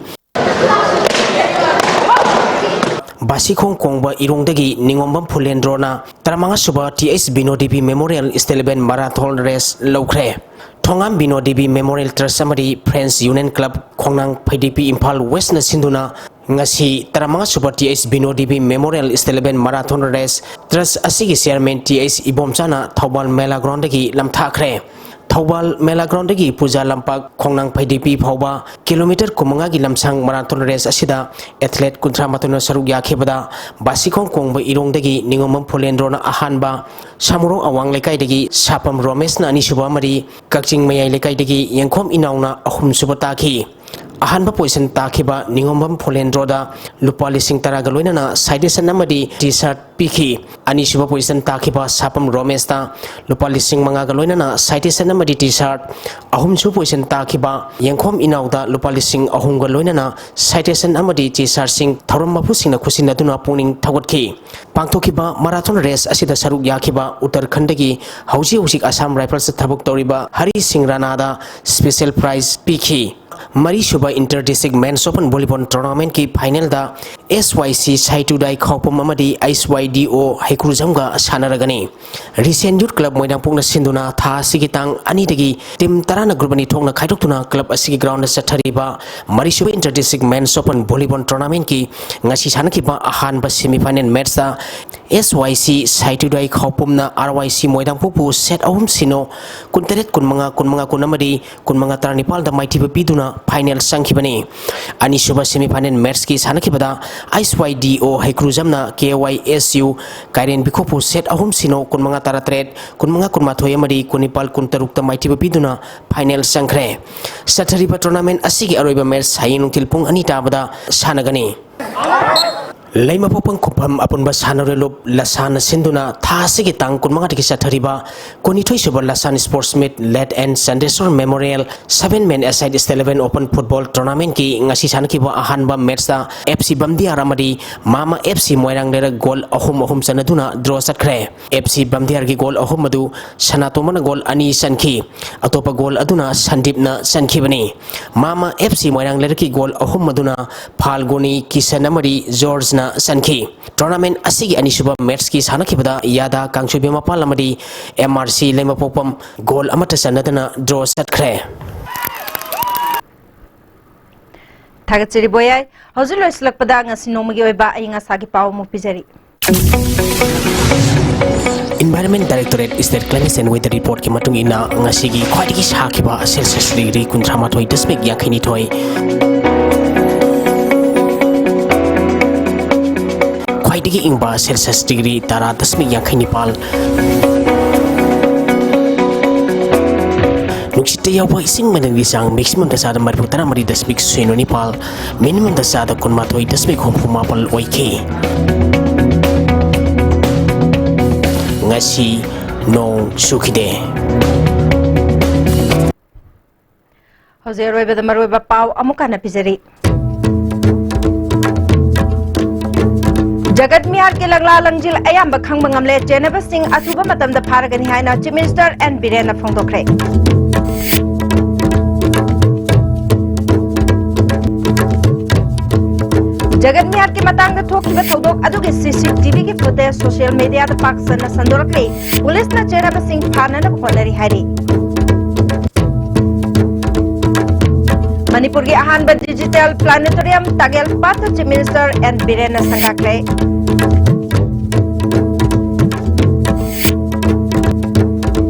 ꯕꯥꯁꯤꯈꯣꯡ ꯀꯣꯡꯕ ꯏꯔꯣꯡꯗꯒꯤ ꯅꯤꯉꯣꯝꯕꯝ ꯐꯨꯂꯦꯟꯗ꯭ꯔꯣꯅ ꯇꯔꯥꯃꯉꯥ ꯁꯨꯕ T H Bino Devi memorial state level marathon race ꯂꯧꯈ꯭ꯔꯦ꯫ ꯊꯣꯉꯥꯝ ꯕꯤꯅꯣ ꯗꯦꯕꯤ ꯃꯦꯃꯣꯔꯤꯌꯦꯜ ꯇ꯭ꯔꯁ ꯑꯃꯗꯤ ꯐ꯭ꯔꯦꯟꯁ ꯌꯨꯅꯤꯌꯟ ꯀ꯭ꯂꯕ ꯈꯣꯡꯅꯥꯡ ꯐꯩꯗꯤꯄꯤ ꯏꯝꯐꯥꯜ ꯋꯦꯁꯅ ꯁꯤꯟꯗꯨꯅ ꯉꯁꯤ ꯇꯔꯥꯃꯉꯥ ꯁꯨꯕ T H Bino Devi memorial state level marathon race trust ꯑꯁꯤꯒꯤ ꯆꯤꯌꯔꯃꯦꯟ ꯇꯤ ꯑꯩꯁ ꯏꯕꯣꯝꯆꯥꯅ ꯊꯧꯕꯥꯜ ꯃꯦꯂꯥ ꯒ꯭ꯔꯥꯎꯟꯗꯒꯤ ꯂꯝꯊꯥꯈ꯭ꯔꯦ꯫ ꯊꯧꯕꯥꯜ ꯃꯦꯂꯥ ꯒ꯭ꯔꯥꯎꯟꯗꯒꯤ ꯄꯨꯖꯥ ꯂꯝꯄꯥꯛ ꯈꯣꯡꯅꯥꯡ ꯐꯩꯗꯤꯄꯤ ꯐꯥꯎꯕ ꯀꯤꯂꯣꯃꯤꯇꯔ ꯀꯨꯟꯃꯉꯥꯒꯤ ꯂꯝꯁꯥꯡ ꯃꯔꯥꯊꯣꯟ ꯔꯦꯁ ꯑꯁꯤꯗ ꯑꯦꯊꯂꯦꯠ ꯀꯨꯟꯊ꯭ꯔꯥ ꯃꯥꯊꯣꯏꯅ ꯁꯔꯨꯛ ꯌꯥꯈꯤꯕꯗ ꯕꯥꯁꯤꯈꯣꯡ ꯀꯣꯡꯕ ꯏꯔꯣꯡꯗꯒꯤ ꯅꯤꯉꯣꯝꯕꯝ ꯐꯨꯂꯦꯟꯗ꯭ꯔꯣꯅ ꯑꯍꯥꯟꯕ, ꯁꯥꯃꯨꯔꯣꯡ ꯑꯋꯥꯡ ꯂꯩꯀꯥꯏꯗꯒꯤ ꯁꯥꯄꯝ ꯔꯣꯃꯦꯁꯅ ꯑꯅꯤꯁꯨꯕ ꯑꯃꯗꯤ ꯀꯛꯆꯤꯡ ꯃꯌꯥꯏ ꯂꯩꯀꯥꯏꯗꯒꯤ ꯌꯦꯡꯈꯣꯝ ꯏꯅꯥꯎꯅ ꯑꯍꯨꯝꯁꯨꯕ ꯇꯥꯈꯤ꯫ ꯑꯍꯥꯟꯕ ꯄꯣꯖꯤꯁꯟ ꯇꯥꯈꯤꯕ ꯅꯤꯉꯣꯝꯕꯝ ꯐꯣꯂꯦꯟꯗ꯭ꯔꯣꯗ ꯂꯨꯄꯥ ꯂꯤꯁꯤꯡ ꯇꯔꯥꯒ ꯂꯣꯏꯅꯅ ꯁꯥꯏꯇꯦꯁꯟ ꯑꯃꯗꯤ ꯇꯤ ꯁꯥꯔꯠ ꯄꯤꯈꯤ꯫ ꯑꯅꯤꯁꯨꯕ ꯄꯣꯖꯤꯁꯟ ꯇꯥꯈꯤꯕ ꯁꯥꯄꯝ ꯔꯣꯃꯦꯁꯇ ꯂꯨꯄꯥ ꯂꯤꯁꯤꯡ ꯃꯉꯥꯒ ꯂꯣꯏꯅꯅ ꯁꯥꯏꯇꯦꯁꯟ ꯑꯃꯗꯤ ꯇꯤ ꯁꯥꯔꯠ, ꯑꯍꯨꯝꯁꯨꯕ ꯄꯣꯖꯤꯁꯟ ꯇꯥꯈꯤꯕ ꯌꯦꯡꯈꯣꯝ ꯏꯅꯥꯎꯗ ꯂꯨꯄꯥ ꯂꯤꯁꯤꯡ ꯑꯍꯨꯝꯒ ꯂꯣꯏꯅꯅ ꯁꯥꯏꯇꯦꯁꯟ ꯑꯃꯗꯤ ꯇꯤ ꯁꯥꯔꯠꯁꯤꯡ ꯊꯧꯔꯝ ꯃꯄꯨꯁꯤꯡꯅ ꯈꯨꯠꯁꯤꯟꯅꯗꯨꯅ ꯄꯨꯛꯅꯤꯡ ꯊꯧꯒꯠꯈꯤ꯫ ꯄꯥꯡꯊꯣꯛꯈꯤꯕ ꯃꯔꯥꯊꯣꯟ ꯔꯦꯁ ꯑꯁꯤꯗ ꯁꯔꯨꯛ ꯌꯥꯈꯤꯕ ꯎꯠꯇꯔꯈꯟꯗꯒꯤ ꯍꯧꯖꯤꯛ ꯍꯧꯖꯤꯛ ꯑꯁꯥꯝ ꯔꯥꯏꯐꯜꯁꯇ ꯊꯕꯛ ꯇꯧꯔꯤꯕ ꯍꯔꯤ ꯁꯤꯡ ꯔꯥꯅꯥꯗ ꯁ꯭ꯄꯦꯁꯦꯜ ꯄ꯭ꯔꯥꯏꯖ ꯄꯤꯈꯤ꯫ ꯃꯔꯤꯁꯨꯕ ꯏꯟꯇꯔ ꯗꯤꯁꯇ꯭ꯔꯤꯛ ꯃꯦꯟꯁ ꯑꯣꯄꯟ ꯚꯣꯂꯤꯕꯣꯜ ꯇꯣꯔꯅꯥꯃꯦꯟꯠꯀꯤ ꯐꯥꯏꯅꯦꯜꯗ ꯑꯦꯁ ꯋꯥꯏ ꯁꯤ ꯁꯥꯏꯇꯨꯗꯥꯏ ꯈꯥꯎꯄꯨꯝ ꯑꯃꯗꯤ ꯑꯩꯁ ꯋꯥꯏ ꯗꯤ ꯑꯣ ꯍꯩꯀ꯭ꯔꯨꯖꯝꯒ ꯁꯥꯟꯅꯔꯒꯅꯤ꯫ ꯔꯤꯁꯦꯟ ꯌꯨꯠ ꯀ꯭ꯂꯕ ꯃꯣꯏꯔꯥꯡꯄꯨꯛꯅ ꯁꯤꯟꯗꯨꯅ ꯊꯥ ꯑꯁꯤꯒꯤ ꯇꯥꯡ ꯑꯅꯤꯗꯒꯤ ꯇꯤꯝ ꯇꯔꯥꯅ ꯒ꯭ꯔꯨꯞ ꯑꯅꯤ ꯊꯣꯛꯅ ꯈꯥꯏꯗꯣꯛꯇꯨꯅ ꯀ꯭ꯂꯕ ꯑꯁꯤꯒꯤ ꯒ꯭ꯔꯥꯎꯟꯗ ꯆꯠꯊꯔꯤꯕ ꯃꯔꯤꯁꯨꯕ ꯏꯟꯇꯔ ꯗꯤꯁꯇ꯭ꯔꯤꯛ ꯃꯦꯟꯁ ꯑꯣꯄꯟ ꯚꯣꯂꯤꯕꯣꯜ ꯇꯣꯔꯅꯥꯃꯦꯟꯠꯀꯤ ꯉꯁꯤ ꯁꯥꯟꯅꯈꯤꯕ ꯑꯍꯥꯟꯕ ꯁꯦꯃꯤꯐꯥꯏꯅꯦꯜ ꯃꯦꯠꯆꯇ ꯑꯦꯁ ꯋꯥꯏ ꯁꯤ ꯁꯥꯏꯇꯨꯗꯥꯏ ꯈꯥꯎꯄꯨꯝꯅ ꯑꯥꯔ ꯋꯥꯏ ꯁꯤ ꯃꯣꯏꯔꯥꯡꯄꯨꯛꯄꯨ ꯁꯦꯠ ꯑꯍꯨꯝ ꯁꯤꯅꯣ, ꯀꯨꯟꯇꯔꯦꯠ ꯀꯨꯟꯃꯉꯥ, ꯀꯨꯟꯃꯉꯥ ꯀꯨꯟ ꯑꯃꯗꯤ ꯀꯨꯟꯃꯉꯥ ꯇꯔꯥꯅꯤꯄꯥꯜꯗ ꯃꯥꯏꯊꯤꯕ ꯄꯤꯗꯨꯅ ꯐꯥꯏꯅꯦꯜ ꯆꯪꯈꯤꯕꯅꯤ꯫ ꯑꯅꯤꯁꯨꯕ semi final match ꯀꯤ ꯁꯥꯟꯅꯈꯤꯕꯗ S Y D O ꯍꯩꯀ꯭ꯔꯨꯖꯝꯅ K Y S U ꯀꯥꯏꯔꯦꯟ ꯕꯤꯈꯣꯛꯄꯨ set ꯑꯍꯨꯝ ꯁꯤꯅꯣ, ꯀꯨꯟꯃꯉꯥ ꯇꯔꯥꯇꯔꯦꯠ, ꯀꯨꯟꯃꯉꯥ ꯀꯨꯟꯃꯥꯊꯣꯏ ꯑꯃꯗꯤ ꯀꯨꯟꯅꯤꯄꯥꯜ ꯀꯨꯟꯇꯔꯨꯛꯇ ꯃꯥꯏꯊꯤꯕ ꯄꯤꯗꯨꯅ ꯐꯥꯏꯅꯦꯜ ꯆꯪꯈ꯭ꯔꯦ꯫ ꯆꯠꯊꯔꯤꯕ tournament ꯑꯁꯤꯒꯤ ꯑꯔꯣꯏꯕ match ꯍꯌꯦꯡ ꯅꯨꯡꯊꯤꯜ ꯄꯨꯡ ꯑꯅꯤ ꯇꯥꯕꯗ ꯁꯥꯟꯅꯒꯅꯤ꯫ ꯂꯩꯃꯄꯣꯛꯄꯝ ꯈꯨꯟꯐꯝ ꯑꯄꯨꯟꯕ ꯁꯥꯟꯅꯔꯣꯏ ꯂꯨꯞ ꯂꯁꯥꯟꯅ ꯁꯤꯟꯗꯨꯅ ꯊꯥ ꯑꯁꯤꯒꯤ ꯇꯥꯡ ꯀꯨꯟꯃꯉꯥꯗꯒꯤ ꯆꯠꯊꯔꯤꯕ ꯀꯨꯟꯅꯤꯊꯣꯏ ꯁꯨꯕ ꯂꯁꯥꯟ sports meet Late N Chandreswar Memorial seven man aside eleven open football tournament ꯀꯤ ꯉꯁꯤ ꯁꯥꯟꯅꯈꯤꯕ ꯑꯍꯥꯟꯕ match ꯇ F C ꯕꯝꯗꯤꯌꯥꯔ ꯑꯃꯗꯤ ꯃꯥꯃ F C ꯃꯣꯏꯔꯥꯡ ꯂꯩꯔꯛ goal ꯑꯍꯨꯝ ꯑꯍꯨꯝ ꯆꯟꯅꯗꯨꯅ draw ꯆꯠꯈ꯭ꯔꯦ꯫ F C ꯕꯝꯗꯤꯌꯥꯔꯒꯤ goal ꯑꯍꯨꯝ ꯑꯗꯨ ꯁꯅꯥꯇꯣꯝꯕꯅ goal ꯑꯅꯤ ꯆꯟꯈꯤ꯫ ꯑꯇꯣꯞꯄ goal ꯑꯗꯨꯅ ꯁꯟꯗꯤꯞꯅ ꯆꯟꯈꯤꯕꯅꯤ꯫ ꯃꯥꯃ F C ꯃꯣꯏꯔꯥꯡ ꯂꯩꯔꯛꯀꯤ goal ꯑꯍꯨꯝ ꯑꯗꯨꯅ ꯐꯥꯜꯒꯨꯅꯤ, ꯀꯤꯁꯟ ꯑꯃꯗꯤ ꯖꯣꯔꯖꯅ ꯆꯟꯈꯤ꯫ Tournament ꯑꯁꯤꯒꯤ ꯑꯅꯤꯁꯨꯕ match ꯀꯤ ꯁꯥꯟꯅꯈꯤꯕꯗ ꯌꯥꯗꯥ ꯀꯥꯡꯁꯣꯏꯕꯤ ꯃꯄꯥꯜ ꯑꯃꯗꯤ M R C ꯂꯩꯃꯄꯣꯛꯄꯝ goal ꯑꯃꯠꯇ ꯆꯟꯅꯗꯅ draw ꯆꯠꯈ꯭ꯔꯦ꯫ ꯊꯥꯒꯠꯆꯔꯤ ꯕꯣꯌꯥꯏ꯫ ꯍꯧꯖꯤꯛ ꯂꯣꯏꯁꯤꯜꯂꯛꯄꯗ ꯉꯁꯤ ꯅꯣꯡꯃꯒꯤ ꯑꯣꯏꯕ ꯑꯏꯪ ꯑꯁꯥꯒꯤ ꯄꯥꯎ ꯑꯃꯨꯛ ꯄꯤꯖꯔꯤ꯫ Environment Directorate State Climate and Weather Report ꯀꯤ ꯃꯇꯨꯡ ꯏꯟꯅ ꯉꯁꯤꯒꯤ ꯈ꯭ꯋꯥꯏꯗꯒꯤ ꯁꯥꯈꯤꯕ Celsius degree ꯀꯨꯟꯊ꯭ꯔꯥ ꯃꯥꯊꯣꯏ ꯗꯁꯃꯤꯛ ꯌꯥꯡꯈꯩ ꯅꯤꯊꯣꯏ, ꯈ꯭ꯋꯥꯏꯗꯒꯤ ꯏꯪꯕ Celsius degree ꯇꯔꯥ ꯗꯁꯃꯤꯛ ꯌꯥꯡꯈꯩ ꯅꯤꯄꯥꯜ, ꯅꯨꯡꯁꯤꯠꯇ ꯌꯥꯎꯕ ꯏꯁꯤꯡ ꯃꯅꯤꯜꯒꯤ ꯆꯥꯡ maximum ꯗ ꯆꯥꯗ ꯃꯔꯤꯐꯨ ꯇꯔꯥ ꯃꯔꯤ ꯗꯁꯃꯤꯛ ꯁꯤꯅꯣ ꯅꯤꯄꯥꯜ, minimum ꯗ ꯆꯥꯗ ꯀꯨꯟꯃꯥꯊꯣꯏ ꯗꯁꯃꯤꯛ ꯍꯨꯝꯐꯨ ꯃꯥꯄꯜ ꯑꯣꯏꯈꯤ꯫ ꯉꯁꯤ ꯅꯣꯡ ꯆꯨꯈꯤꯗꯦ꯫ ꯍꯧꯖꯤꯛ ꯑꯔꯣꯏꯕꯗ ꯃꯔꯨꯑꯣꯏꯕ ꯄꯥꯎ ꯑꯃꯨꯛ ꯍꯟꯅ ꯄꯤꯖꯔꯤ꯫ ꯖꯒꯠ ꯃꯤꯍꯥꯠꯀꯤ ꯂꯪꯂꯥ ꯂꯪꯖꯤꯜ ꯑꯌꯥꯝꯕ ꯈꯪꯕ ꯉꯝꯂꯦ꯫ ꯆꯦꯟꯅꯕꯁꯤꯡ ꯑꯊꯨꯕ ꯃꯇꯝꯗ ꯐꯥꯔꯒꯅꯤ ꯍꯥꯏꯅ Chief Minister N ꯕꯤꯔꯦꯟꯅ ꯐꯣꯡꯗꯣꯛꯈ꯭ꯔꯦ꯫ ꯖꯒꯠ ꯃꯤꯍꯥꯠꯀꯤ ꯃꯇꯥꯡꯗ ꯊꯣꯛꯈꯤꯕ ꯊꯧꯗꯣꯛ ꯑꯗꯨꯒꯤ C C T V ꯒꯤ footage social media ꯗ ꯄꯥꯛ ꯁꯟꯅ ꯁꯟꯗꯣꯔꯛꯂꯤ꯫ ꯄꯨꯂꯤꯁꯅ ꯆꯦꯟꯅꯕꯁꯤꯡ ꯐꯥꯅꯅꯕ ꯍꯣꯠꯅꯔꯤ ꯍꯥꯏꯔꯤ꯫ ꯃꯅꯤꯄꯨꯔꯒꯤ ꯑꯍꯥꯟꯕ digital planetarium ꯇꯥꯒꯦꯜ ꯄꯥꯠꯇ Chief Minister N ꯕꯤꯔꯦꯟꯅ ꯁꯪꯒꯥꯈ꯭ꯔꯦ꯫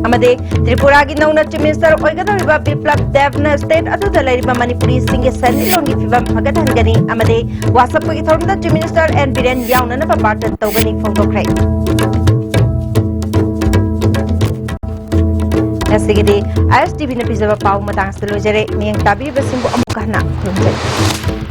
ꯑꯃꯗꯤ ꯇ꯭ꯔꯤꯄꯨꯔꯥꯒꯤ ꯅꯧꯅ Chief Minister ꯑꯣꯏꯒꯗꯧꯔꯤꯕ ꯕꯤꯄ꯭ꯂꯕ ꯗꯦꯕꯅ state ꯑꯗꯨꯗ ꯂꯩꯔꯤꯕ ꯃꯅꯤꯄꯨꯔꯤꯁꯤꯡꯒꯤ ꯁꯦꯟꯃꯤꯠꯂꯣꯟꯒꯤ ꯐꯤꯕꯝ ꯐꯒꯠꯍꯟꯒꯅꯤ ꯑꯃꯗꯤ ꯋꯥꯁꯛꯄꯒꯤ ꯊꯧꯔꯝꯗ Chief Minister N Biren ꯌꯥꯎꯅꯅꯕ ꯕꯥꯔꯇꯟ ꯇꯧꯒꯅꯤ ꯐꯣꯡꯗꯣꯛꯈ꯭ꯔꯦ꯫ ꯉꯁꯤꯒꯤꯗꯤ ISTVꯅ ꯄꯤꯖꯕ ꯄꯥꯎ ꯃꯇꯥꯡ ꯑꯁꯤꯗ ꯂꯣꯏꯖꯔꯦ꯫ ꯃꯤꯠꯌꯦꯡ ꯇꯥꯕꯤꯔꯤꯕꯁꯤꯡꯕꯨ ꯑꯃꯨꯛꯀ ꯍꯟꯅ ꯈꯨꯔꯨꯝꯖꯔꯤ꯫